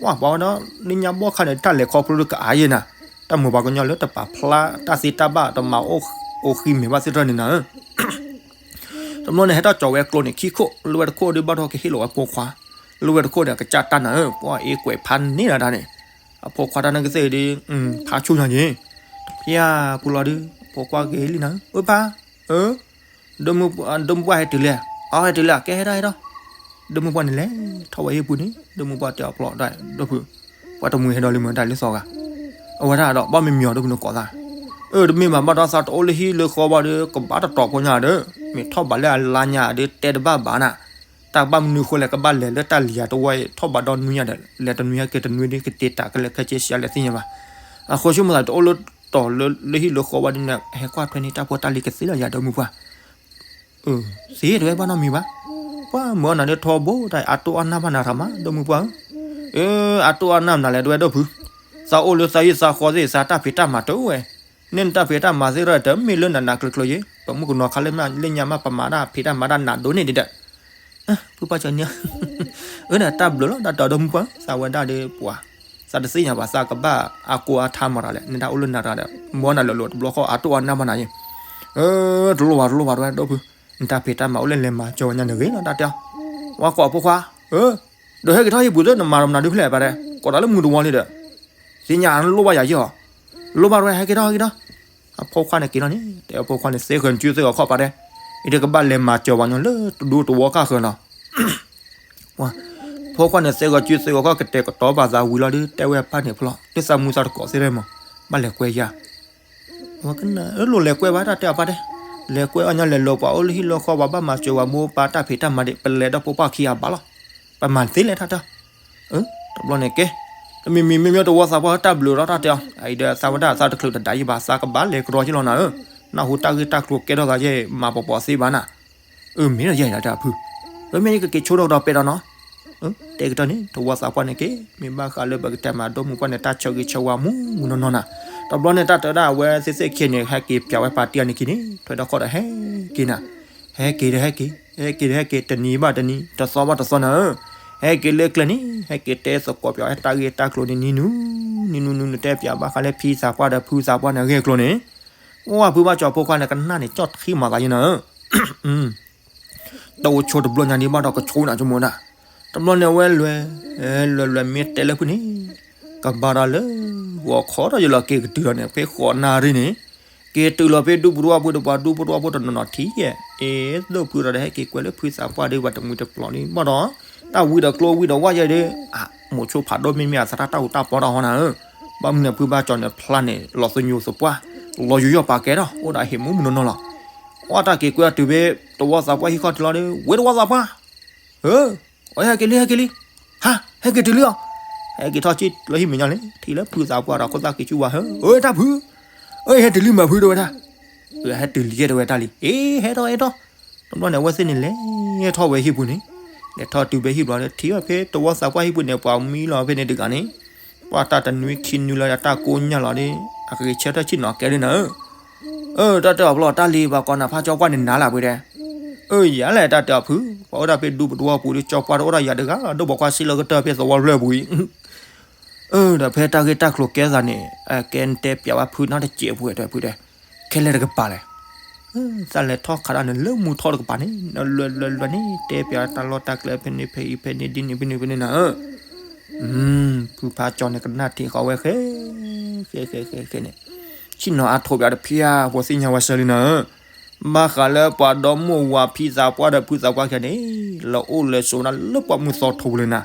ပှၤပှၤဝဲဒီး လၢညါဘီၣ်ခါန့ၣ် တၢ်လဲၤခီဖျိလၢကအါယဲနၤ, တၢ်မိၢ်ပှၤကညီလၢတပာ်ဖျါတၢ်သ့တၢ်ဘၣ် တမၤအိၣ်ဃံမဲာ်ဘၣ်သ့ၣ်တဖၣ်န့ၣ်နၤဧၢ. တဘျီန့ၣ် ဟဲထီၣ်ကၠီၤဝဲကျိန့ၣ်ခံခိၣ်, လၢဝဲတခိၣ်ဒီးဘၣ်ဒီးကဟ့ၣ်လီၤဝဲဖိခွါ, လၢဝဲတခိၣ်ဒီးကစၢ်တၢ်နၤဧၢ, ပှၤအ့ကွဲးဖးန့ၢ်ဒၣ်တၢ်န့ၣ်, အဖိခွါတၢ်န့ၣ်ကသ့ၣ်ဒီး ဖးဆူၣ်ညါယ့ၣ်, တဖျါပူၤလီၤဒီး အဖိခွါက့ၤလံနၤဧၢ, အၢပၢ်, အၢ ဒိၣ်မုၢ်ပှၢ်ဟဲတုၤလဲၣ်, အီ ဟဲတုၤလဲၣ်, ကဲဟဲထီၣ်ဟဲထီၣ်, ဒိၣ်မုၢ်ပှၢ်န့ၣ်လဲၤထီၣ်ဝဲဟံၣ်ပူၤန့ၣ် ဒိၣ်မုၢ်ပှၢ်တဲအီၤဖျီဒၣ် ဒိၣ်ဖု, ပှၤတမှံၤဟဲဒီးလံမ့ၢ်တၢ်လၢသီဂၤ, အဝဲဒၣ်ဒီးဘၣ်မ့ၢ်မ့ၢ်အီၤဒိၣ်ဖုန့ၣ်ကိးသး, အၢ တမ့ၢ်ဘၣ်ဘၣ်ဒီးသးတအိၣ်လၢဟံၣ်လၢဃီဘၣ်ဒီး ကဘၣ်တတီၤဖိညါဒီး မ့ၢ်ထီၣ်ဘးလၢအလါညါဒီးတဲတဘၣ်ဘၣ်နၤ, တၢ်ကဘၣ်မနုၤဃိလဲၣ် ကဘၣ်လဲၤလၢတၢ်လံၤယၤတဝီအံၤ ထီၣ်ဘးဒီးနွံညါဒီး လဲၤတနွံဟဲက့ၤတနွံဒီး ကတ့တၢ်ကလဲၤခဲက့ၤဆံးလဲၤသ့ၣ်ညါဘၣ်, အဃိဆူမသးတအိၣ်လၢတီၤလၢဟံၣ်လၢဃီဘၣ်ဒီး ဟဲကွၢ်ထွဲန့ၢ်တၢ်ဖိတၢ်လံၤကသ့လီၤယၤဒိၣ်မုၢ်ပှၢ် သ့တဝဲဘၣ်နီတမံၤဘၣ်, ပှၤမၢအီၤနၤလၢထီဘိတၢ်အတိၢ်အါနၢ်ဘၣ်နၤတမး ဒိၣ်မုၢ်ပှၢ်ဧၢ, အတိၢ်အါနၢ်နၤလဲၣ်တဝဲဒိၣ်ဖု, သးအိၣ်လၢသးဟံၣ်သးဃီသ့ၣ်သးတၢ်ဖံးတၢ်မၤတအိၣ်ဝဲ, န့ၣ်နတၢ်ဖံးတၢ်မၤသ့ၣ်တဖၣ်တမ့ၢ်လၢနးနးကျၢၤကျၢၤယ့ၣ်, ပမုၣ်ကနီၤခါလၢလၢညါမးပမၤတၢ်ဖံးတၢ်မၤတၢ်နးဒိၣ်န့ၣ်ဒ်ဒီး ဖုပၢ်ကၠီၤန့ၣ်, အၢ တၢ်ဘျုးလီၤ တၢ်တဲအီၤဒိၣ်မုၢ်ပှၢ် သးဝဲဒၣ်ဒီးပှၤ, သးတသ့ၣ်ညါဘၣ် သးကဘၣ်အကိးအထါမၤတၢ်လဲၣ် နတၢ်အိၣ်လၢနၤတဂၤဒီး မၢနၤလၢာ်လၢာ်တဘျီဃီအတိၢ်အါနၢ်ဘၣ်နၤယ့ၣ်, တလိၣ်ဘၣ်တလိၣ်ဘၣ်တဝဲဒိၣ်ဖု, နတၢ်ဖံးတၢ်မၤအိၣ်လၢလဲၤမၤစၢၤဝဲညါန့ၣ်ဂ့ၤလီၤ တၢ်တဲအီၤ, ဝဲကိးအဖိခွါ, ဒီးဟဲက့ၤထီၣ်ဟံၣ်ပူၤသ့ၣ် နမၤတမနုၤဒုဖဲလဲၣ်ပၢ်တဲ, ကိးတၢ်လၢမုၢ်တဝီလံဒီး, သ့ၣ်ညါနလိၣ်ဘၣ်ယၤယ့ၣ်အီၤ, လိၣ်ဘၣ်တဝဲဟဲက့ၤထီၣ်ဟဲက့ၤထီၣ်, အဖိခွါန့ၣ်က့ၤလီၤန့ၣ် တဲအဖိခွါန့ၣ် သ့ဂဲၤစုသ့ဂဲၤခီၣ်ပၢ်တဲ, အံၤဒီးကဘၣ်လဲၤမၤစၢၤဝဲညါလၢတဒူတဝီကၢ်ဃၢၤလီၤ ဖိခွါန့ၣ်သ့ဂဲၤစုသ့ဂဲၤခီၣ်ကတဲာ်ကတီၤဘၣ်သးဝံၤလီၤဒီး တဲဝဲအပၢ်န့ၣ်ဖျီ လၢသးမူသးတကိးသ့ၣ်တမး, ဘၣ်လဲၤကွဲယၤ, ဝဲကနၣ် အၢ လိၣ်လဲၤကွဲဘၣ်တၢ်တဲအီၤပၢ်တဲ, လဲၤကွဲအီၤညါလဲၤလီၤပှၤအိၣ်လၢဟံၣ်လၢဃီ ပှၤဘၣ်မၤစၢၤဝဲမိၢ်ပၢ်တၢ်ဖံးတၢ်မၤဒံး ပလဲၤဒီးဖိပၢ်ခံဂၤဘၣ်လီၤ, ပမၤသ့လဲၣ်တၢ်တဲအီၤ တဘျီန့ၣ်ကဲ, တမံၤမံၤမ့မ့ၢ်တဝီသးပှၢ်တၢ်ဘျုးလီၤတၢ်တဲအီၤ အံၤဒီးသးဝဲဒၣ်သးတချုးတဒါယံၤဘၣ် သးကဘၣ်လဲၤကဒီးယ့ၣ်လီၤနၤဧၢ, နၢ်ဟူတၢ်ဂ့ၢ်တၢ်ကျိၤကဲထီၣ်သးယဲၢ် မၤပီၤပီၤသ့ဘၣ်နၤ, အၢ မ့ၢ်ဒီးယဲၢ်ယၤတၢ်ဖု, အၢ မ့ၢ်ယကက့ၤဆိဒီးကဒီးပဲဒီးနီၤ, တဲကတၢၢ်န့ၣ် တဝီသးပှၢ်န့ၣ်က့ၤ မ့ၢ်ဘၣ်ဃးလၢပကတဲမးဒိၣ်မုၢ်ပှၢ်န့ၣ် တၢ်ဆၢဂ့ၤဆၢဝါမူမူနီၢ်နီၢ်နၤ, တဘျီန့ၣ်တၢ်တဲဝဲဒၣ်အဝဲသ့ၣ်သ့ၣ်ခံန့ၣ် ဟဲက့ၤပၠးဝဲပာ်တံၢ်အီၤန့ၣ်ခံန့ၣ် ထွဲဒီးခီၣ်ဒီးဟဲက့ၤနၤ ဟဲက့ၤဒီးဟဲက့ၤ, ဟဲက့ၤဒီးဟဲက့ၤ တနံၤဘၣ်တနံၤ တသီဘၣ်တသီနၤဧၢ, ဟဲက့ၤလၢကျဲန့ၣ် ဟဲက့ၤတဲသကိးပၠးဝဲတၢ်ဂ့ၢ်တၢ်ကျိၤန့ၣ် နံၤနူၤ နံၤနူၤနူၤ နတဲပၠးဘၣ်ဃးလၢဖံသးပှၢ်ဒီးဖုသးပှၢ်န့ၣ်အဂ့ၢ်အကျိၤန့ၣ်, အိၣ်ဝဲဖုဘၣ်ကၠီၤဖိခွါန့ၣ် ကနၣ်န့ၣ် ကၠီၣ်ထံမၤသးယဲၢ်နၤဧၢ တအိၣ်ဆိတဘျီညါဒံးဘၣ်ဒီးကဆိနၤဆိကမိၣ်ဒၣ်, တဘျီန့ၣ်အဝဲလဲၤ, လဲၤလဲၤမ့ၢ်တဲလၢဖုန့ၣ်, ကဘၣ်ဒီးလၢ, ဂီၤခီဒီးယလီၤက့ၤကတုၤလီၤန့ၣ် ဖဲဃိးနၣ်ရံၣ်န့ၣ်, က့ၤတုၤလီၤဖဲဒူပဒွၣ်ပူၤဒီးပှၤဒူပဒွၣ်ပူၤတနီၤနီၤထံၣ်ယဲၢ်, အ့ ဒိၣ်ဖုဒီးဟဲက့ၤကွဲလၢဖုသးပှၢ်ဒီးပှၤတမှံၤတပျီၤလံဘၣ်ဒီး, တၢ်ဝံဒီးကျိဝံဒီးဝၣ်ယဲၢ်ဒီး, မိၤဆိဖးဒိၣ်မ့မ့ၢ်အသရၣ်တၢ်ဟူးတၢ်ပီတၢ်ဟီနၤဧၢ, ဘၣ်မနုၤဖုဘၣ်ကၠီၤန့ၣ်ဖျါန့ၣ် လီၤသညိသပှၢ်, လီၤယူးယီၣ်ပာ်ကဲဒီး အိၣ်ဒီးဟံးမူမုၢ်နီၢ်နီၢ်လီၤ, အတၢ်က့ၤကွဲအီၤတုၤဖဲ, တဝီသးပှၢ်ဟံၣ်ခီၣ်ထံးလီၤဒီး ဝဲတဝီသးပှၢ် ဧၢ, အဟဲက့ၤလံဟဲက့ၤလံ, ဟါ, ဟဲက့ၤတုၤလံအီၤ, ဟဲက့ၤထီၣ်က့ၤလၢဟံၣ်မဲာ်ညါလံ ထံၣ်လၢဖုသးပှၢ်ဒီးခိၣ်သၣ်က့ၤဆူဝၤဧၢ, အၢ တၢ်ဖု, အၢ ဟဲတုၤလံမးဖုတဝဲဒၣ်, အၢ ဟဲတုၤလံယဲၢ်တဝဲတၢ်လံ, အ့ ဟဲထီၣ်ဟဲထီၣ်, တဘျီန့ၣ် အဝဲသ့ၣ်န့ၣ်လဲၤထီၣ်ဝဲဟံၣ်ပူၤန့ၣ်, လဲၤထီၣ်တုၤဖဲဟံၣ်ဘျီဒီး ထံၣ်ဝဲဖဲတဝီသးပှၢ်ဟံၣ်ပူၤန့ၣ် ပှၤမံလီၤဖဲန့ၣ်တဂၤန့ၣ်, ပှၤတၢ်တနွံခံနွံလီၤဒီးတၢ်ကိးညါလီၤဒီး, အကဂ့ၤဆၢထၢၣ်ဆ့ၣ်နီၤကဲလံနၤဧၢ အၢ တၢ်တဲအီၤဖျီတၢ်လံ ပှၤကိးနၤဖးကၠီပှၢ်န့ၣ်နၤလၢပှဲၤဒဲး, အၢ ယၤလဲၣ်တၢ်တဲအီၤဖု, ပှၤအိၣ်ဒၣ်ဖဲဒူပဒွၣ်ပူၤဒီးကၠီပှၢ်တအိၣ်ဒၣ်ယၤတဂၤလီၤ ဒိၣ်ပိာ်ခွါစံးလၢကတၢၢ်ဖဲသဝီဖျၢၣ်ပူၤအံၤ, အၢ ဒီးဖဲတၢ်ဂ့ၢ်တၢ်ကျိၤကဲသးန့ၣ်, ကဲနတဲပျးဝဲဖုနီတစဲးပူၤတဲဖုတဲ, ခဲလၢာ်တကပၤလဲၣ် သးလဲၤထီၣ်ခးဒၣ်န့ၣ် လၢမူထီၣ်တကပၤန့ၣ် နလွဲလွဲလွဲန့ၣ် တဲပျးတၢ်လီၢ်တၢ်ကျဲဖဲန့ၣ်ဖဲအံၤဖဲန့ၣ်ဒ်န့ၣ်ဖဲန့ၣ်ဖဲန့ၣ်နၤဧၢ, ဖုဖးကၠီန့ၣ်ကနၣ်ထံဃီဝဲဃဲ, ဃဲဃဲဃဲဃဲန့ၣ်, ဆ့ၣ်နီၤအါထိးပၠးတဖၠၣ်ဖိသ့ၣ်ညါဝဲဆၢလံနၤဧၢ, ဘၣ်ဃးလၢပှၤဒီမိၢ်ဝၤဖံသးပှၢ်ဒီးဖုသးပှၢ်ခဲန့ၣ်, လၢအိၣ်လၢဆိးနၤလၢပှၢ်မုၢ်သီထိးပူၤလၢနၤ,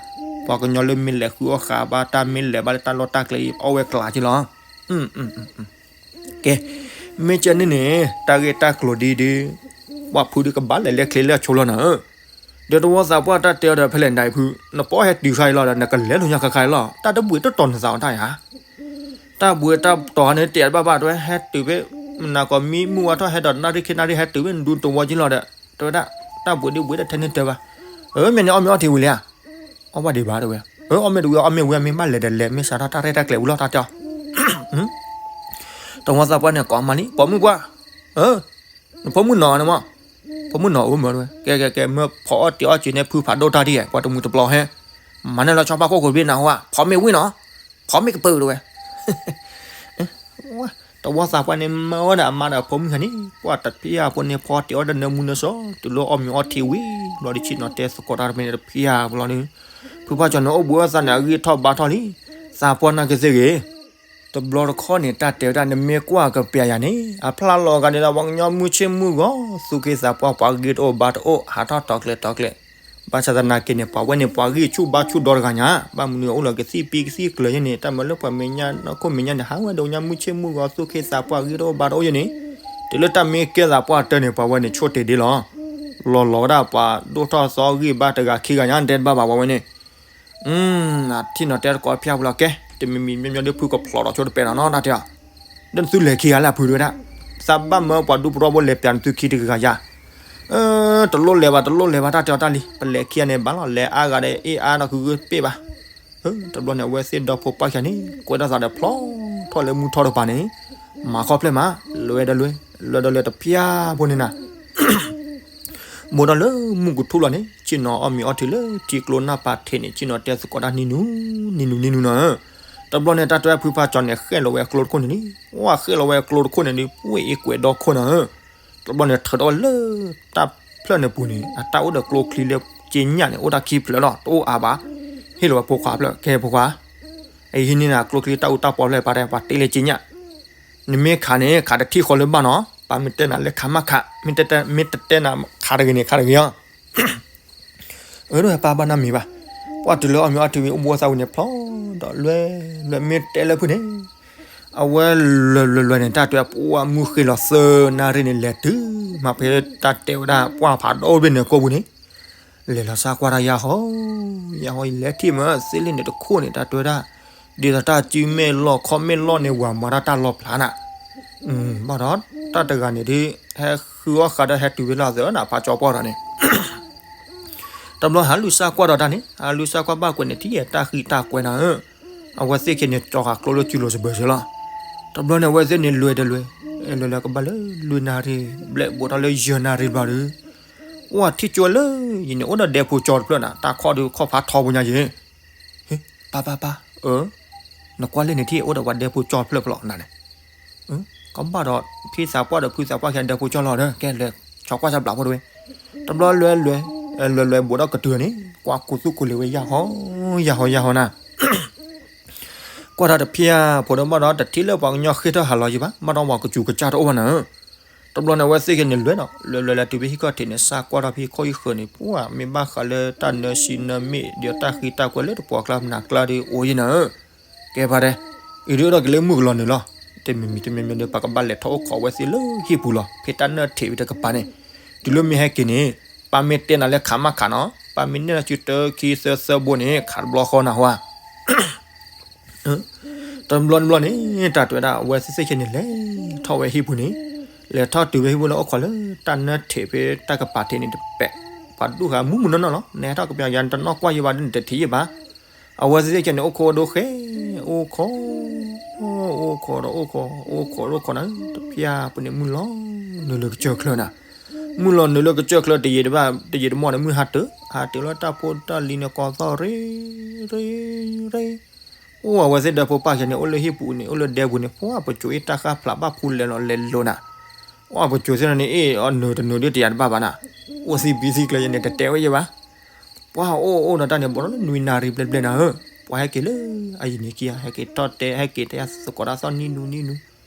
ပှၤကညီလၢမ့ၢ်လဲၤဃုအီၣ်ဃာ်ဘၣ်တၢ်မ့ၢ်လဲၤဘၣ်လၢတၢ်လီၢ်တၢ်ကျဲအံၤ အီၣ်ဝဲကျးက့လီၤ ကဲ, မ့ၢ်ကဲန့ၣ်န့ၣ် တၢ်ဂ့ၢ်တၢ်ကျိၤဒ်ဒ်, ပှၤဖုဒုးကဘၣ်လဲၤလၢချ့လၢဆိလီၤနၤဧၢ, ဒီးတဝီသးပှၢ်တၢ်တဲအီၤဒီးဖဲလဲၣ်နၤဖု, နပီၢ်ဟဲတုၤခါအံၤလီၤဒီး နကလဲၤလိာ်ညါခါခါအံၤလီၤ တၢ်တဘှံးတတီၤနသးအီၤတၢ်ယါ, တၢ်ဘှံးတတီၤန့ၣ်တဲဘၣ်ဘၣ်တဝဲ ဟဲတုၤဖဲ, နၤကီးမံမုၢ်ဝါထီၣ်ဟဲဒီးနၣ်ရံၣ်ခ့နၣ်ရံၣ်ဟဲတုၤဖဲနဒူတဝီက့လီၤဒီး, တဝဲဒၣ်, တၢ်ဘှံးဒ်ဘှံးတထဲန့ၣ်တဲဘၣ်, အၢ မ့ၢ်န့ၣ်အီၣ်မ့ၢ်အီထံဝံၤလံဧါ အီၣ်ဘၣ်ဒံးဘၣ်တဝဲ, အၢ အီၣ်မ့ၢ်တဝံၤအီၣ်မ့ၢ်ဝံၤ အမ့ၢ်ဘၣ်လဲၤဒီးလဲၤ မ့ၢ်စးထီၣ်တၢ်ရဲၣ်တၢ်ကျဲၤဝံၤလီၤတၢ်တဲအီၤ, တဝီသးပှၢ်န့ၣ်ကိးမးလံ ပိာ်မုၣ်ပှၢ်, အၢ, နဖိမုၣ်နီၤန့ၣ်မး, ဖိမုၣ်နီၤအိၣ်မၢတဝဲ, ကဲကဲကဲ မၢဖီအီၣ်တ့ၤအီၣ်စ့ၤန့ၣ် ဖုဖးဒိၣ်တၢ်ဒ်ယဲ ပှၤတမူတပျီဟဲ, မၤန့ၢ်လီၤဆီဖါခိၣ်ကိးဘ့ၣ်နၤဟိဧါ, ဖီမ့ၢ်ဝံၣ်နီၤ, ဖီမ့ၢ်ကပၢၢ်တဝဲ တဝီသးပှၢ်န့ၣ်မၢဝဲဒၣ်အမါဒီးအဖိမုၣ်ခါန့ၣ် ပှၤတဖံးအဖိန့ၣ် ဖီအီၣ်တ့ၤအီၣ်တနၢမူနၢဆှီ တုၤလၢအီၣ်မ့ၤအီထံဝံၤ ဘျီဒ်ဆ့ၣ်နီၤတဲသကိးတၢ်တမ့ၢ်န့ၣ်တဖံးအဖိလီၤန့ၣ်, ဖုဖးကၠီန့ၣ်အိၣ်ဘှံးအီၣ်သးန့ၣ် အဂံၢ်ထီၣ်ဘါထီၣ်လံ, သးပှၢ်နာ်က့သ့ၣ်ဂ့ၤ, တဘျီတခီၣ်န့ၣ် တၢ်တဲဝဲဒၣ် နမ့ၢ်ကွၢ်ကပျးယၤန့ၣ် အဖျါလီၤဂာ်ဒ်ဒီး ပှၤကညီမုၢ်ဆ့ၣ်မုၢ်ဂီၤ သူၣ်က့သးပှၢ် ပှၤဂ့ၢ်တအိၣ်ဘါတအိၣ် ဟးထီၣ်တီၤကျဲၤတီၤကျဲၤ, ဘၣ်ဆၣ်သနာ်က့န့ၣ် ပှၤဝဲန့ၣ် ပှၤဂံၢ်ဆူၣ်ဘါဆူၣ်ဒီတဂၤညါ, ဘၣ်မနုၤအိၣ်လီၤကသံၣ်ပံကသံၣ်ကျၢၤယဲန့ၣ် တၢ်မၤလၢပှၤမဲာ်ညါနီၢ်ခိမဲာ်ညါန့ၣ် ဟးဝဲဒီးကညီမုၢ်ဆ့ၣ်မုၢ်ဂီၤ သူၣ်က့သးပှၢ် ဂ့ၢ်တအိၣ်ဘါတအိၣ်ယဲန့ၣ်, တုၤလၢတၢ်မ့ၢ်ကဲသးပှၢ်တၢၢ်န့ၣ် ပှၤဝဲန့ၣ် ဆိၣ်တ့ၢ်ဒ့လီၤ, လီၤလီၤဝဲဒၣ်ပှၤဒိၣ်ထီၣ်သီဂံၢ်ဘါတဂၤခံဂၤညါ တဲတဘၣ်ဘၣ်ပှၤဝဲန့ၣ် အထံၣ်နီၤတဲသကိးဖၠၣ်ပူၤလီၤ ကဲ တမံၤမံၤမ့မ့ၢ်ဒ်ဖုကဖျိးဒီးဆိတပဲာ်နီၤနီၤ တၢ်တဲအီၤ, ဒီးနသုလဲၤခံဂၤလၢအဖုတဝဲဒၣ်, သးဘၣ်မၢပှၤဒူပရီဘိလဲၤပျးနသုခံတဂၤယၤ, တလိၣ်လဲၤဘၣ် တလိၣ်လဲၤဘၣ် တၢ်တဲအီၤတၢ်လံ ပလဲၤခံဂၤန့ၣ်ဘၣ်လီၤ လဲၤအါဂၤဒီးအ့ၣ်အါဒီးကဂၢၢ်ပ့ၢ်ဘၣ်, တဘျီန့ၣ် အဝဲသ့ၣ်ဒီဖိပၢ်ခံဂၤန့ၣ် ကွဲးတၢ်သးဒီးဖျိထီၣ်လၢမူထီၣ်တပၤန့ၣ်, မၤခီဖျိမး, လွဲဒီးလွဲ, လွဲဒီးလွဲတဖၠၣ်ဖိန့ၣ်နၤ ဘိးဒီးလၢမုၢ်ကထူၣ်လီၤန့ၣ် ဆ့ၣ်နီၤအီၣ်မ့ၤအီထံလၢထံကျိနၢ်ပၤထံးန့ၣ် ဆ့ၣ်နီၤတဲသကိးတၢ်နံၤနူ, နံၤနူနံၤနူနီၤဧၢ, တဘျီန့ၣ် တၢ်တဲဖုဖးကၠီန့ၣ် ဃဲၣ်လီၤဝဲအကျိတခိၣ်န့ၣ်လံ, ဝဲဃဲၣ်လီၤဝဲအကျိတခိၣ်န့ၣ်ဒီး ပှ့ၢ်အ့ၣ်ကွဲးဒီခိၣ်နီၤဧၢ, တဘျီန့ၣ် ထုးထီၣ်ဝဲလၢတၢ်ဖျၢၣ်န့ၣ်ပူၤန့ၣ် အတၢ်အိၣ်ဒီးကျိချံလၢက့ညၣ်န့ၣ် အိၣ်တၢ်ခံဖျၢၣ်လီၤ တအိၣ်အါဘၣ်, ဟ့ၣ်လီၤဝဲဖိခွါဖျၢၣ် ကဲဖိခွါ အဟံးန့ၢ်နၤကျိချံတၢ်အူတၢ်ပီဖျၢၣ်ပာ်တဲ ပှၤတ့လၢက့ညၣ် နမ့ၢ်ခးန့ၣ် ခးတထံၣ်ဃီလၢဘၣ်နီၤ, ပၢ်မ့ၢ်တဲနၤလၢခးမးခး, မ့ၢ်တတဲနၤခးတဂ့ၤန့ၣ် ခးတဂ့ၤအီၤ, အၢ ပၢ်ဘၣ်နီတမံၤဘၣ်, ပှၤတုၤလၢအီၣ်မ့ၤအီထံဝံၤ အိၣ်ဘှံးအီၣ်သးဝံၤန့ၣ် ဖျိဒီးလွဲ, လွဲမ့ၢ်တဲလၢဖုန့ၣ်, အဝဲလွဲလွဲလွဲန့ၣ် တၢ်တဲပှၤမုၢ်ဃ့လီၤသၢနၣ်ရံၣ်န့ၣ် လဲၤတုၤမးဖဲတၢ်တဲဝဲဒၣ်ပှၢ်ဖးဒိၣ်ဘ့ၣ်န့ၣ်ကိာ်ပူၤန့ၣ် လဲၤလီၤစၢ်ကွၢ်တၢ်ယါဟီ, ယါဟီ ယလဲၤထံၣ်မး သ့လ့ၣ်န့ၣ်တခိၣ်န့ၣ် တၢ်တဲဝဲဒၣ်, ဒ်သိးတၢ်စုမဲာ်လီၢ်ခီၣ်မဲာ်လီၢ်န့ၣ် ဝၤမၤတၢ်တၢ်လီၤဖျါနၤ, ဘၣ်ဒီး တၢ်တဂၤန့ၣ်ဒ် ဟဲဃုအီၣ်ဃာ်ဒီးဟဲတုၤဝဲလီၤသၢနၤ ဖးကၠီပှၢ်ဒီးန့ၣ် တဘျီဟးလူၤစၢ်ကွၢ်ဒီးတၢ်န့ၣ် ဟးလူၤစၢ်ကွၢ်ဘၣ်ကွဲးန့ၣ် ထံၣ်ယဲတၢ်ဃံတၢ်ကွဲနၤဧၢ, အဝဲသ့ၣ်ခဲန့ၣ် ကၠီဃာ်ကျိလၢစုလိၤစဘၢၣ်စၢၤလီၤ, တဘျီန့ၣ် အဝဲသ့ၣ်န့ၣ်လွဲတလွဲ, လွဲလွဲကဘၣ်လၢလွံၢ်နၣ်ရံၣ် ဘျဲၣ်ဘူးထီၣ်လၢယဲၢ်နၣ်ရံၣ်ဘျီဒီး အိၣ်ထံၣ်ကၠိလၢယန့ၣ် အိၣ်ဒီးဒဲဖိကၠီတဖျၢၣ်နၤ တၢ်ခီၣ်ဒုးခီၣ်ဖးထီဖိညါယဲၢ်, ဟ့ ပၢ်ပၢ်ပၢ်, အၢ, နကွၢ်လၢန့ၣ်ထံၣ် အိၣ်ဒီးပှၤဒဲဖိကၠီတဖျၢၣ်ဖျၢၣ်လီၤနၤန့ၣ်, ကဘၣ်ဒီး ဖံသးပှၢ်ဒီးဖုသးပှၢ်ခံဒဲဖိကၠီလီၤဒီး ကဲလဲၤဆီကွၢ်စၢ်ဘျးဖိတဝဲ, တဘျီလွဲလွဲ, လွဲလွဲဘူးထီၣ်ကတုၤန့ၣ် ကွၢ်ကူသူၣ်ကူလံၤဝဲယၢ်ဟီ, ယၢ်ဟီယၢ်ဟီနၤ ကွၢ်တၢ်တဖၠၣ်ဖိဒီးဘၣ်ဒီး တထံၣ်လၢပှၤကညီဃ့ထီၣ်ဟးလီၤယံၤဘၣ်, ဘၣ်ဒီးပှၤကစူၤကစၢ်တအိၣ်ဘၣ်နၤဧၢ, တဘျီန့ၣ် အဝဲသ့ၣ်ကန့ၣ်လွဲဒီး လွဲလွဲလၢတုၤဖဲဟံၣ်ခီၣ်ထံးန့ၣ် စၢ်ကွၢ်ထီၣ်ဖဲဟံၣ်ခီၣ်ဟံၣ်ဃၢၤန့ၣ် ပှၢ်မ့ၢ်ဘၣ်ဃးလၢတၢ်နၢစံနၢမ့ၣ် ဒီးတၢ်ဃံတၢ်ကွဲးလၢတပှီၤကျါမနၤကျါဒီးအိၣ်ယံၤနၤဧၢ, ကဲဖါတဲ, အံၤဒုးအိၣ်ဒီးက့ၤလၢမုၢ်ကလီၤနုာ်လီၤ, တမံၤမံၤတမံၤမံၤဒီး ပှၤကဘၣ်လဲၤထီၣ်အိၣ်ခိးအဝဲသ့ၣ်လၢဟံၣ်ပူၤလီၤ, ဖဲတၢ်နၢထံးဖဲတကပၤန့ၣ်, တုၤလၢမ့ၢ်ဟဲက့ၤန့ၣ်, ပၢ်မ့ၢ်တဲနၤလၢခးမးခးနီၤ, ပၢ်မ့ၢ်နဲၣ်လီၤစုတၢခံသၢသၢဘိန့ၣ် ခးတဘျီဃီနၤဟါ တဘျီတဘျီန့ၣ် တၢ်တဲဝဲဒၣ် အဝဲသ့ၣ်သ့ၣ်ခဲန့ၣ် လဲၤထီၣ်ဝဲဟံၣ်ပူၤန့ၣ်, လဲၤထီၣ်တုၤဝဲဟံၣ်ပူၤလၢအိၣ်ခိးလၢတၢ်နၢထံးဖဲတၢ်ကပၤထံးန့ၣ်တပဲာ်, ပှၤဒူၣ်ဃာ်မုၢ်မုၢ်နီၢ်နီၢ်လီၤ, နဟဲထီၣ်ကပျီယၤ နတနီၣ်ကွၢ်ယံၤဘၣ်ဒီး နတထံၣ်ယံၤဘၣ်. အဝဲသ့ၣ်သ့ၣ်ခဲန့ၣ် အိၣ်ခိးဒိဃဲ, အိၣ်ခိး, အိၣ်ခိးဒီး အိၣ်ခိး, အိၣ်ခိးဒိခိးနၤ, တဖျၢၣ်ပူၤန့ၣ် မုၢ်လီၤနုာ်လၢကစၢၢ်ချၢနၤ, မုၢ်လီၤနုာ်လၢကစၢၢ်ချၢ တယံာ်တဘၣ် တယံာ်တမီၢ်န့ၣ် မုၢ်ဟါတၢၢ်, ဟါတၢၢ်လၢတၢ်ဖိတၢ်လံၤန့ၣ် ကိးသီၣ်ရ့ ရ့ ရ့, အိၣ်အဝဲသ့ၣ်ဒီဖိပၢ်ခဲန့ၣ် အိၣ်လၢဟံၣ်ပူၤန့ၣ် အိၣ်လၢဒဲပူၤန့ၣ် ပှၢ်ပစိၤအ့ၣ်တၢ်ဃၣ်ဖျးဘၣ်ဖူလဲၤလီၤလဲၤလိၤနၤ, ပှၢ်ပစိၤသ့ၣ်န့ၣ် အ့ၣ်အီၤနုာ်တနုာ်ဒ်တယၤတဘၣ်ဘၣ်နၤ, အိၣ်သံဘံသံကျဲယဲန့ၣ် တတဲဝဲယဲဘၣ်. ပှၢ်အိၣ်အိၣ်ဒီးတၢ်န့ၣ် ဘီၣ်ဒီးနွံနၣ်ရံၣ်ဘျဲၣ်ဘျဲၣ်နၤဧၢ, ပှၢ်ဟဲက့ၤလၢအယံၤန့ၣ်ခံဂၤ ဟဲက့ၤထီၣ်တဲ ဟဲက့ၤတဲသကိးတၢ်သီၣ်နံၣ်နူနံၣ်နူ,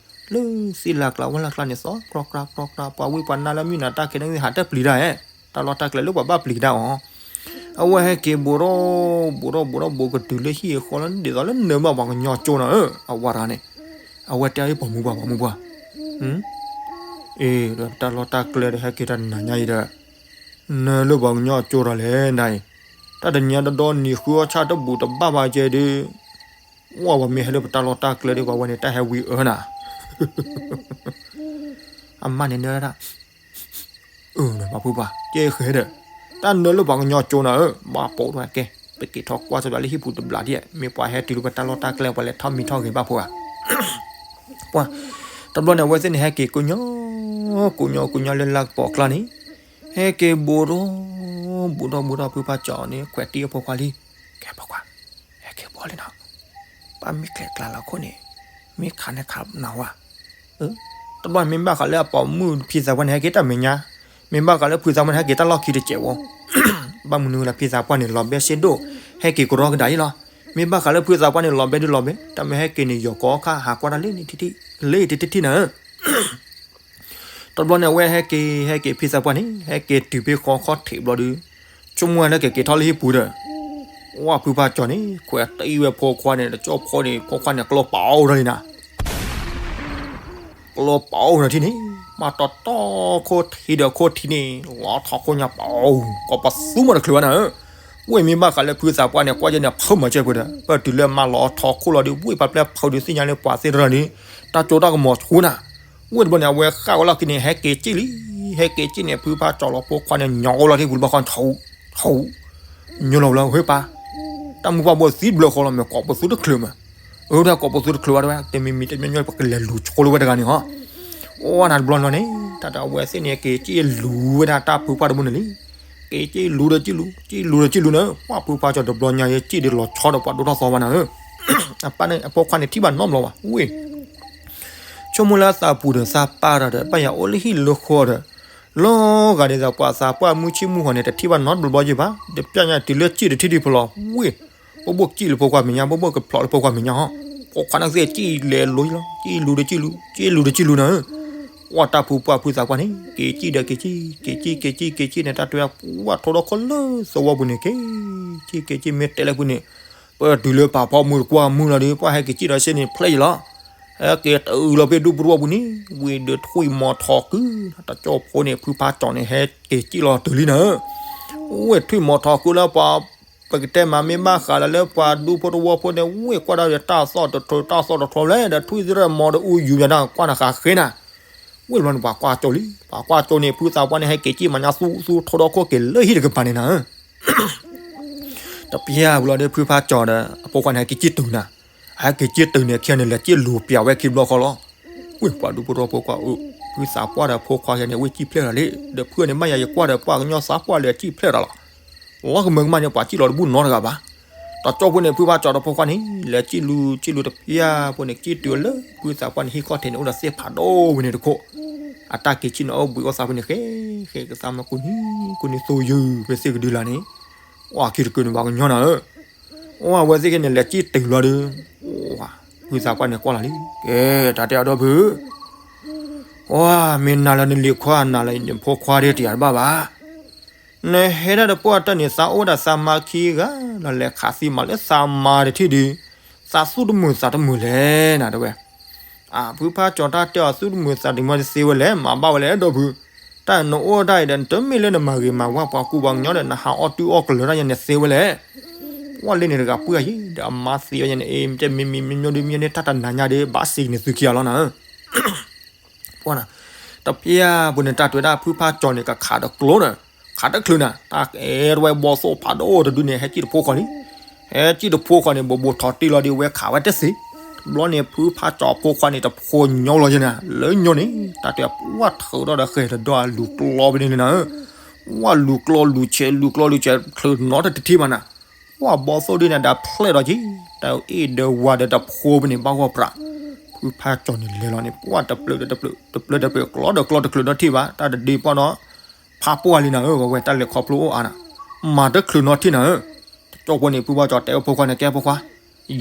လၢသ့ၣ်လၢ်ကျါဝဲလၢ်ကျါန့ၣ် သီၣ်ကြီကြီကြီ ပှၤဝံပှၤနါလၢမုၢ်နၤတၢ်ခဲန့ၣ် ဟးတပျံၤတၢ်ဧဲ, တၢ်လီၢ်တၢ်ကျဲလၢပှၤဘၣ်ပျံၤကဒါအီၤ အဝဲဟဲက့ၤဘူးဒီး ဘူးဒီးဘူးဒီးဘူးကတုၤလၢဟံၣ်အဃီလၢ ဒ်သိးလၢနၢၤဘၣ်ပှၤကညီကၠိနၤဧၢ, အဝဲတဂၤန့ၣ်, အဝဲတဲအီၤ ပိာ်မုၣ်ပှၢ် ပိာ်မုၣ်ပှၢ်, အ့ တၢ်လီၢ်တၢ်ကျဲဒီးဟဲက့ၤတၢ်နၤညါအံၤဒီး, နၢၤလၢပှၤကညီကၠိဒီးလဲၣ်နၤအံၤ, တၢ်တနံၤအံၤတဒီနံၤဃုအီၣ်ဆၣ်တဘူၣ်တဘၣ်ဘၣ်ကဲဒီး ဝဲပှၤမ့ၢ်ဟဲလၢပတၢ်လီၢ်တၢ်ကျဲဒီး ပှၤဝဲန့ၣ်တၢ်ဟဲဝံအၢနၤ, အမါန့ၣ်နၢၤဒၣ်, အၢ ပှၤဖိပှၢ် ကဲဃဲဒီး, တၢ်နၢၤလၢပှၤကညီကၠိနၤဧၢ, ဘၣ်ပိာ်ထီၣ်ကဲ, ပက့ၤထီၣ်ကွၢ်စၢၤဘၣ်လၢဟံၣ်ပူၤတဘျီဒ်, မ့ၢ်ပှၤဟဲတုၤလၢပတၢ်လီၢ်တၢ်ကျဲ ပှၤလဲၤထီၣ်မံထီၣ်ဂဲၤဘၣ်ဖိဧါ ပှၢ်, တဘျီန့ၣ် အဝဲသ့ၣ်န့ၣ် ဟဲက့ၤကိညိ ကိညိကိညိလၢလၢကပီၤကျါန့ၣ်, ဟဲက့ၤဘူးဒီး ဘူးဒီးဘူးဒီး ဖုဖါကၠီၤန့ၣ် ခွဲးတံၢ်အဖိခွါလံ, ကဲဖိခွါ, ဟဲက့ၤဘူးလံနီၤ, ပၢ်မ့ၢ်ချဲးကျါလီၤခိၣ်န့ၣ် မ့ၢ်ခးန့ၣ်ခးနၤဝဲ, တဘျီမ့ၢ်ဘၣ်ဃးလၢအပိာ်မုၣ်ဖံသးပှၢ်န့ၣ် ဟဲက့ၤတၢ်မဲာ်ညါ, မ့ၢ်ဘၣ်ဃးလၢဖုသးပှၢ်န့ၣ် ဟဲက့ၤတၢ်လီၢ်ခံတစဲးဝဲ, ဘၣ်မနုၤလၢဖံသးပှၢ်န့ၣ် လီၤဘဲစ့ဒိၣ်, ဟဲက့ၤကရီကဒါအံၤလီၤ, မ့ၢ်ဘၣ်ဃးလၢဖုသးပှၢ်န့ၣ် လီၤဘဲဒုးလီၤဘဲ, တၢ်မ့ၢ်ဟဲက့ၤန့ၣ် ယီၤကီခါ ဟးကွၢ်တၢ်လၢန့ၣ်ထံထံ, လၢထံထံထံနၤ တဘျီန့ၣ် အဝဲဟဲက့ၤ ဟဲက့ၤဖံသးပှၢ်န့ၣ် ဟဲက့ၤတုၤဖဲဃီခီထံးဘျီဒုး, ဆိကမိၣ်ဝဲလၢကက့ၤထီၣ်လၢဟံၣ်ပူၤဒီး, ဝဲဖုဖါကၠီၤန့ၣ် ခွဲးတံၢ်ဝဲဖိခွါန့ၣ် တကၠီဖိန့ၣ် ဖိခွါန့ၣ် ကျီပာ်အီၣ်ထီၣ်လံနၤ, ကျီပာ်အီၣ်ထီၣ်ထံၣ်န့ၣ်, မၤတီတီခိၣ်ထံးဒီးခိၣ်ထံးန့ၣ် လီၤထီၣ်ခိၣ်ညါပာ်အီၣ်, ကိးပသူမးတချုးဘၣ်နၤဧၢ, ဝဲမ့ၢ်ဘၣ်ဃးလၢဖုသးပှၢ်န့ၣ် ကွၢ်ယဲန့ၣ် ဖုမၤစဲပှဲၤဒီး ပတုၤလၢမၤလီၤထီၣ်ခိၣ်လီၤဒုး ဝဲပှၤပျဲဖုဒုးသ့ၣ်ညါလၢပှၤသ့ၣ်တဖၣ်န့ၣ် တၢ်ကၠိတၢ်ကမီၤဆူနၤ, ဝဲတဘျီန့ၣ် အဝဲဃၣ်ဝဲလီၢ်ခံန့ၣ် ဟဲက့ၤစံၣ်လံ, ဟဲက့ၤစံၣ်န့ၣ် ဖုဖါကၠီၤလီၤဖိခွါန့ၣ် ညီလီၤထံပူၤတဘျီဃီ ဆူ, ဆူ, ညီလီၤလၢဟ့ၣ်ပၢ်, တၢ်မုၢ်ပှၢ်ဘိသံတဘျီဃီလီၤ မ့ၢ်ကိးပသူတချုးမး, အဝဲဒၣ်ကိးပသူတချုးဘၣ်တဲဝဲ တမံၤမံၤတမံၤမံၤ ပကလဲၤလူၤဆိလၢဝဲတဂၤန့ၣ်ဟီ, အိၣ်နၤတဘျီလီၤန့ၣ် တၢ်တဝဲသ့ၣ်န့ၣ် က့ၤစံၣ်လူၤဝဲဒၣ်တၢ်ဖုဖါတဘိန့ၣ်လံ, က့ၤစံၣ်လူၤဒီးစံၣ်လူၤ စံၣ်လူၤဒီးစံၣ်လူၤန့ၣ် ပှၢ်ဖုဖါကၠီၤတဘျီညါ ယစံၣ်ဒီးလီၤဆီဒီးပှၤဒိၣ်ထီၣ်သီဘၣ်နၤဧၢ, အပၢ်န့ၣ် အဖိခွါန့ၣ်ထံၣ်ဘၣ်နီတဘျီဘၣ် ဝဲ ဆိကမိၣ်လၢအသးပူၤဒီးသးပၢ်ဒီး ဘၣ်ယၤအိၣ်လၢဟံၣ်လၢဃီဒီး, လီၤဂာ်ဒ်သိးပှၤသးပှၢ်မုၢ်ဆ့ၣ်မုၢ်ဂီၤန့ၣ် တထံၣ်ဘၣ်နီတဘျီဘျီယဲၢ်ဘၣ်, တပျၢ်ညါတုၤလၢစံၣ်တထံၣ်ထံၣ်ဖိလီၤ, ဝဲ, ဘိၣ်ဘိၣ်ကံၣ်လၢဖိခွါမဲာ်ညါ ဘိၣ်ဘိၣ်ကဖျိးလၢဖိခွါမဲာ်ညါဟီ, ဖိခွါန့ၣ်သ့ၣ်စံၣ်လဲၤလိၤလီၤ စံၣ်လူၤဒီးစံၣ်လူၤ စံၣ်လူၤဒီးစံၣ်လူၤနၤဧၢ, ပှၢ်တၢ်ဖုပှၢ်ဖုသးပှၢ်န့ၣ် က့ၤစံၣ်ဒီးက့ၤစံၣ် က့ၤစံၣ်က့ၤစံၣ်က့ၤစံၣ်န့ၣ် တၢ်တဲဝဲပှၢ်ထိဒီခိၣ်လၢသဝီပူၤန့ၣ် က့ၤစံၣ်က့ၤစံၣ် မ့ၢ်တဲလၢပူၤန့ၣ် ပတုၤလၢပာ်ဖီမုၢ်တကွၢ်မုၢ်လီၤဒီး ပှၢ်ဟဲက့ၤစံၣ်ဒီးစ့ၢ်န့ၣ် ဖျဲၣ်ယံၤလီၤ, ဟဲက့ၤတုၤလီၤဖဲဒူပူၤတဝီပူၤန့ၣ် ဝံၤဒီးထွံၣ်မီၤထီၣ်ကု, တကၠိဖိန့ၣ် ဖုဖါကၠီၤန့ၣ်ဟဲက့ၤစံၣ်လီၤတုၤလံနၤဧၢ, ဝဲထွံၣ်မီၤထီၣ်ကုလၢပှၤ ပကတဲမးမ့ၢ်ဘၣ်ဃးလၢလၢပှၤဒူဖိတဝီဖိန့ၣ် ဝဲကွၢ်ဒၣ်ဒီးတၢ်သီၣ်တထြီ တၢ်သီၣ်တထြီလဲၣ် ဒီးထွံၣ်သရၣ်မီၤဒီးအူယူၤယၤနၤ ကွၢ်နၤဃးဃ့နၤ, ဝဲတဘျီန့ၣ် ပှၤကွၢ်ကၠိလံ ပှၤကွၢ်ကၠိန့ၣ် ဖုသးပှၢ်န့ၣ် ဟဲက့ၤစံၣ်မၤညါသူသူထိဒီခိၣ်က့ၤလၢဟံၣ်တကပၤန့ၣ်နၤဧၢ တပျၢ်ဝံၤလီၤဒီး ဖုဖါကၠီၤဒီး အဖိခွါန့ၣ် ဟဲက့ၤစံၣ်တုၤနၤ, ဟဲက့ၤစံၣ်တုၤန့ၣ် ခံဂၤန့ၣ် လဲၤစံၣ်လူၤပျးဝဲခံဘျီဃီလီၤ. ဝဲ ပှၤဒူဖိတဝီဖိကွၢ်အၢ, ဖုသးပှၢ်ဒီးဖိခွါယၤန့ၣ် ဝဲစံၣ်ဖျဲၣ်ထီၣ်လံ, ဒီးဖုန့ၣ် မ့ၢ်ယၤယကွၢ်ဒီး ပှၤကညီသးပှၢ်လဲၤစံၣ်ဖျဲၣ်ထီၣ်လီၤ. လီၤကမၢကမၣ်န့ၣ် ပှၤစံၣ်လီၤတဘူၣ်နီတဂၤဘၣ်. တကၠိဖိန့ၣ် ဖုဖါကၠီၤဒီးဖိခွါန့ၣ် လဲၤစံၣ်လူၤ စံၣ်လူၤတပျၢ်ဖိန့ၣ် စံၣ်တုၤလၢ ဖုသးပှၢ်န့ၣ် ဟံၣ်ခီၣ်ထံးန့ၣ် အိၣ်ဒီးသ့ၣ်ဖးဒိၣ်ဝဲန့ၣ်တခိၣ်, အတၢ်က့ၤစံၣ်န့ၣ် အိၣ်ဘှံးအိၣ်သါဖဲန့ၣ် ဃဲ ဃဲကသးမၤကူနံ ကူနံသိယုၢ် ဖဲသ့ၣ်ကဒုလာ်န့ၣ်, အိၣ်ခံတကုာ်န့ၣ် ပှၤကညီနၤဧၢ, အိၣ်အဝဲသ့ၣ်က့န့ၣ် လဲၤစံၣ်တုၤလီၤဒီး, ဖုသးပှၢ်န့ၣ်ကွၢ်လီၤလံ, ကဲ တၢ်တဲအီၤဒီပုၢ် အိၣ် မ့ၢ်နၤလၢနလံၤခွါ နၤလၢနဖိခွါဒ်တယၤတဘၣ်ဘၣ်. နဟဲဒၣ်တပှၢ်တၢၢ်န့ၣ် သးအိၣ်ဝဲဒၣ်သးမါခံဂၤလီၤ လဲၤခးသံမၤလၢသးမါတထံၣ်ဒီး, သးသူၣ်တမုာ်သးတမုာ်လဲၣ် နၤတဲဝဲ. အၢ ဖုဖါကၠီၤ တၢ်တဲအီၤသူၣ်တမုာ်သးတမုာ်တသ့ဝဲလဲၣ် မၤဘၣ်ဝဲလဲၣ် ဒီပုၢ်. တၢ်နအိၣ်တၢ်အံၤဒီး နတမ့ၢ်လၢနမၤဂ့ၤမၤဝါပှၤကူပှၤကညီဒီး နဟးအီၣ်တုၤအီၣ်ကလၢၤတၢ်ယဲန့ၣ်သ့ဝဲလဲၣ်. ပှၢ်လၢန့ၣ်တဂၤပှၢ်ယံၤ ဒီးအမါသံဝဲယဲန့ၣ် အ့ မ့ၢ်တမံၤမံၤမ့ၢ်ညီဒုးမ့ၢ်န့ၣ် တၢ်တနၤညါဒီး ဘၣ်စံးကန့ၣ်သုခံဂၤလီၤနၤဧၢ ပှၢ်နၤ, တပျၢ်ပူၤန့ၣ် တၢ်တဲဝဲဒၣ်ဖုဖါကၠီၤန့ၣ် ကခးတကျိၤနၤ, ခးတချုးနၤ တၢ်အဲၣ်တဝဲဘီသိၣ်ဖးဒိၣ်တဒုန့ၣ် ဟဲစံၣ်တဖိဃီလံ. ဟဲစံၣ်တဖိဃီန့ၣ် ဘိးဘိးထီၣ်တ့ၢ်လီၤဒီး ဝဲခးဝဲတသ့. တဘျီန့ၣ် ဖုဖါကၠီၤအဖိခွါန့ၣ် တဖိညီလီၤယဲနၤ လၢညီန့ၣ် တၢ်တဲပှၢ်ထုးထီၣ်ဒီးဃဲၤတဒီအလူၤကျီဖဲန့ၣ်လံနၤဧၢ ပှၢ်လူၤကျီလူၤဆဲး လူၤကျီလူၤဆဲး ချုးနီတထံၣ်ဘၣ်နၤ, ပှၢ်ဘီသိၣ်ဒုန့ၣ် ဒီးဖျဲၣ်ဒီးက့ၤ တၢ်အ့ၣ်ဒီးဝၤဒီးတဖိဖဲန့ၣ် ဘၣ်ဂီၢ်ပြး, ဖုဖါကၠီၤန့ၣ်လဲၤလီၤန့ၣ် ပှၢ်တပျၢၤဒီးတပျၢၤ တပျၢၤဒီးတပျၢၤ ကျီဒီးကျီတချုးနီတထံၣ်ဘၣ် တၢ်တဒုပှၢ်ဒီး ဖးပှၢ်လံနၤဧၢ ဝဲဝဲတၢ်လဲၤခီဖျိအိၣ်အါနၤ, မၤတချုးနီတထံၣ်နၤဧၢ, တကၠိဖိန့ၣ် ဖုဖါကၠီၤတဲဝဲဖိခွါန့ၣ် ကဲဖိခွါ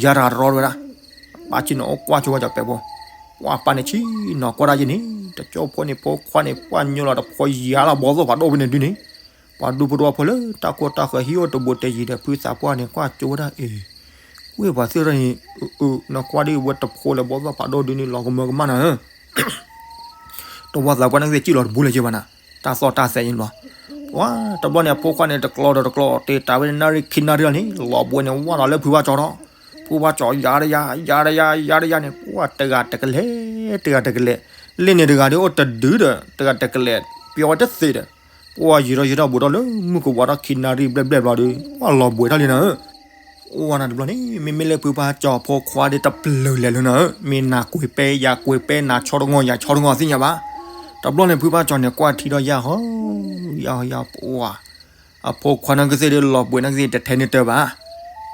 ယၤတဂၤတရီတဝဲဒၣ်, ပၢ်ဆ့ၣ်နီၤအိၣ်ကွၢ်ဆိဝဲကၠီၤပဲာ်ဖိ, ပှၢ်ပၢ်န့ၣ်ဆ့ၣ်နီၤကွၢ်တၢ်ယဲန့ၣ် တကၠိဖိန့ၣ် ဖိခွါန့ၣ် ပှၢ်ညီလီၤတဖိယၤလီၤဘီသိၣ်ဖးဒိၣ်ဖဲန့ၣ်ဒုန့ၣ်, ပှၤဒူဖိတဝီဖိလၢတၢ်ကိၢ်တၢ်ဃၢၤဟံၣ်အိၣ်တဘူးတဲယံၤဒီး ဖုသးပှၢ်န့ၣ်ကွၢ်ဆိဝဲဒၣ်အ့ၣ်, ကွၢ်ပှၤသ့ၣ်ထီၣ်န့ၣ်, နကွၢ်ဒ်ဝဲတဖိလၢဘီသိၣ်ဖးဒိၣ်ဒုန့ၣ် လီၤကမၢကမၣ်နၤဧၢ တဝီသးပှၢ်န့ၣ်သ့ၣ်စံၣ်လီၤတဘူးလၢၤက့ၤဘၣ်နၤ, တၢ်သီၣ်တၢ်သဲးယံၤလီၤ, ပှၢ်တဘျီန့ၣ် အဖိခွါန့ၣ် တကျီဒီးတကျီ တ့ၢ်တၢ်ဝဲန့ၣ် နၣ်ရံၣ်ခံနၣ်ရံၣ်လီၤန့ၣ် လီၤဘှံးန့ၣ် ဝၢ်လီၤလၢဖုဖါကၠီၤဒီး, ဖုဖါကၠီၤယၤတယၤ ယၤတယၤ ယၤတယၤန့ၣ် ပှၢ်တဂၤတကလဲာ် တဂၤတကလဲာ်, လ့ၣ်န့ၣ်တဂၤဒီးအိၣ်တဒုဒီး တဂၤတကလဲာ် ပျီဝဲတသ့ဒီး, ပှၢ်ယံာ်ထီၣ်ယံာ်ထီၣ်ဘူးထီၣ်လၢမုၢ်ကဝၤထီၣ်ခံနၣ်ရံၣ်ဘျဲၣ်ဘျဲၣ်ဘျီဒီး ပှၢ်လီၤဘှံးထီၣ်လံနၤဧၢ အိၣ်ဝဲနၤတဘျီန့ၣ် မ့မ့ၢ်လၢဖုဖါကၠီၤဖိခွါဒီးတပျၢၤလဲၤလၢနၤဧၢ, မ့ၢ်နၤကွံာ်ပဲယၤကွံာ်ပဲ နၤဆီတဂီၤယၤဆီတဂီၤသ့ၣ်ညါဘၣ်. တဘျီန့ၣ် ဖုဖါကၠီန့ၣ် ကွၢ်ထံဒီးယၢ်ဟီ, ယၢ်ဟီယၢ်ပှၤ, အဖိခွါနီၢ်ကသ့ၣ်ဒီး လီၤဘှံးနီၢ်ကသ့ၣ် တထဲန့ၣ်တၢ်ဘၣ်.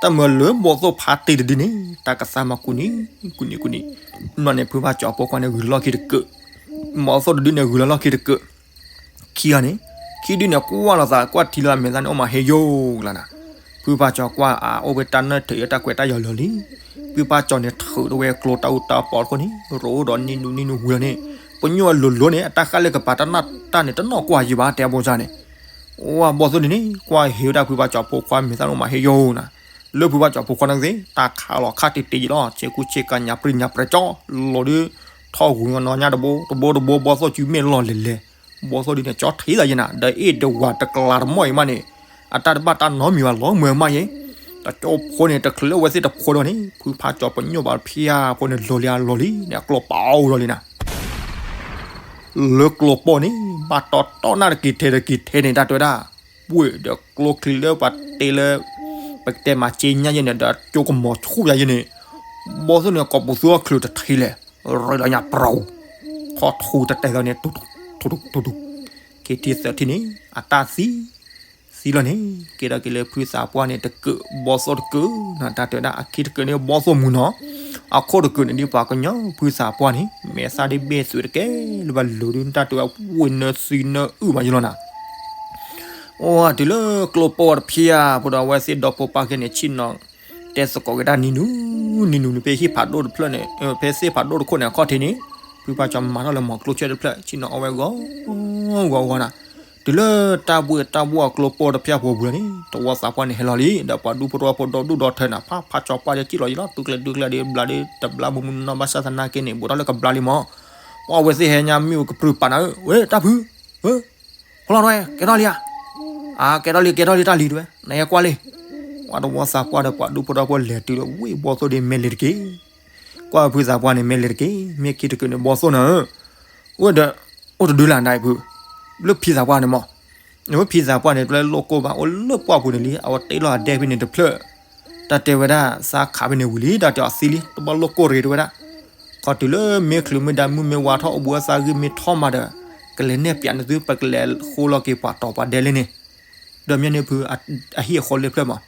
တၢ်မၤလၢဘီၣ်သိၣ်ဖးတ့ၢ်တဒုန့ၣ် တၢ်ကသါမၤကူၣ်နံၤ ကူၣ်နံၤ ကူၣ်နံၤ, ဘျီန့ၣ် ဖုဖါကၠီအဖိခွါန့ၣ် ဂုၤလီၢ်ခံတကၢး, ဘီၣ်သိၣ်တဒုန့ၣ် ဂုၤလီၢ်လီၢ်ခံတကၢး, ခံဂၤန့ၣ်, ခံဒုန့ၣ် ကွၢ်လိာ်သး ကွၢ်ထံလၢအမဲာ်သၣ်န့ၣ် အိၣ်မးဟ့ယိၣ်လီၤနၤ. ဖုဖါကၠီကွၢ်အအိၣ်ဝဲတၢ်နၢၣ်ထၢၣ်အတၢ်ကွဲးတၢ်ယီၤလီၤလံ. ဖုဖါကၠီန့ၣ် ထုးထီၣ်ဝဲကျိတၢ်အူတၢ်ပီတခိၣ်န့ၣ် ရိၣ်ဒီးနံၤနူနံၤနူဝံၤလီၤန့ၣ်, ပညိၣ်အလိၤလိၤန့ၣ် အတၢ်ဃၣ်လၢကပၤတၢ်နၢ်တၢ်န့ၣ် တနီၣ်ကွၢ်ယံၤဘၣ် တဲအဘိစၢ်န့ၣ်, ဝဲဘီၣ်သိၣ်ဒုန့ၣ် ကွၢ်ဟ့ဝဲဒၣ်ဖုဖါကၠီဖိခွါမဲာ်သၣ်န့ၣ် အိၣ်မးဟ့ယိၣ်နၤ. လၢဖုဖါကၠီဖိခွါနီၢ်ကသ့ၣ် တၢ်ခးလီၤခါတ့ၢ်တ့ၢ်ယံၤလီၤ, ဆ့ကူဆ့ကၤညါပြံညါပြဲကၠီ, လီၤဒုး, ထီၣ်ဂုၤနီၢ်ညါတဘိတဘိတဘိ ဘီၣ်သိၣ်စုမ့ၢ်လီၤလဲၤလဲၤ, ဘီၣ်သိၣ်ဒုန့ၣ် ကၠီထံသးယံၤနၤ, ဒီးအ့ၣ်တဝၤတကျးတမီၢ်အံၤမးန့ၣ်, အတၢ်တဘၣ်တၢ်နီတမံၤဘၣ်လီၤမၢ်မးယဲ, တကၠိဖိန့ၣ် တချုးလၢအဝဲသ့ၣ်တဖိဒီးန့ၣ် ဖုဖါကၠီပညိၣ်ဘၣ်ဖၠါဖိန့ၣ် လီၤလံအလီၤလံန့ၣ် အကျိပာ်အီၤလီၤလံနၤ. လၢကျိပီၢ်န့ၣ် ဘၣ်တီတီနၢ်တက့ၤထဲတက့ၤထဲန့ၣ် တၢ်တဲဝဲဒၣ်, ပှ့ၤဒီးကျိချံလၢပှၤတ့လၢ ပကတဲမၤစ့ညါယဲန့ၣ် ဒီးကၠိကမီၤဆူၣ်ယၤယဲန့ၣ်, ဘီၣ်သိၣ်န့ၣ် ကိးပူၤသူအီၤချုးတထံလဲၣ်, ရ့ဒီးညါပြူၤ, ထီၣ်ထူတတဲသီန့ၣ် ထူထူထူထူ, ခံထံသၢထံန့ၣ် အတၢ်သံ သံလီၤန့ၣ် ကဲထီၣ်က့ၤလၢဖုသးပှၢ်န့ၣ်တကၢး ဘီၣ်သိၣ်တကၢး, တၢ်တဲဝဲဒၣ်အခံတကၢးန့ၣ် ဘီၣ်သိၣ်မုၢ်နီၤ, အခိၣ်တကၢးန့ၣ်ဒ်ပှၤကညီဖုသးပှၢ်န့ၣ် မဲာ်သၣ်ဒ်ဘ့ၣ်သုးတကဲလၢၤဘၣ်လိၤဒုး တၢ်တဲဝဲဝ့ၢ်နၢသံနၢအုၣ်မးယလီၤနၤ. အိၣ်တုၤလၢကျိပီၢ်တဖၠါဖိဒီး အဝဲသ့ၣ်ဒီဖိပၢ်ခဲန့ၣ် ဆ့ၣ်နီၤ တဲသကိးက့ၤတၢ်နံၤနူၤ နံၤနူၤန့ၣ် ဖဲဟံၣ်ဖးဒိၣ်တဖျၢၣ်န့ၣ် ဖဲသ့ၣ်ဖးဒိၣ်တခိၣ်န့ၣ် အခီၣ်ထံးန့ၣ် ဖုဖါကၠီမၤထီၣ်လၢမီၤကျိဆၢၣ်တဖျၢၣ် ဆ့ၣ်နီၤအီၣ်ဝဲဂီၤဂီၤဂီၤနၤ. တုၤလၢတၢ်ဘှ့ၣ်တၢ်ဘှီၣ်အကျိပီၢ်တဖၠါဖိပူၤလီၤန့ၣ် သဝီသးပှၢ်န့ၣ်ဟဲလီၤလံ ဒီးပှၤဒူဖိတဝီဖိဒီဒူၣ်ဒီထၢနၤ ဖးဖးကၠီပှၢ်ဒီးစံၣ်လီၤယံၤလီၤ တူၢ်ကျဲၤဒုကျဲၤဒီးဘျးဒီး တဘျါမုၢ်မုၢ်နီၢ်နီၢ် ဘၣ်ဆၣ်သနာ်က့န့ၣ် ဘူးထီၣ်လၢကဘျါလံမး, ပှၤအဝဲသ့ၣ်ဟဲညါမ့ၣ်အူကပြုၢ်ပာ်နၤဧၢ, ဝဲတၢ်ဖု ဖိလီၤတဝဲ ကဲထီၣ်လံဧါ, ကဲထီၣ်လံ ကဲထီၣ်လံတၢ်လံၤတဝဲ နဟဲကွၢ်လံ. ပှၤသဝီသးပှၢ်ဒီးပှၤဒူဖိတဝီဖိလဲၤတုၤလၢဝ့ၢ် ဘီၣ်သိၣ်ဒီးမ့ၢ်လဲၤတက့ၢ်, ကွၢ်ဖုသးပှၢ်န့ၣ် မ့ၢ်လဲၤတက့ၢ် မ့ၢ်ခံတကၢးန့ၣ် ဘီၣ်သိၣ်နၤဧၢ, အိၣ်ဒီး အိၣ်တဒုလၢနဒါအံၤဖု, လၢဖံသးပှၢ်န့ၣ်မး, ဖံသးပှၢ်န့ၣ် တလိၣ်ကိၢ်ဘၣ် အိၣ်လၢပှၢ်ပူၤန့ၣ်လံ အဝဲတ့လီၤအဒဲဖဲန့ၣ်တဖျၢၣ်, တၢ်တဲဝဲဒၣ် သးခးဖဲန့ၣ်ဝံၤလံ တၢ်တဲအီၤသံလံ တဘၣ်လိၣ်ကိၢ်ရ့တဝဲဒၣ်, ခီတုၤလၢမ့ၢ်ချုးမ့ၢ်ဒါမုၢ်မ့ၢ်ဝါထီၣ်အိၣ်ဘူးအသးဂံၢ်မ့ၢ်ထီၣ်မးဒီး ကလဲၤနဲၣ်ပၠးန့ၢ်သု ပကလဲၤဃိလီၤက့ၤပှၤတီၤပှၤဒဲလၢန့ၣ် ဒီးမ့ၢ်န့ၣ်ဖု အဟံၣ်အဃီလၢဖျၢၣ်မး,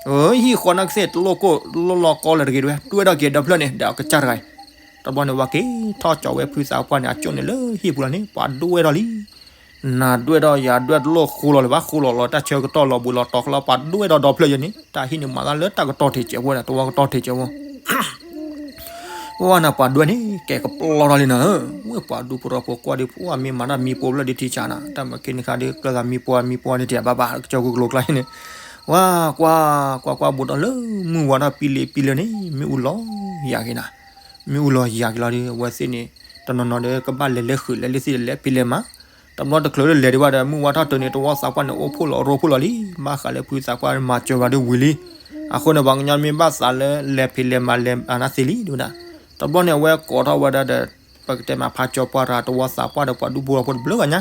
ဟံၣ်ဃီနီၢ်ကသ့ၣ်တလိၣ်ကိၢ်လိၣ်လီၤကီလၢတဂ့ၤတဝဲ တွဲၣ်ထီၣ်က့ၤဒီဖျၢၣ်န့ၣ် ဒီးအကစၢ်တဂၤအံၤ, တဘျီန့ၣ် ဝဲက့ၤထီၣ်ကၠီၤဝဲဖုသးပှၢ်န့ၣ် အကၠိၣ်န့ၣ်လၢဟံၣ်ပူၤလီၤန့ၣ် ပှၤဒွဲၣ်ထီၣ်လံ, နၤဒွဲၣ်ထီၣ်ယၤဒွဲၣ်တလိၣ်ဃိလီၤလၢၤဘၣ် ဃိလီၤလီၤတၢ်ဆၢကတီၢ်လီၤဘူးလီၤတီၤဃလီၤ ပှၤဒွဲၣ်ထီၣ်ဒီဖျၢၣ်ယဲန့ၣ် တၢ်ဟံၣ်န့ၣ်မၤသးလၢတၢ်ကတီၢ်ထံးစဲးဖိန့ၣ် တဝီကတီၢ်ထံးစဲးဖိ ဝဲနၤပှၤဒွဲၣ်န့ၣ် ကဲကပျီထီၣ်လံနၤဧၢ, ဝဲပှၤဒူဖိထီၣ်ဖိကွၢ်ဒ်ဖိအမ့ၢ်မၤတၢ်မံဖိဖျၢၣ်ဒ်ထံဆးနၤ တၢ်မၤခဲန့ၣ်ခါဒ်ကျၢၢ်သးမံဖိအမံဖိန့ၣ်တဘၣ်ဘၣ် ကစၢၢ်ခိၣ်ကလိကျါန့ၣ်, ဝဲကွၢ်ကွၢ်ကွၢ်ဘူးဒီးလၢမုၢ်ဝါထီၣ်ပံလ့ပံလၢန့ၣ် မ့ၣ်အူလီၤယၤက့ၤနၤ, မ့ၣ်အူလီၤယၤက့ၤလီၤဒီး အဝဲသ့ၣ်န့ၣ် တနီၤနီၤဒီးကဘၣ်လဲၤလၢဃုာ်လဲၤလၢသ့ၣ်လဲၤဖံးလဲၤမၤ, တဘျီတချုးလၢလဲၤဒံးဘၣ်ဒီး မုၢ်ဝါထီၣ်တုၤန့ၣ် သဝီသးပှၢ်န့ၣ် အိၣ်ဖှိၣ်လီၤရိဖှိၣ်လီၤလံ, ဘၣ်ဃးလၢဖုသးပှၢ်မၤစၢၤဝဲဒၣ်ဝံၤလံ, အဃိန့ၣ် ပှၤကညီမ့ၢ်ဘၣ်သးလၢလဲၤဖံးလဲၤမၤလဲၤအနၢ်သ့လံ ဒ်ဝဲဒၣ်, တဘျီန့ၣ် အဝဲကိးထီၣ်ဝဲဒၣ်ဒီး ပကတဲမးဖးကၠီပှၢ်တဂၤ သဝီသးပှၢ်ဒီးပှၤဒူဖိထီၣ်ဖိတဘျုးဂၤညါ,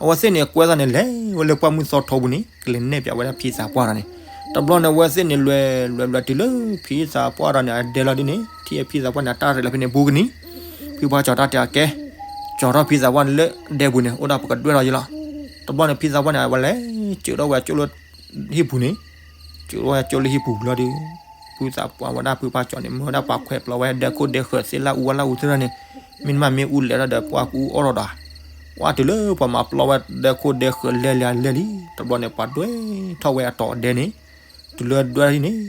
အဝဲသ့ၣ်န့ၣ် ကွဲသးန့ၣ်လဲၤဝဲလၢပှၢ်မုၢ်သီထိပူၤန့ၣ် ကလဲၤနဲၣ်ပၠးဝဲဒၣ်ဖံသးပှၢ်တဂၤန့ၣ်, တဘျီန့ၣ် အဝဲသ့ၣ်န့ၣ်လဲၤလဲၤလဲၤတုၤလၢဖံသးပှၢ်တဂၤန့ၣ် အဒဲလီၤဒ်န့ၣ် ထံၣ်ဖံသးပှၢ်န့ၣ် အတၢ်ရဲၣ်လီၤဖဲန့ၣ် ဘူးကနံၤ, ဖုပှၢ်ကၠီၤတၢ်တဲအကဲ, ကၠီၤထီၣ်ဖံသးပှၢ်န့ၣ်လၢဒဲပူၤန့ၣ် အိၣ်ဒၣ်ပကဒွဲၣ်ထီၣ်ယလီၤ, တဘျီန့ၣ် ဖံသးပှၢ်န့ၣ် အဝဲလဲၤစၢၤထီၣ်ဝဲအကၠိလၢ ဟံၣ်ပူၤန့ၣ်, စၢၤထီၣ်ဝဲအကၠိလၢဟံၣ်ပူၤလီၤဒီး, ဖုသးပှၢ်ဝဲဒၣ်ဖုပှၢ်ကၠီၤန့ၣ် မၢဝဲဒၣ်ပှၤခွဲးပျီဝဲဒၢးခိၣ်ဒဲးဃၢၤသ့ၣ်လၢအူဝဲလၢအူသ့ၣ်န့ၣ်, မ့ၢ်တမ့ၢ်မ့ၣ်အူလဲၤထီၣ်ဒီးပှၢ်ကအူအီၣ်ထီၣ်ဒီး, ပှၢ်တုၤလၢပှၤမၤပျီဝဲဒၢးခိၣ်ဒဲးဃၢၤလဲၤလံလဲၤလံ, တဘျီန့ၣ် ပှၤဒွဲၣ်ထီၣ်ဝဲအတီၤအဒဲန့ၣ်, တုၤလၢဒွဲၣ်ထီၣ်န့ၣ်,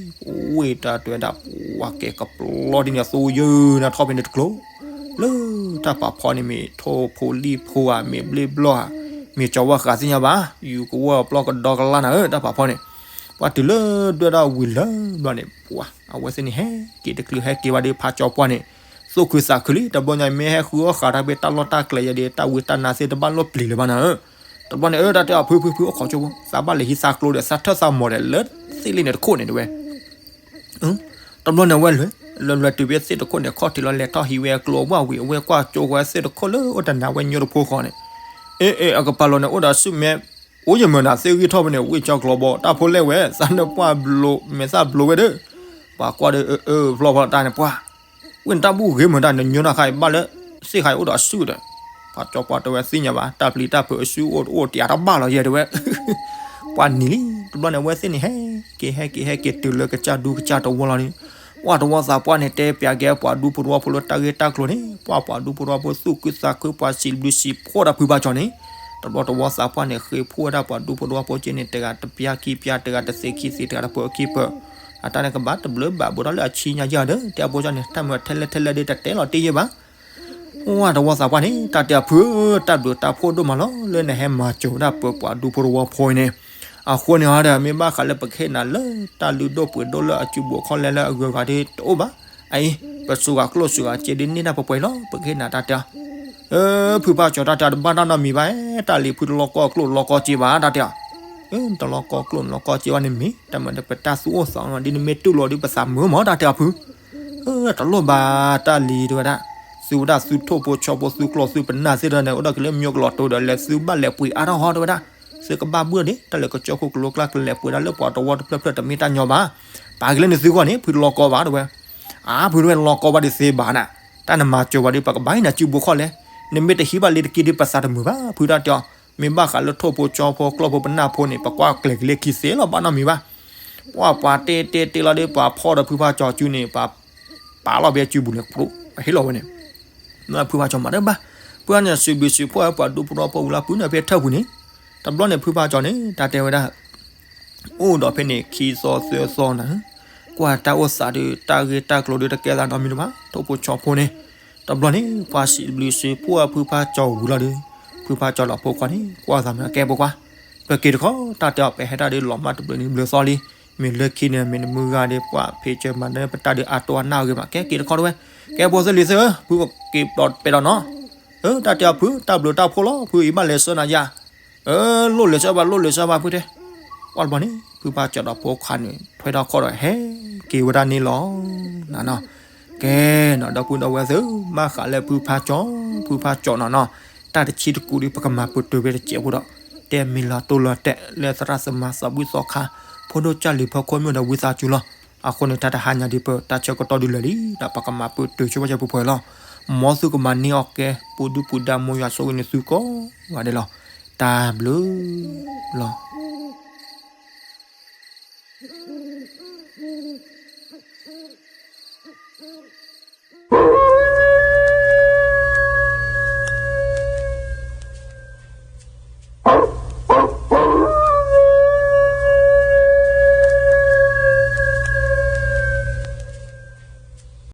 ဝ့ၢ်တၢ်တဲဝဲဒၣ်ပှၤကဲကပျီဒ်န့ၣ် သိယုၢ်နၤထီၣ်ဖဲန့ၣ်တကျိၤ လၢတၢ်ပာ်ဖီန့ၣ် မ့ၢ်ထိၣ်ဖိလံၣ်ဖိဧါ မ့ၢ်ဘျ့ဘျီၣ်ဧါ, မ့ၢ်ကၠီၤဝဲဃးသ့ၣ်ညါဘၣ်, ယူၤကဝီၤပျီကဒီကလါနၤဧၢ တၢ်ပာ်ဖီန့ၣ်, ပှၤတုၤလၢဒွဲၣ်ထီၣ်ဝံၤလၢဘျီန့ၣ် ပှၤအဝဲသ့ၣ်န့ၣ် ဟဲက့ၤတချုးဟဲက့ၤဘၣ်ဒီး ဖးကၠီၤပှၢ်န့ၣ် သူၣ်ခုသးခုလံ, တဘျီညါမ့ၢ်ဟဲဃုအီၣ်ဃာ်တၢ်ဖဲတၢ်လီၢ်တၢ်ကျဲယဲဒီး တၢ်ဝံတၢ်နါသ့ၣ်တဘၣ်လိၣ်ပျံၤလၢၤဘၣ်နၤဧၢ, တဘျီန့ၣ် အၢ တၢ်တဲအီၤ ဖုဖုဖု အိၣ်ခိးကၠိဖိ သးဘၣ်လဲၤဟံးသးကျိဒီး သးထၢၣ်သးမီၤဒီး လၢသ့ၣ်လ့ၣ်န့ၣ်တခိၣ်န့ၣ်တဝဲ တဘျီန့ၣ်ဝဲလဲၤ, လဲၤလဲၤတုၤဖဲသ့ၣ်တခိၣ်န့ၣ် ခီၣ်ထံးလီၤလဲၤထီၣ်ဟံးဝဲအကျိအဘၣ်ဝံၤ အဝဲကွၢ်ကၠိဝဲသ့ၣ်တခိၣ်လၢအိၣ်တနၤဝဲညိတဖိဃီန့ၣ်, အ့ အ့ အကပၤလီၤန့ၣ် အိၣ်ဒီးဆူၣ်မဲ, အိၣ်ယမၤနၤသ့ၣ်ဂံၢ်ထီၣ်ဖဲန့ၣ် ဝံၢ်ကၠီကျီဘီ တၢ်ဖိလဲၣ်ဝဲ သးနပှၢ်ဘျိ မဲာ်သၣ်ဘျိဝဲဒီး, ပှၤကွၢ်ဒီး အၢ အၢ ဖျီဖျီတၢ်န့ၣ်ပှၢ်, ဝံၢ်နတၢ်ဘူၣ်ဂ့ၤမၤတၢ်နညိနၤခါအံၤဘၣ်လၢ သ့ၣ်ခါအံၤအိၣ်ဒီးဆူၣ်ဒီး, ဖးကၠီပှၢ်တဲဝဲသ့ၣ်ညါဘၣ် တၢ်ပျံၤတၢ်ဖုးအစုအိၣ်တအိၣ်တယၤတဘၣ်လီၤယဲတဲဝဲ ပှၢ်နံၤလံ တဘျီန့ၣ် အဝဲသ့ၣ်န့ၣ် ဟဲက့ၤဟဲက့ၤဟဲက့ၤတုၤလၢကစၢ်ဒူကစၢ်တဝီလီၤန့ၣ် ပှၢ်တဝီသးပှၢ်န့ၣ် တဲပျးက့ၤပှၤဒူဖိတဝီဖိလၢတၢ်ဂ့ၢ်တၢ်ကျိၤန့ၣ် ပှၢ်ပှၤဒူဖိတဝီဖိသူၣ်ခုသးခု ပှၤစံးဘျုးစံးဖှိၣ်ဒၣ်ဖုဖးကၠီန့ၣ် တဘျီတဝီသးပှၢ်န့ၣ် ဃ့ဖှိၣ်ဝဲဒၣ်ပှၤဒူဖိတဝီဖိက့န့ၣ် တဂၤတပျၢ်ခံပျၢ် တဂၤတသ့ခံသ့ တဂၤတပၢခံပၢ အတၢ်န့ၣ်ကဘၣ်တဘျုးဘၣ်ဘူးထီၣ်လၢအဆံညါယဲၢ်ဒီး တဲအဖိကၠီန့ၣ် တၢ်မုာ်ထဲလဲၣ်ထဲလဲၣ်ဒီး တတဲလီၤတ့ၢ်ယဲၢ်ဘၣ် ပှၢ်တဝီသးပှၢ်န့ၣ် တၢ်တဲအဖုဧၢ တၢ်ဘျုးတၢ်ဖှိၣ်ဒိၣ်မးလီၤ လၢနဟဲမၤစၢၤဝဲဒၣ်ပပှၤဒူဖိတဝီဖိအံၤန့ၣ် အဃိန့ၣ်ဟီဒီး မ့ၢ်ဘၣ်ဃးလၢပကဟ့ၣ်နၤလၢ တၢ်လုၢ်ဒိၣ်ပှ့ၤဒိၣ်လၢအစုပူၤအခီၣ်လဲလၢအဂုၤအဂၤဒ်တအိၣ်ဘၣ် အအံၤ ပစူးဂၤကျိၣ်စူးဂၤစ့ဒ်န့ၣ်တၢ်ပှဲၤပှဲၤလီၤ ပကဟ့ၣ်နၤတၢ်တဲအီၤ ဖုဖးကၠီတၢ်တဲအီၤ တဘၣ်တၢ်နီတမံၤဘၣ် တၢ်လံၤဖုတလီၤကီကျိၣ်တလီၤကီစ့ဘၣ် တၢ်တဲအီၤ တလီၤကီကျိၣ်တလီၤကီစ့ဘၣ်န့ၣ်မ့ၢ် တၢ်မၤဒီးပတၢ်သူၣ်အိၣ်သးအိၣ်ဒ်နမ့ၢ်တူၢ်လိာ်ဒ်ပသးမုာ်မး တၢ်တဲအီၤဖု တလိၣ်ဘၣ်တၢ်လံၤတဲဝဲဒၣ် သုဝဲဒၣ်သုထိၣ်ဖိဆီဖိ သုကျီၢ်သုပနၢ်သ့ၣ်ဒီးန့ၣ် အိၣ်ဒီးက့ၤလၢမ့ၢ်ကလီၤတိၤဒီး လဲၤသုဘၣ်လဲၤပှ့ၤအါထီၣ်ဟီတဲဝဲဒၣ် သုကဘၣ်ဘှၢ်ဒံး တၢ်လဲၤကစၢၢ်ခိၣ်ကလိကျါ ကလဲၤပှ့ၤဒၣ်လၢပှၤတဝီတဖျၢၣ်ဖျၢၣ် တမ့ၢ်တၢ်ညီဘၣ် ပာ်က့ၤလၢနသုဂီၢ်န့ၣ် ဖုတလီၤကီဘၣ်တဲဝဲ အါဖုတဲဝဲ လီၤကီဘၣ်ဒ်သ့ဘၣ်နၤ တၢ်နမၤစၢၤဝဲဒ် ပကဘၣ်ဟ့ၣ်နၤစုပူၤခီၣ်လဲၣ် နမ့ၢ်တဟံးဘၣ်လ့ၤတက့ၢ်ဒ်ပသးတမုာ်ဘၣ် ဖုတၢ်တဲအီၤ မ့ၢ်ဘၣ်ဃးလၢထိၣ်ဖိဆီဖိကျီၢ်ဖိပနၢ်ဖိန့ၣ် ပကွၢ်ကျဲၤက့ၤလၢခံသ့လီၤ ဘၣ်နီတမံၤဘၣ် ပှၢ်ပှၤတ့တ့တ့လီၤဒီး ပှၤဖီၣ်ဒီးဖုဖးကၠီစုန့ၣ် ပှၤပာ်လီၤဘဲစုပူၤန့ၣ် ပဟ့ၣ်လီၤဝဲန့ၣ် ဖုဖးကၠီမၤတဘၣ် ဖုဖးကၠီန့ၣ် စံးဘျုးစံးဖှိၣ်ဝဲပှၤဒူဖိတဝီဖိဝံၤလီၤ ဖုန့ၣ်ဖဲထၢၣ်ပူၤန့ၣ် တဘျီန့ၣ် ဖုဖးကၠီန့ၣ် တၢ်တဲဝဲဒၣ် အိၣ်ဒီးဖဲန့ၣ် ခံသီသၢသီနၤ ကွၢ်တၢ်အိၣ်သးဒီး တၢ်ဂ့ၢ်တၢ်ကျိၤဒီး တကဲသးနီတမံၤလၢၤဘၣ် ထိၣ်ဖိဆီဖိန့ၣ် တဘျီန့ၣ် ပှၤစံးဘျုးစံးဖှိၣ်ဝဲဖုဖးကၠီဝံၤလီၤဒီး ဖုဖးကၠီဒီးဖိခွါန့ၣ် ကွၢ်သးမ့ၢ်ကဲဖိခွါ ပက့ၤတခီ တၢ်တဲအီၤ ပဟဲတၢ်ဒီးလီၤမၢ်တဘျုးနံၤဘျုးသီလံ မ့ၢ်လၢခံန့ၣ် မ့ၢ်နမုၢ်ဂၤဒီး ပှၢ်ဖံးစၢၤမၤနၢၤပတၢ်ဒီးအတိၢ်အနၢ်အဂ့ၤမး ကဲက့ၤတခီတဝဲ ကဲဖိသ့ၣ်လံၤသ့ၣ်ဧၢ ဖုက့ၤဒီးပဲဒီးနီၤ တၢ်တဲအီၤဖု တၢ်ဘျုးတၢ်ဖှိၣ်လီၤ ဖုအံၤဘၣ်လဲၤဆှၢနၤယၤ လိၣ်လဲၤဆှၢဘၣ် လိၣ်လဲၤဆှၢဘၣ်ဖုတဲ ကွၢ်တဘျီန့ၣ် ဖုဖးကၠီဒီးဖိခွါန့ၣ် ထွဲထီၣ်ခီၣ်ဒီးဟဲက့ၤဝဲဒၣ်န့ၣ်လီၤ နၤနီၤ ကဲနီၤ ဒီပုၢ်ဒီဝဲၢ်သ့ၣ်ဧၢ ဘၣ်ဃးလၢဖုဖးကၠီ ဖုဖးကၠီနီၤနီၤ တၢ်တဆံတကူာ်ဒီး ပကမၤပတုာ်ဝဲတစဲးဖိဒီး တဲမံၤလီၤတိၢ်လီၤတဲာ်လၢသရၣ်သမါသးဘှံးသီခါ ဖိဒိၣ်ကၢ်လံၤဖီခိၣ်မ့ၢ်ဒီးဝံသးစူၤလီၤ အဃိန့ၣ် တၢ်တဟါညါဒ်ပတၢ်ဆၢကတီၢ်ဒုးလၢာ်လံဒီး ပကမၤပတုာ်ဆိဝဲစဲးဖိဖဲလီၤ မ်သုကမၤန့ၢ်အီၣ်ကဲ ပူၤဒုၣ်ပူၤဒါ မ်ယွၤဆိၣ်ဂ့ၤန့ၢ်သုကိးဂၤဒဲးလီၤ တၢ်ဘျုးလီၤ